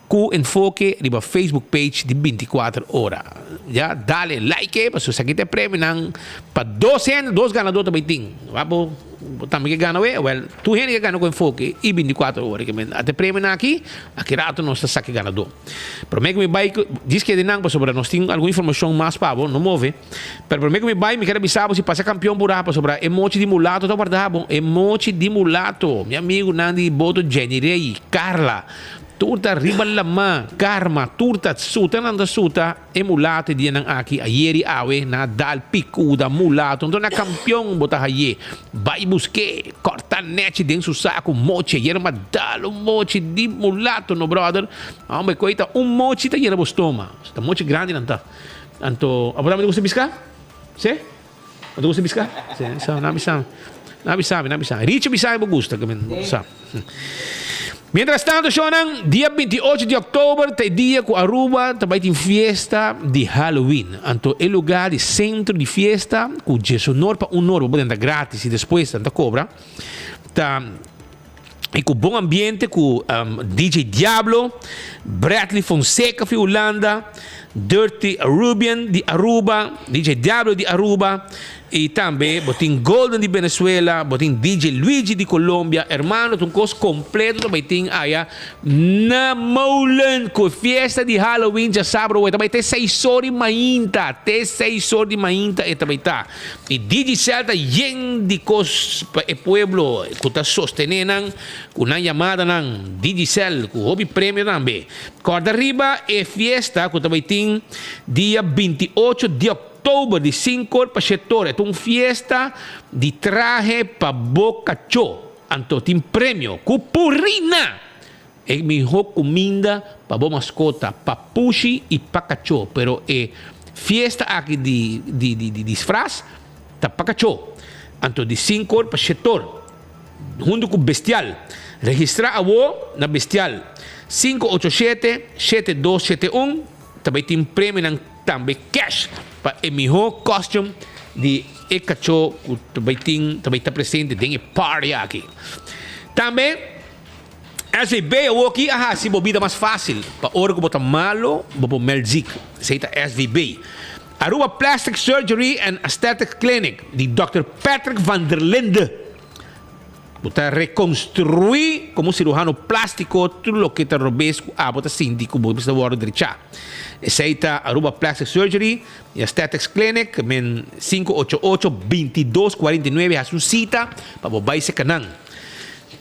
Cu Enfoke riba Facebook page di binticuater ora. Ya, dale like pasobra esaki ta e premionan pa dos hende, dos ganador ta bay tin. Wak bo tambe ke gana we? Wel, tur hende ke gana cu Enfoke y binticuater ora. Ata e premionan aki, aki rato nos ta saca e ganador. Prome cu mi bay, djis keda nan pasobra nos tin algun informacion mas pa bo, no move. Pero prome ku mi bai mi ker a bisa bo si pasa kampion purá pasobra e mochi di mulato ta warda bo. E mochi di mulato, mi amigunan di boto Jenny Rey, Carla, tur ta riba lamá, Karma, tur ta suta nan ta suta e mulato e dianan aki, ayer i awe nan a dal pikuda mulato, anto na kampion bo ta haye. Bai busk'é, kòrta nèchi den su saku mochi, ayer mi a dal un mochi di mulato no bròder, hombre koe ta un mochi ta yena bo stoma, ta mochi grandi nan ta. Anto, abo tambe ta gusta biská? Sí? Bo ta gusta biská? Sí, so, nan bisa mi. Nan bisa mi, nan bisa mi. Richo bisa mi bo gusta, ke men bo sa. Mientras tanto, shownan, dia 28 di oktober ta e dia ku Aruba ta bai tin fiesta di Halloween. Anto e lugá di sentro di fiesta ku djesonor pa unor bo por drenta gratis i despues nan ta kobra ta i ku bon ambiente ku DJ Diablo, Bradley Fonseca fi Hulanda. Dirty Arubian di Aruba, DJ Diablo di Aruba y tambe bo tin Golden di Venezuela, bo tin DJ Luigi di Colombia. Hermano, ta un cos completo ta bay tin aya na Molen cu e fiesta di Halloween djasabra awe. Ta bay te seis or di mainta, te seis or di mainta e ta bay ta. Y Digicel ta yen di cos pa e pueblo cu ta sostene nan cu nan yamadanan. Digicel cu hopi premio tambe. Corda riba e fiesta cu ta bay tin dia 28 di october di cinco or pa shete or. E ta un fiesta di trahe pa bo cacho. Anto tin premio cu Purina! E miho cuminda pa bo mascota, pa pushi y pa cacho. Pero e fiesta aki di di di disfraz ta pa cacho. Anto di cinco or pa shete or. Hunto cu Bestial. Registra awo na Bestial. 587 7271 ta bay tin premionan tambe cash pa e miho costume di e cacho cu ta bay tin ta bay ta presente den e party aki. Tambe SVB awoki a haci bo bida mas facil pa ora cu bo ta malo bo por meld ziek. Esey ta SVB. Aruba Plastic Surgery and Aesthetic Clinic di Dòkter Patrick van der Linde. Bo ta rekonstruí komo siruhano plástiko tur loke ta robes ku abo ta sinti ku bo mester wòrdu drechá. Esei ta Aruba Plastic Surgery y Aesthetics Clinic, men 588 22 49 hasi un sita pa bo bai seka nan.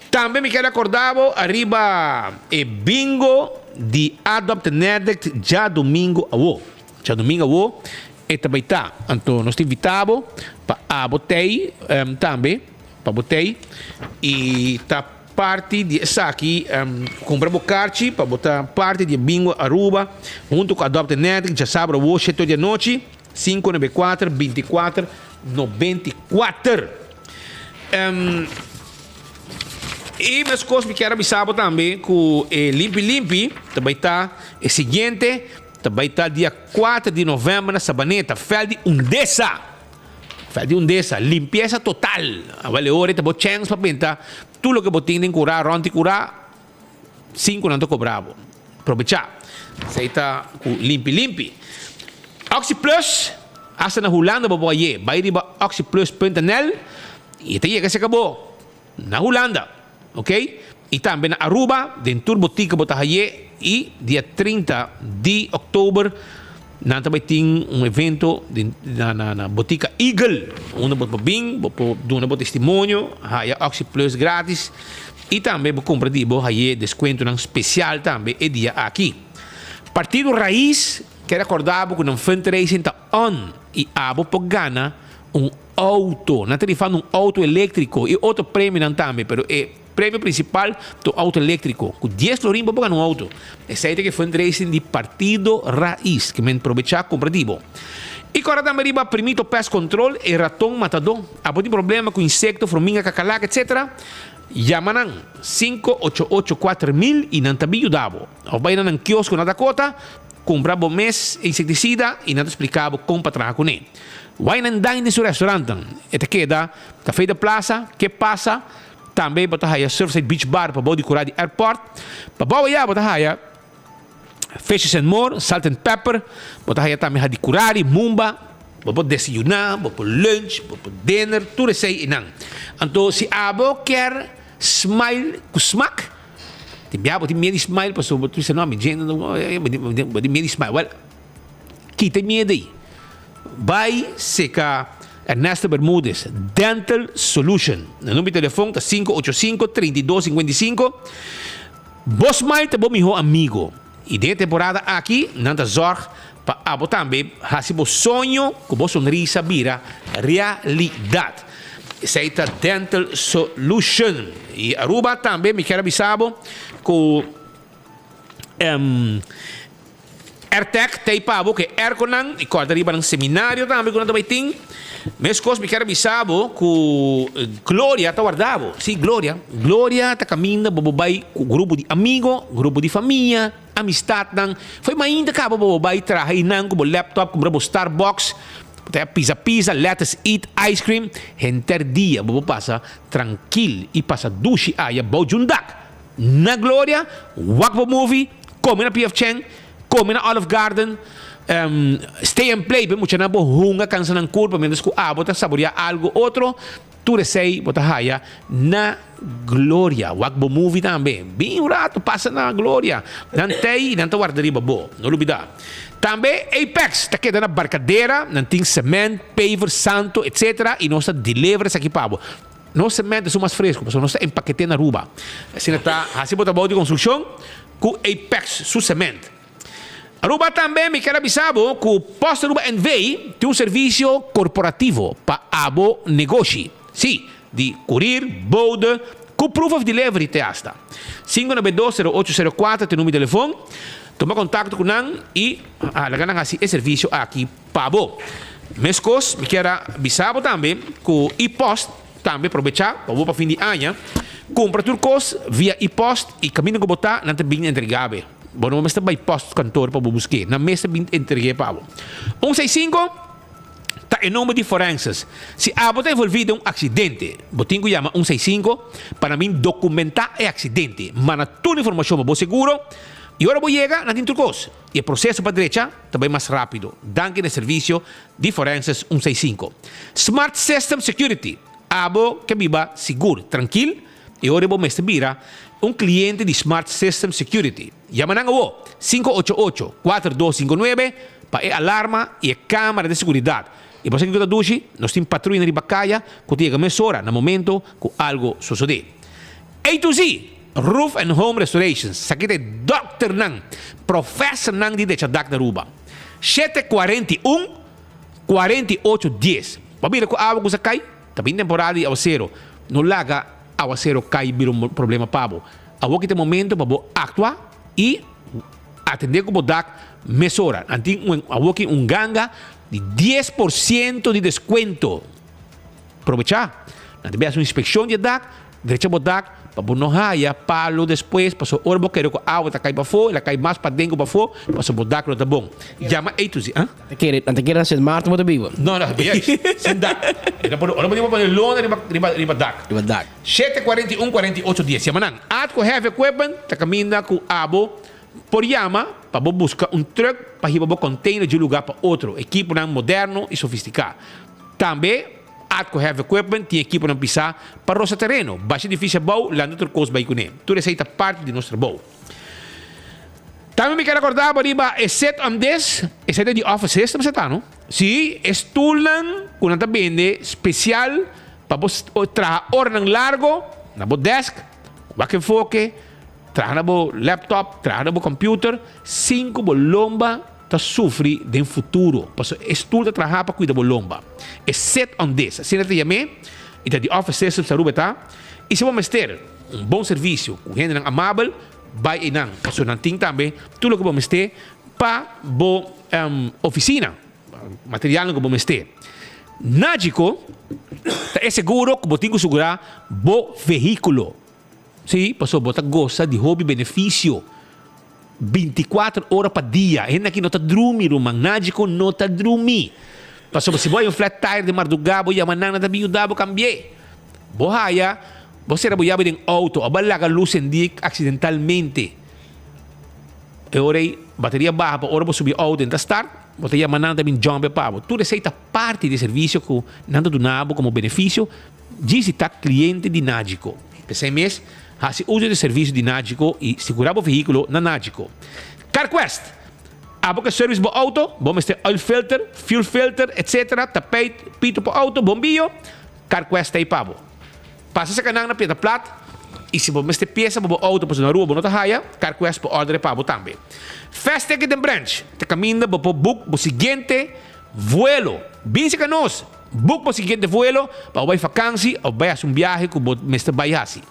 Tambe mi kier akorda bo ariba e bingo di Adopt an Addict djadumingu awo. Djadumingu awo e ta bai ta. Anto nos ta invita bo pa abo tei tambe, pa bo tei y ta parti di esaki. Cumpra bo karchi pa bo ta parti di e Bingo Aruba hunto cu Adopt an Addict djasabra awo shete di anochi, 594 24 94. Y mescos mi kier a bisa bo tambe cu e Limpi Limpi ta bai ta e siguiente. Ta bai ta dia kuater di novèmber na Sabaneta, vèlt di Undesa. Vèlt di Undesa, limpiesa total. Awel e ora ei ta bo chèns pa pinta tur loke bo tin den kurá, rònt di kurá, sin ku nan ta kobra bo. Probechá. Esei ta ku limpi limpi. Oxi Plus, asta na Hulanda bo por haye. Bai riba oxiplus punt nl i e ta yega serka bo. Na Hulanda, ok, y tambe na Aruba, den tur botica bo ta haye y dia 30 di october nan ta bay tin un evento den na na na botica Eagle unda bo por bin, bo por duna bo testimonio, haya Oxi Plus gratis y tambe bo cumpra di bo haye descuentonan special tambe e dia aki. Partido Raiz kier acorda bo cu nan fundraising ta on y abo por gana un Auto. Nan ta rifando un auto eléctrico y otro premionan tambe, pero e premio principal ta un auto eléctrico. Cu dies florin bo por gana un auto. Esey ta e fundraising di Partido Raiz. Ke men probecha cumpra di bo. Y cora tambe riba Primito Pest Control, e raton matadó. Abo tin problema cu insecto, forminga, cacalaca, etc. Yama nan 588 4000 y nan ta bin yuda bo. Of bay na nan kiosko na Dakota, cumpra bo mes insecticida y nan ta splica bo con pa traha cune. Wine and dine den su restaurantnan. E ta keda Café de Plaza, Ke Pasa, tambe bo ta haya Surfside Beach Bar pabou di kura di airport. Pabou aya bo ta haya Fishes and More, Salt and Pepper, bo ta haya tambe Hadikurari, Mumba, bo por desayuná, bo por lunch, bo por dinner, tur esei einan. Anto si abo kier smile ku smak, tin bia bo tin miedu di smile pasobra bo ta bisa no mi djente no bo tin miedu di smile, well kita e miedu ei. Bai seka Ernesto Bermudez, Dental Solution. Na number di telefon ta 585 32 55. Bo smile ta bo miho amigo. Y den e temporada aki nan ta zorg pa abo tambe haci bo soño cu bo sonrisa bira realidad. Esey ta Dental Solution. Y Aruba tambe mi kier a bisa bo cu Airtec ta ei pa bo ku e airconan i kòrda riba nan seminario tambe ku nan ta bai tin. Meskos mi kier a bisa bo ku Gloria ta warda bo. Sí, Gloria. Gloria ta kaminda bo bo bai ku grupo di amigo, grupo di famia, amistatnan. Fo'i mainta kaba bo bo bai traha einan ku bo laptop, kumpra bo Starbucks, bo ta pisa pisa, lettuce eat, ice cream. Henter dia bo por pasa trankil i pasa dushi aya bou djundak. Na Gloria, wak bo movie, come na PF Chang, come na Olive Garden. Stay and play pa e muchanan por hunga kansa nan kurpa mientras ku abo ta saboreá algu otro. Tur esei bo ta haya na Gloria. Wak bo movie tambe. Bin un rato pasa na Gloria. Nan tei i nan ta warda riba bo. No lubida. Tambe Apex ta keda na Barcadera. Nan tin cement, paver, santo, etc. I nos ta deliver esaki pa bo. Nos cement ta esun mas fresco pasobra nos ta empakete na Aruba. Asina ta hasi bo trabou di construccion cu Apex su cement. Aruba tambe mi kier a bisa bo cu Post Aruba NV tin un servicio corporativo pa abo negoshi. Si, di courier, bode, cu proof of delivery te hasta. 592 0804 ta e numero di telefon. Tuma contacto cu nan y laga nan haci e servicio aki pa bo. Mescos mi kier a bisa bo tambe cu e-post tambe probecha pa bo pa fin di aña cumpra tur cos via e-post y caminda cu bo ta nan ta bin entrega be. Bo no mester bai post kantoor pa bo busk'é. Nan mester bin entreg'é pa bo. Un seis sinku ta e number di forenses. Si abo ta envolví den un aksidente, bo tin ku yama un seis sinku pa nan bin dokumentá e aksidente, manda tur informashon pa bo seguro i ora bo yega nan tin tur kos i e proseso pa drecha ta bai mas rápido. Danki na e servisio di forenses un seis sinku. Smart System Security, Abo ke biba sigur, trankil E ora bo mester bira un cliente di Smart System Security. Yama nan awo, 588 4259, pa e alarma y e camera di seguridad. Y bo sa kico ta dushi? Nos tin patruya riba caya cu ta yega mesora na momento cu algo sosode. A to Z, Roof and Home Restorations, sa ki ta e dokternan, professornan di decha dak na Aruba. 741 48 dies. Bo a mira cu awa cu sa cay? Ta bin temporada di awasero. No laga awasero kai bira un problema pa bo. Awor ki ta e momento pa bo aktua i atendé ku bo dak mesora. Nan tin un awor ki un ganga di 10% di deskuento. Probechá. Nan ta bin hasi un inspekshon di e dak, drecha bo dak pa bo no haya palo despues pasobra ora bo kere ku awa ta kai pafó, el a kai mas paden ku pafó pasobra bo dak no ta bon. Yama A to Z, ah? Ta kere, nan ta kere na Sint Maarten bo ta biba. No, no, juist. Sin dak. E ta pone, ora bo tin bo pone lona riba, riba, riba dak. Riba dak. Shete kuarenta i un, kuarenta i ocho dies. Yama nan. Atco Heavy Equipment ta kaminda ku abo por yama pa bo buska un truck pa hiba bo container di un lugar pa otro. Ekiponan moderno i sofistiká. Tambe Atco Heavy Equipment tin ekiponan pisá pa rosa tereno, basha edifisio abou, lanta tur kos bai kuné. Tur esei ta parti di nos trabou. Tambe mi ker acorda bo riba e set on this, e set di office system sa ta no? Si, e stoelnan cu nan ta bende special pa bo traha oranan largo na bo desk, wak enfoke, traha na bo laptop, traha na bo computer sin cu bo lomba ta sufri den futuro. Pasobra e stoel ta traha pa cuida bo lomba. E set on this, asina ta yam'e, y ta di office systems Aruba ta. Y si bo mester un bon servicio cu hendenan amabel, Bai einan, pasobra nan tin tambe tur loke bo mester pa bo oficina, materialnan ku bo mester. Nagico ta e seguro ku bo tin ku sigurá bo vehíkulo. Sí, pasobra bo ta gosa di hopi benefisio bintikuater ora pa dia. E hende aki no ta drumi, ruman. Nagico no ta drumi. Pasobra si bo hay un flat tire den mardugá, bo yama nan, nan ta bin yuda bo kambi'é. Bo haya, bo sera bo yabi den auto o bo a laga lus sendí accidentalmente. E ora ei bateria baha pa ora bo subi auto en ta start, bo ta yama nan ta bin jump pa bo. Tur esei ta parti di e servicio cu nan ta duna bo como beneficio djis di ta cliente di Nagico. P'esei mes, haci uso di e servicio di Nagico y sigura bo vehiculo na Nagico. CarQuest! Abo ke service bo auto, bo mester oil filter, fuel filter, etc. Tapijt, pito pa auto, bombillo. CarQuest ta ei pa bo. Pasa saka nan na Piedra Plat y si bo mester pieza pa bo auto pasobra na Aruba bo no ta haya, CarQuest por order e pa bo tambe. Fast Ticket den Branch ta caminda bo por book bo siguiente vuelo. Bin saka nos, book bo siguiente vuelo pa bo bay vakantie of bay haci un biahe cu bo mester bay haci.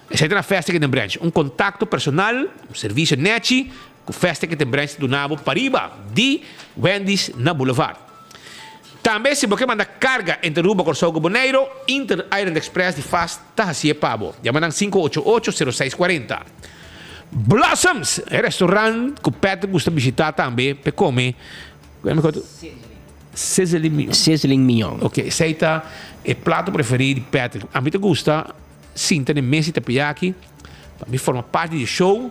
Esey ta na Fast Ticket den Branch. Un contacto personal, un servicio nechi cu Fast Ticket den Branch ta duna bo pariba di Wendy's na Boulevard. Tambe si bo ke manda karga entre Aruba, Kòrsou ku Boneiru, Inter Island Express di fast ta hasié pa bo. Yama nan 588 06 40. Blossoms, e restaurant ku Patrick gusta bishitá tambe p'e kome Sizzling mignon. Sizzling mignon. Ok, esei ta e plato preferí di Patrick. Ami ta gusta sinta den mesa di tapiaki pa mi forma parti di e show.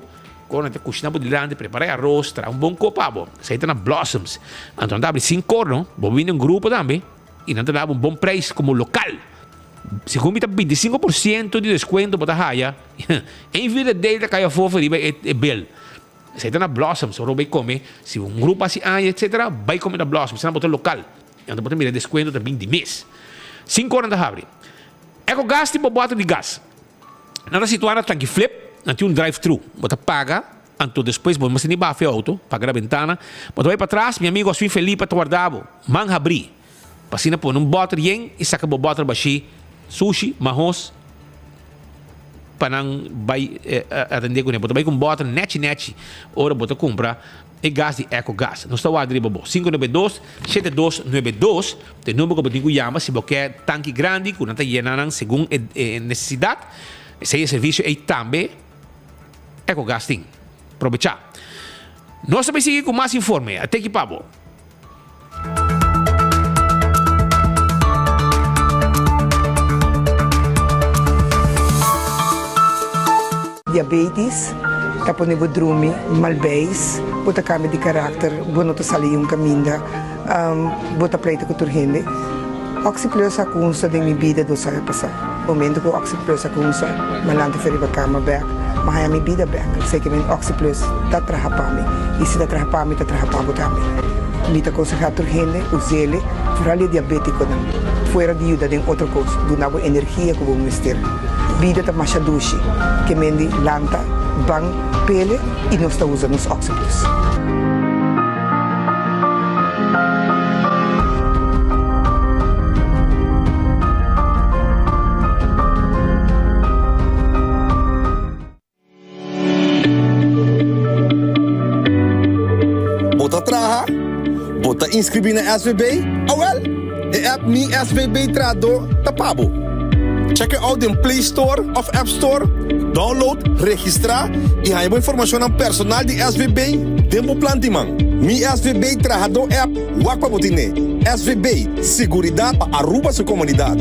Ora nan ta kushina bo dilanti, prepara e aros, traha un bon kop pa bo. Esei ta na Blossoms. Anto nan ta abri sinkor no. Bo bini un grupo tambe i nan ta dabo un bon preis komo lokal. Segun mi ta 25% di deskuento bo ta haya. Ein vida dei ta kai afó riba e bill. Esei ta na Blossoms. Ora bo bai kome, si un grupo hasi aña etcetera, bai kome na Blossoms. Esei nan bo ta lokal. Anto bo ta mira e deskuento ta bin di mes. Sinkor nan ta habri. Ecogas tin bo bòter di gas. Nan ta situá na Tanki Flip, nan tin un drive thru. Bo ta paga, anto despues bo mester ni baha fe auto, paga na bentana. Bo ta bai patras, mi amigo Oswin Felipe ta warda bo, man habrí, pa asina pone un bòter yen i saka bo bòter bashí, sushi, mahos, pa nan bai atendé kuné. Bo ta bai ku un bòter nèchi nèchi ora bo ta kumpra E gas di Ecogas. Nos ta warda riba bo. 592 7292 ta e number ku bo tin ku yama si bo ke tanki grandi ku nan ta yena nan segun e nesesidat. Esei e servisio ei tambe Ecogas tin. Probechá. Nos ta bai sigui ku mas informe. A teki pa bo. Diabetes ta pone bo drumi mal beis, bo ta kambia di karakter, bo no ta sali un kaminda, bo ta pleita ku tur hende. Oxi Plus a kunsa den mi bida dos aña pasá. Momento ku Oxi Plus a kunsa, mi a lanta for riba kama bèk, mi a haña mi bida bèk. Esei ke men Oxi Plus ta traha pa mi. I si ta traha pa mi, ta traha pa bo tambe. Mi ta konsehá tur hende us'el, foral e diabétikonan. Fuera di yuda den otro kos, duna bo energia ku bo mester. Bida ta masha dushi. Ke men di lanta, ban, pele i nos ta usa nos Oxi Plus. Bo ta traha? Bo ta inscribi na SVB? Awel, e app Mi SVB Trahador ta pa bo. Check e out den Play Store of App Store, download, registra y haña bo informacionnan personal di SVB den bo plan di man. Mi SVB Trahador app wak pa bo tine. SVB, siguridad pa Aruba su comunidad.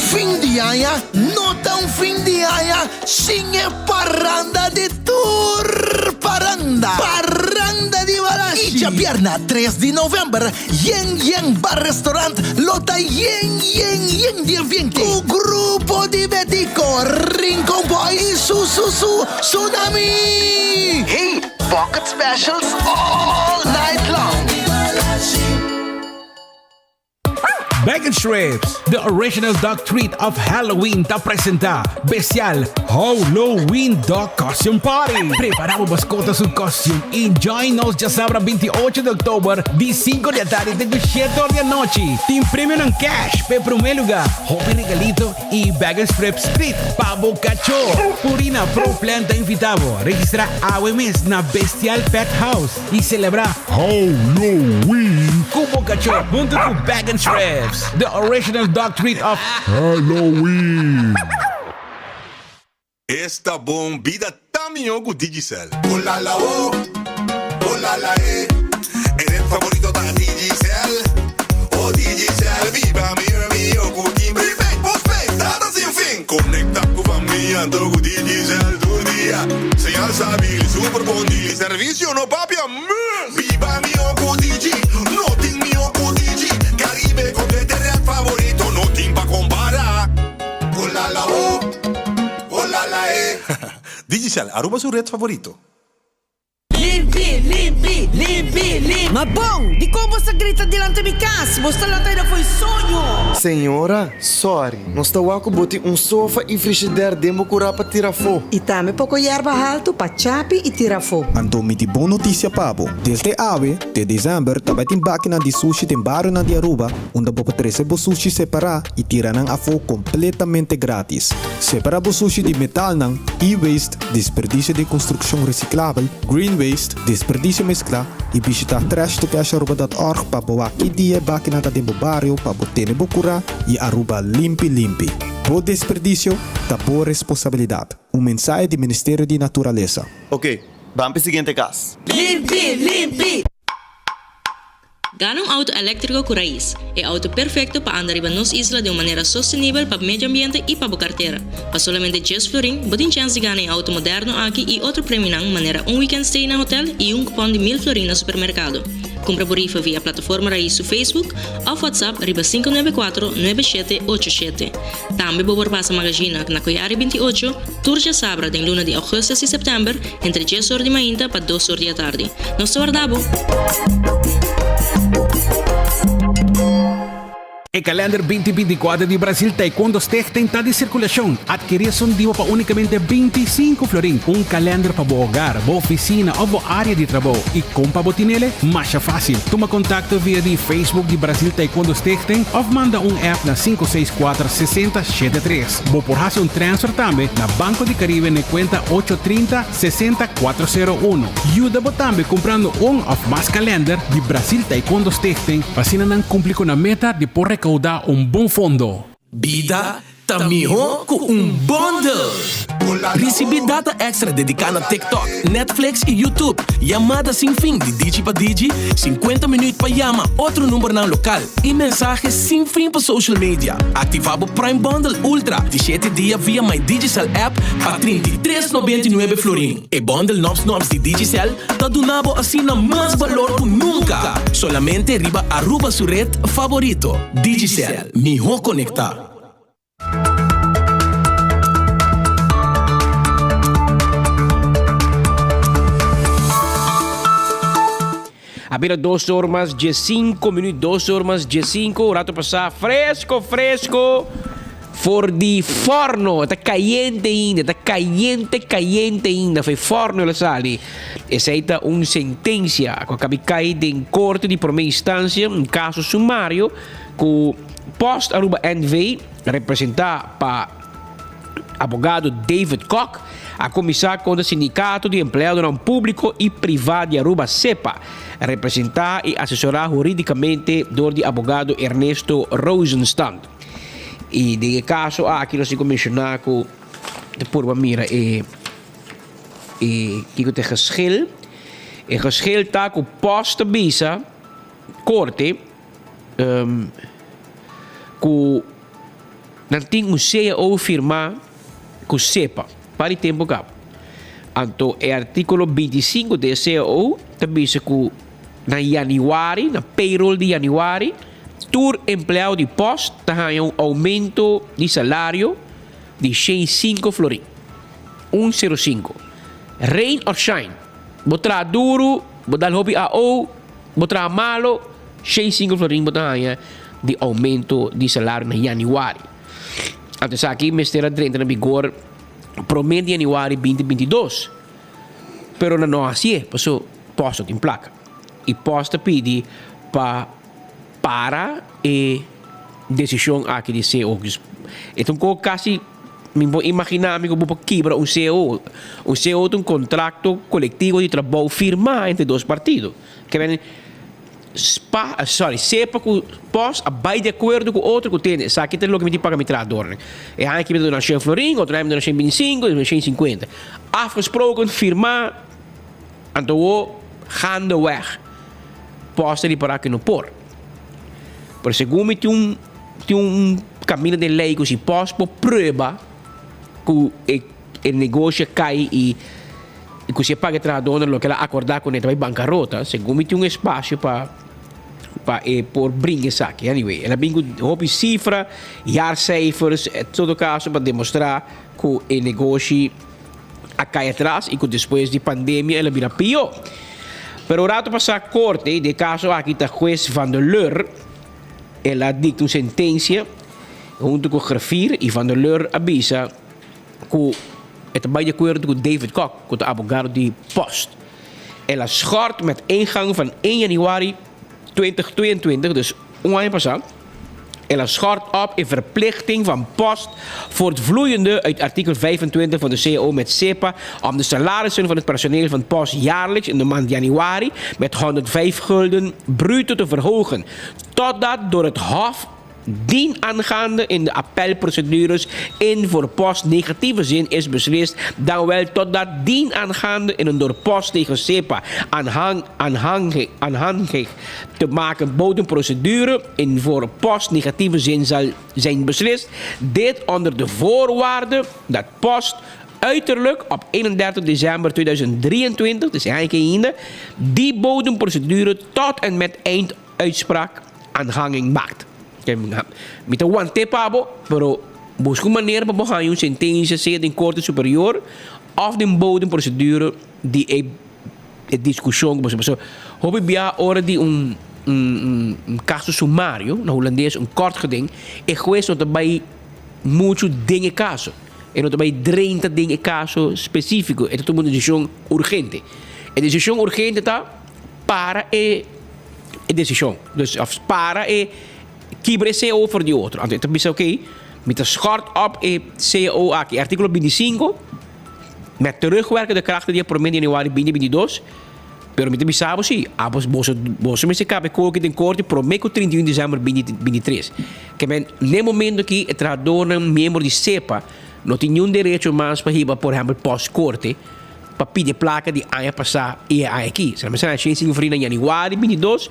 Fin di aña no ta un fin di aña sin e paranda di tur paranda, Paranda di Balashi! I djabièrnè tres di novèmber Yen Yen Bar Restaurant lo ta yen yen yen di ambiente ku Grupo di Betico, Rincon Boys i Su Su Su Tsunami! Hey! Bucket specials all night long! Bag and Strips, the original dog treat of Halloween ta presenta Bestial Halloween Dog Costume Party. Prepara bo mascota su costume y join nos djasabra 28 di october di 5 di atardi te cu 7 or di anochi. Tin premionan cash p'e prome luga, hopi regalito y Bag and Strips treat pa bo cacho. Purina Pro Plan ta invita bo registra awe mes na Bestial Pet House y celebra Halloween cu bo cachor hunto cu Bag and Strips, the original dog treat of Halloween. Esta bon bida ta mihó ku Digicel. Olala oh, olala eh. E red favorito ta Digicel. Oh Digicel, biba mihó mihó ku tin prepaid, postpaid, data sin fin. Konekta ku famia anto ku Digicel tur dia. Señal stabil, super bon deal i servisio no papia mes. Biba mihó ku Digi, no tin mihó ku Digi. Caribe kompleto e red favorito, no tin pa kompara. Olala oh, olala eh. Digicel, Aruba su red favorito. Limpi, limpi, limpi, limpi. Ma bon, dikon bo sa grita dilanti mi kas? Bo sta lanta aida fo'i soño. Señora, sorry, nos ta wak ku bo tin un sofa i frishider den bo kurá pa tira afó. I tambe poko yerba haltu pa chapi i tira afó. Anto mi tin bon notisia pa bo, desde awe te desèmber ta bai tin bakinan di sushi den barionan di Aruba unda bo por trese bo sushi separá i tira nan afó kompletamente gratis. Separá bo sushi di metalnan, e-waste, Desperdisio di konstrukshon resiklabel, green waste, desperdisio mesklá i bishitá trashtocasharuba.org pa bo wak ki dia e bakinan ta den bo bario pa bo tene bo kurá i Aruba limpi limpi. Bo desperdisio ta bo responsabilidat. Un mensahe di Ministerio di Naturalesa. Ok, ban p'e siguiente kas. Limpi, limpi! Gana un auto eléktriko ku Raiz, e auto perfekto pa anda riba nos isla den un manera sostenibel pa medio ambiente i pa bo kartera. Pa solamente djes florin, bo tin chèns di gana e auto moderno aki i otro premionan manera un weekend stay na hotel i un kupòn di mil florin na supermerkado. Kumpra bo rifa via plataforma Raiz su Facebook òf WhatsApp riba 594 9787. Tambe bo por pasa Magazina na Koyari 28 tur djasabra den luna di augustus i sèptèmber entre djes or di mainta pa dos or di atardi. Nos ta warda bo! E kalender binti 24 di Brasil Taekwondo Stichting ta di sirkulashon. Adkerí esun dibo pa únikamente 25 florin. Un kalender pa bo hogar, bo ofisina òf bo área di trabou. I kon pa bo tinele? Masha fásil. Tuma kontakto via di Facebook di Brasil Taekwondo Stichting òf manda un app na sinku seis kuater sesenta shete tres. Bo por hasi un transfer tambe na Banco di Caribe n'e cuenta ocho trinta, sesenta, cuatro sero uno. Yuda bo tambe cumprando un of mas kalender di Brasil Taekwondo Stichting pa asina nan cumpli cu nan meta di por recauda un bon fondo. Bida ta mihó ku un bundle! Risibí data èkstra dediká na TikTok, Netflix i YouTube, yamada sin fin di Digi pa Digi, sinkuenta minüt pa yama otro numbernan lokal i mensahe sin fin pa social media. Aktivá bo Prime Bundle Ultra di shete dia via My Digicel app pa 33 99 florin. E bundle nòps nòps di Digicel ta duna bo asina mas balor ku nunka! Solamente riba Aruba su red favorito. Digicel, mihó konektá. A bira dos or mas diescinco minuut, dos or mas diescinco, rato pasá fresco, fresco for di forno, ta cayente ainda, ta cayente, cayente ainda, foi forno el a sali. Esei ta un sentencia cu a cabi cay den corte di prome instancia, un caso sumario cu Post Aruba NV, representa pa Abogado David Kok a kuminsá kontra Sindikato di Empleadonan Públiko i Privá di Aruba, SEPA, representá i asesorá hurídikamente dor di abogado Ernesto Rosenstand. I den e kaso aki nos tin ku menshoná ku ta purba mira e e kiko ta e geschil. E geschil ta ku pòst ta bisa korte ku Nan tin un cao firmá ku sepa pa di tempu kaba. Anto e artíkulo 25 di e cao ta bisa ku na yanüari, na payroll di yanüari, tur empleado di pòst ta haña un oumento di salario di 105 florin. Un sero sinku. Rain or shine, bo traha duru, bo dal hopi AO, Bo traha malo, shei sinku florin bo ta haña di oumento di salario na yanüari. Anto esaki mester a drenta na bigor promé di yanüari binti 22. Pero nan no hasié, paso pòst no tin plaka. I pòst ta pidi pa para e desishon aki di CO. E ta un kos kasi mi por imaginá mi ku bo por kibra un CO. Un CO ta un kontrakto kolektivo di trabou firmá entre dos partido. Ke men spa, sorry, sepa ku pòs a bai di akuerdo ku otro ku tende esaki ta loke mi tin paga mi trahadornan. E aña aki mi ta duna shen florin, otro aña mi ta duna shen bintisinko, despues shen sinkuenta. Afgesproken, firmá, anto wo gaandeweg pòs ta ripará ku no por. Pero segun mi tin un tin un kaminda den lei ku si pòs por prueba ku e e negoshi a kai i I ku si e paga e trahadónan loke el a akordá kuné ta bai bankarota, segun mi tin un espasio pa pa e por bringa esaki. Anyway, el a bin ku hopi sifra, jaarcijfers, en todo kaso pa demostrá ku e negoshi a kai atras i ku despues di pandemia el a bira pió. Pero un rato pasá korte, i den e kaso aki ta hues Van der Leur, el a dikta un sentensia huntu ku griffier i Van der Leur a bisa, ku e ta bai di akuerdo ku David Kok, ku ta abogado di Post. El a schort met ingang van 1 januari 2022, dus un aña pasá, el a schort op e verplichting van Post voortvloeiende uit artikel 25 van de cao met SEPA om de salarissen van het personeel van Post jaarlijks in de maand januari met 105 gulden bruto te verhogen, totdat door het Hof. Dienaangaande in de appelprocedures in voor Post negatieve zin is beslist, dan wel totdat dienaangaande in een door Post tegen SEPA aanhang, aanhangig, aanhangig te maken bodemprocedure in voor Post negatieve zin zal zijn beslist. Dit onder de voorwaarde dat Post uiterlijk op 31 december 2023, dus eigenlijk einde, die bodemprocedure tot en met einduitspraak aanhanging maakt. Mi ta want'é pa bo, pero busca un manera pa bo haña un sentencia, sea den Corte Superior of den bodemprocedure di e e discusion cu boso. Pasobra hopi bia ora di un un un caso sumario, na Hulandes un kort geding, e hues no ta bay mucho den e caso. E no ta bay drenta den e caso specifico, e ta tuma un decision urgente. E decision urgente ta para e e decision. Dus of para e kibra e cao for di otro. Anto e ta bisa ok, mi ta schort op e cao aki. Articulo bintisinco, met terugwerkende kracht di e prome di januari binti bintidos, pero mi ta bisa bo si, abos boso boso mester kaba e koki den korte prome ku 31 december binti bintitres. Ke men n'e momento aki e trahadornan miembro di SEPA no tin niun derecho mas pa hiba por ehempel post korte pa pidi e plaka di aña pasá i e aña aki. Si nan mester haña shen sinku florin na yanüari bintidos,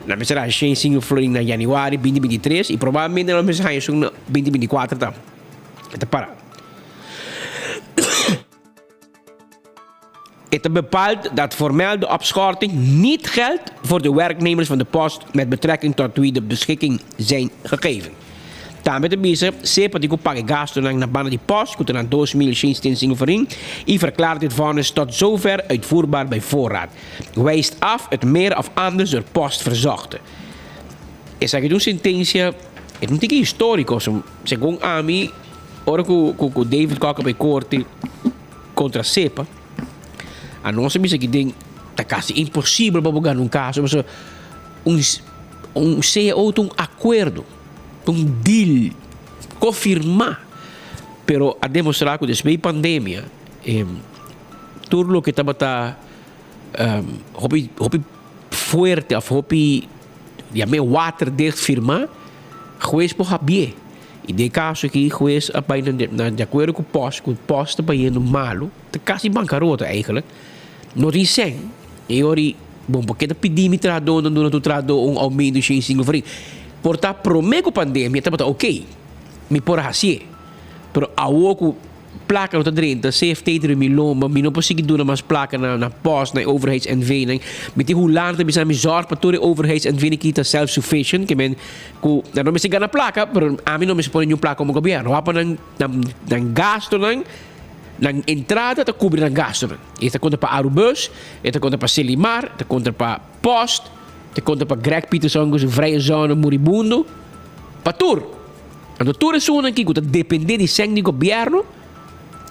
nan mester haña shen sinku florin na yanüari binti bintitres i probablemente nan lo mester haña esun na binti bintikuater tambe. E ta para. E ta bepaald dat formeel de opschorting niet geldt voor de werknemers van de post met betrekking tot wie de beschikking zijn gegeven. Tambe ta bisa, sepa di ku paga e gastunan na banda di post ku ta na 2605 florin i verklaart dit vonnis tot zover uitvoerbaar bij voorraad. Wijst af het meer of anders door post verzochte. Esaki ta un sentensia, e ta un tiki historico, segun ami, ora ku ku David Kok a bai korte kontra sepa, a nos a bisa ki den ta kasi imposibel pa bo gana un kaso, pasobra un un cao ta un akuerdo, ta un deal konfirmá, pero a demostrá ku despues di pandemia tur loke tabata hopi hopi fuerte òf hopi yam'é waterdicht firmá, hues por habié. I den e kaso aki hues a bai na di akuerdo ku pòst, ku pòst ta bayendo malu, ta kasi bankarota eigenlijk, no tin sèn. E ora i, bon, por ke ta pidi mi trahadónan duna tur trahadó un oumento di shen i sinku florin? Por ta promé ku pandemia tabata oké, mi por a hasié. Pero awor ku Plaka no ta drenta, CFT ta mi lomba, mi no por sigui duna mas plaka na na post, na e overheids NV nan. Mi tin Hulanda ta bisa mi zorg pa tur e overheids NV nan ki ta self sufficient, ke men ku nan no mester gana plaka, pero ami no mester pone niun plaka komo gobierno. Wak pa nan nan nan gastonan, nan entrada ta kubri nan gastonan. E ta konta pa Arubus, e ta konta pa Selimar, e ta konta pa post, e ta konta pa Greg Peterson ku su vrije zone muribundo, pa tur. Anto tur esunnan aki ku ta dependé di sèn di gobièrnu,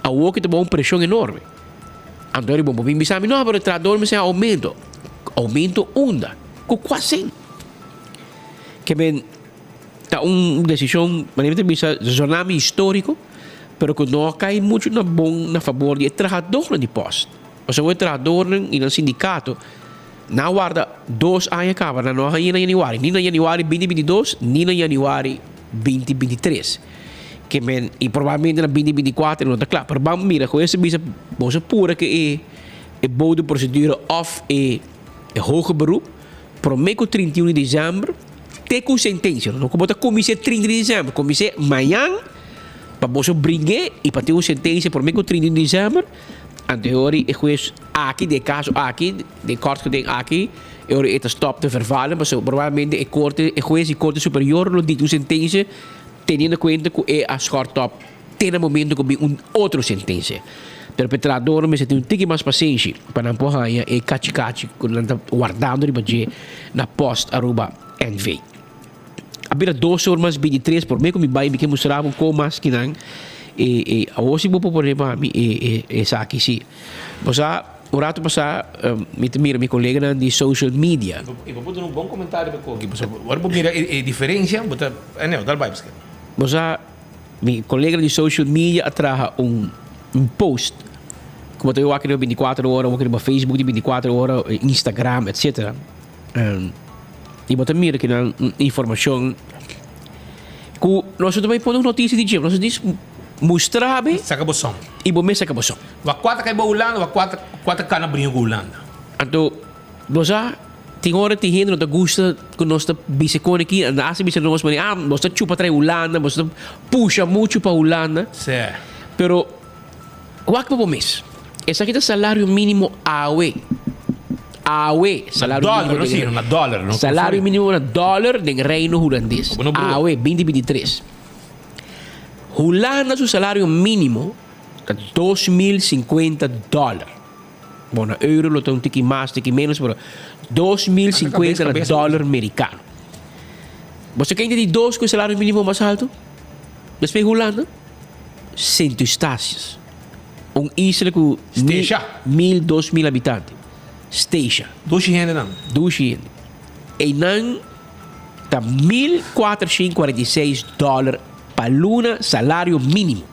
awor ki ta baho un preshon enorme. Anto e riba bo bin bisa mi, no, pero e trahador mester haña oumento. Oumento unda? Ku kua sèn? Ke men ta un desishon, manera mi ta bisa, zona mi históriko, pero ku no a kai muchu na bon na fabor di e trahadornan di pòst. Pasobra e trahadornan i nan sindikato Nan a warda dos aña caba, nan no a haña na januari, ni na januari 2022, ni na januari 2023. Ke men, y probablemente na 2024 no ta cla. Pero ban mira, cu esaki bisa, boso pura cu e e boude procedura of e e hoger beroep, prome cu 31 di december, te cu sentencia. No cu bo ta cuminsa 30 di december, cuminsa mañan pa boso bring'e y pa tin un sentencia prome cu 31 di december, Anteori e hues aki den e kaso aki, den kort geding aki, e ora e ta stop te vervalen, pasobra probablemente e korte, e hues di korte superior lo dikta un sentensia teniendo kuenta ku e a schort op te na momento ku bin un otro sentensia. Pero pa e trahadornan mester tin un tiki mas pasenshi pa nan por haña e kachi kachi ku nan ta wardando riba dje na Post Aruba NV. A bira dos or mas bintitres prome ku mi bai mi ke mustra bo kon mas kinan e e awor si bo por pone pa mi e e esaki si. Bo sa un rato pasa mi ta mira mi koleganan di social media. I bo por duna un bon komentario pa koki pasobra ora bo mira e diferensia bo ta anyway dal bai paske. Bo sa mi koleganan di social media a traha un un post ku bo ta wak riba bintikuater ora wak riba Facebook di bintikuater ora Instagram etcetera. I bo ta mira ki nan informashon. Ku nos no ta bai pone un notisia di dje, nos ta dis mustra be. Saka bo son. I bo mes saka bo son. Wak kua ta kai bo Hulanda, wak kua ta kua ta kana bringa ku Hulanda. Anto bo sa tin ora tin hende no ta gusta ku nos ta bisa kon aki, nan a hasi bisa nos manera, ah nos ta chupa trae Hulanda, nos ta pusha muchu pa Hulanda. Sí. Pero wak pa bo mes, esaki ta salario minimo awe. Awe, salario Na minimo dòler, no den si, na dòler, no? Salario minimo na dòler den Reino Hulandes. Bo no brua. Awe, 2023. Hulanda su salario minimo ta 2050 dòler. Bon, na euro lo ta un tiki mas, tiki menos, pero 2050 na dòler merikano. Bo sa ken ta di dos ku e salario minimo mas haltu? Despues Hulanda, Sint Eustatius. Un isla ku Statia. mil, 2000 habitante. Statia. Dushi hendenan. Dushi hende. Einan ta 1446 dòler pa luna salario mínimo.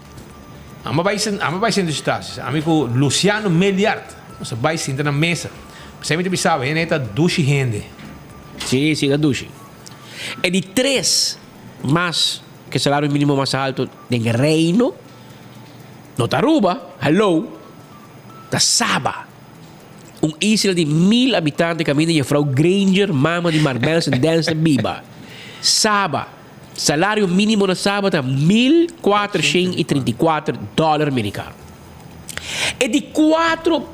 Ami a bai ami a bai Sint Eustatius. Ami ku Luciano Meliard. Nos a bai sinta na mesa. P'esei mi ta bisa bo, hende ei ta dushi hende. Sí, sí, ta dushi. E di tres mas ku e salario mínimo mas alto den Reino no ta Aruba, hallo, ta Saba. Un isla di mil habitante kaminda Jefrouw Granger, mama di Marbels en Dance ta biba. Saba, salario minimo na Saba ta 1434 dòler merikano. E di kuatro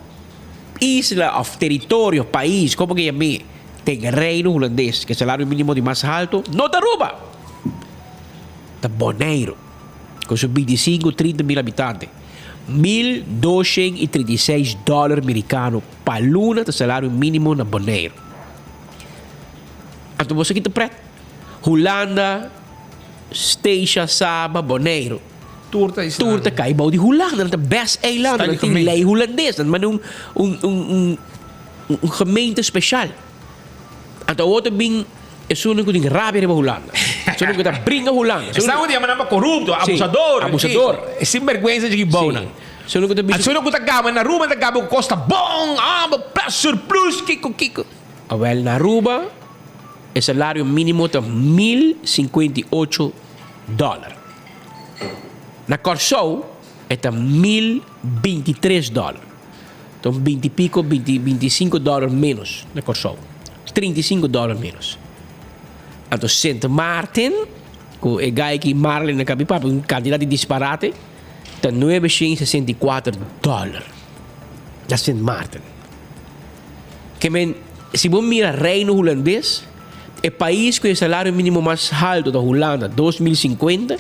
isla òf teritorio, pais, komo ke yam'é, den Reino Hulandes ku e salario minimo di mas haltu no ta Aruba, ta Boneiru ku su bintisinku, trinta mil habitante. 1236 dòler merikano pa luna ta salario minimo na Boneiru. Anto boso kita pret? Hulanda, Statia, Saba, Boneiru. Tur ta isla. Tur ta kai bou di Hulanda. Nan ta bes eilanden. Nan tin lei hulandes. Nan manda un un un un gemeente special. Anto awor ta bin esunnan ku tin rabia riba Hulanda. Esunnan ku ta bringa Hulanda. Esnan ku ta yama nan pa korupto, abusador. Abusador. E sinbergwensa dje ki bou nan. Esunnan ku ta bisa. Esunnan ku ta gaba na Aruba, nan ta gaba ku kos ta bon, ah, bo plus surplus, kiko, kiko. Awel na Aruba e salario minimo ta 1058 dòler. Na Kòrsou e ta 1023 dòler. Ta un binti piko, binti, binti i sinku dòler ménos na Kòrsou. 35 dòler ménos. Anto Sint Maarten, ku e gai ki Marlin a kabi papia, un kantidat di disparate, ta 964 dòler na Sint Maarten. Ke men, si bo mira Reino Hulandes, e pais ku e salario mínimo mas haltu ta Hulanda, 2050,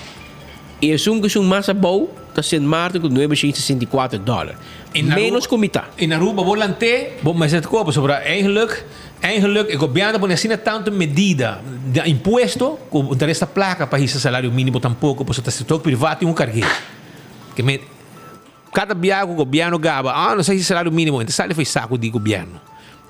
I esun ku esun mas abou ta Sint Maarten ku 964 dòler. Ménos ku mitá. In Aruba bo lant'é, bo mester ta koba pasobra eigenlijk, eigenlijk e gobièrnu ta pone asina tantu medida di impuesto ku no ta resta plaka pa hisa salario mínimo tampoko pasobra ta sektor privá tin ku karg'é. Ke men kada biaha ku gobièrnu gaba, ah nos a hisa salario mínimo, e ta sali for e saku di gobièrnu.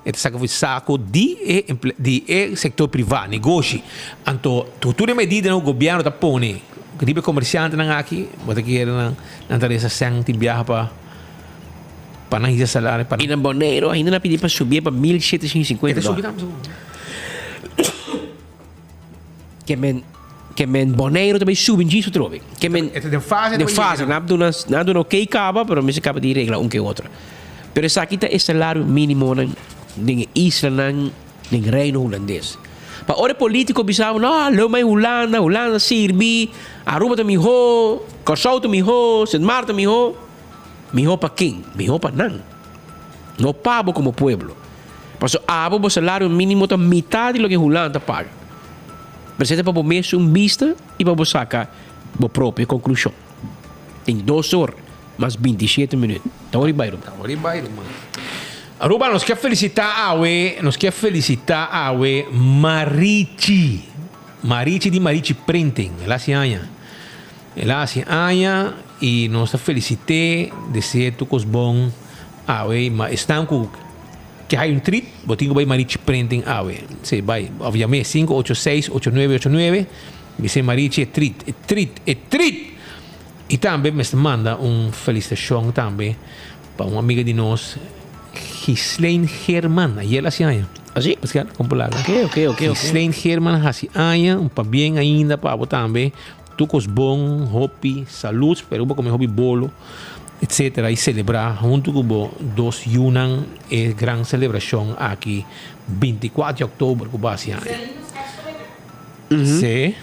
E ta saka for saco di e di e sector priva, negoshi. Anto cu tur e medidanan cu gobierno ta pone riba e comerciantenan aki, bo ta kere nan nan ta reza cen tin biaha pa pa nan hisa salario pa I na Boneiru ainda nan a pidi pa subié pa 1750 E ta subi dòler. tambe. Ke men ke men Boneiru ta bay subi djis atrobe. Ke men E ta den fase den fase nan a duna nan a duna okey kaba pero mester kaba di regla un ke otro. Pero esaki ta e salario minimonan den e islanan den Reino Hulandes. Pa ora e politico bisa bo no leu mai Hulanda, Hulanda sirbi, Aruba ta miho, Kòrsou ta miho, Sint Maarten ta miho. Miho pa ken? Miho pa nan. No pa bo komo pueblo. Pasobra abo bo salario minimo ta mitad di loke Hulanda ta paga. Presenta pa bo mes un bista y pa bo saca bo propio conclusion. Tin dos or mas 27 minuut. Ta ora y bay ruman. Ta ora y bay ruman. Aruba nos ke felicita awe, nos ke felicita awe Marichi. Marichi di Marichi Printing. El a haci aña. El a haci aña y nos ta felicit'e, desea tur cos bon awe. Ma esnan cu ke hay un trip, bo tin cu bay Marichi Printing awe. Si, bay. Of yam'e 586 8989, bis'e Marichi e trit, e trit, e trit! Y tambe mester manda un felicitacion tambe pa un amiga di nos, Ghislaine Geerman. Ayer el a haci aña. Así? Pascal, con palabra. Ok, ok, ok, ok. Ghislaine Geerman a haci aña, un pabien ainda pa bo tambe. Tur kos bon, hopi salud, spero bo come hopi bolo, etc. Y celebra hunto cu bo dos yunan e gran celebracion aki 24 di october cu bo haci aña. Sí.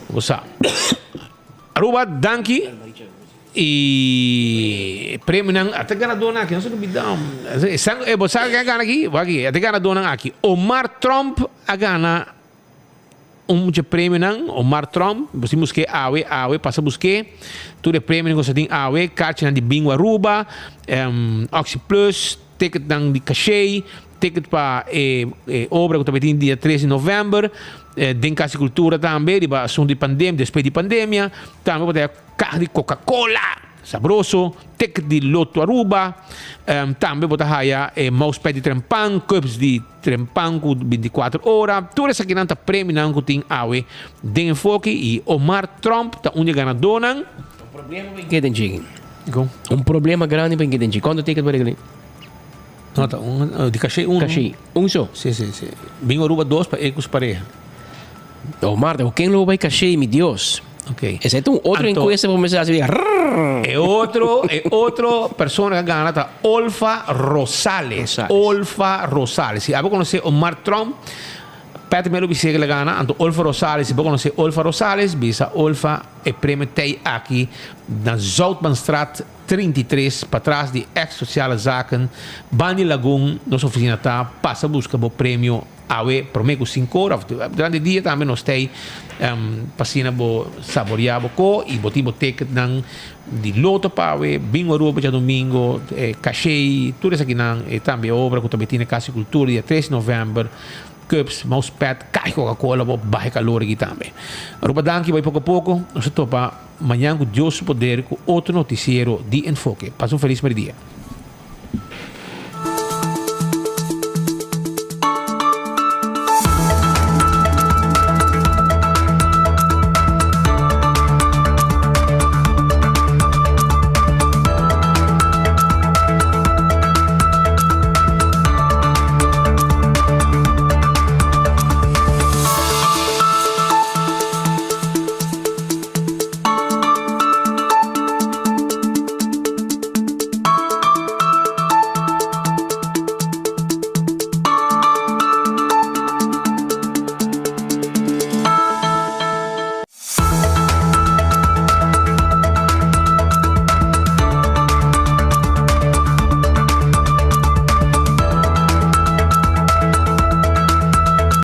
Bo sa. Aruba, danki. Y premionan, ata ganadornan aki, no se olbida. Bo sa ken a gana aki? Bo aki, ata ganadornan aki. Omar Tromp a gana un dje premionan, Omar Tromp, bo si busk'é awe, awe, pasa busk'é. Tur e premionan ku sa tin awe, karchinan di Bingo Aruba, Oxi Plus, ticketnan di Caché, ticket pa e obra ku ta bai tin dia tres di novèmber, den Kas di Kultura tambe riba asuntu di pandemia, despues di pandemia, tambe bo ta haya kaha di Coca-Cola, sabroso, ticket di Lotto Aruba, tambe bo ta haya e mousepad di Trempan, cups di Trempan ku bintikuater ora. Tur esakinan ta premionan ku tin awe den Enfoke i Omar Tromp ta un di e ganadónan. Un problema pa inketen chiki. Un problema grandi pa inketen chiki. Kuantu ticket bo regla? No, ta un, di Caché uno. Caché, un so? Si, si, si. Bin Aruba dos pa e ku su pareha. Omar, ta ku ken lo bo bai Caché, mi Dios? Ok. Esei ta un otro Anto, encuesta ku mester hasi. Rrrr. E otro, e otro persona ku a gana ta Olfa Rosales. Rosales. Olfa Rosales. Si abo konosé Omar Tromp, Patrick Melo bis'é ku el a gana. Anto Olfa Rosales, si bo konosé Olfa Rosales, bisa Olfa e premio t'ei aki na Zoutmanstraat 33, patras di ex Sociale Zaken, Bandi Lagun, nos oficina ta, pasa busca bo premio awe prome cu cinco ora of durante dia tambe nos t'ey pa asina bo saborea bo co y bo tin bo ticketnan di loto pa awe, bingo Aruba djadomingo, cache, tur esakinan, e tambe obra cu ta bay tin na Casa di Cultura dia tres di november. Cups, mousepad, cash coca cola bo baha e calor aki tambe. Aruba danki bai poco poco, nos ta topa mañan cu Dios su poder cu otro noticiero di Enfoke. Pasa un feliz merdia.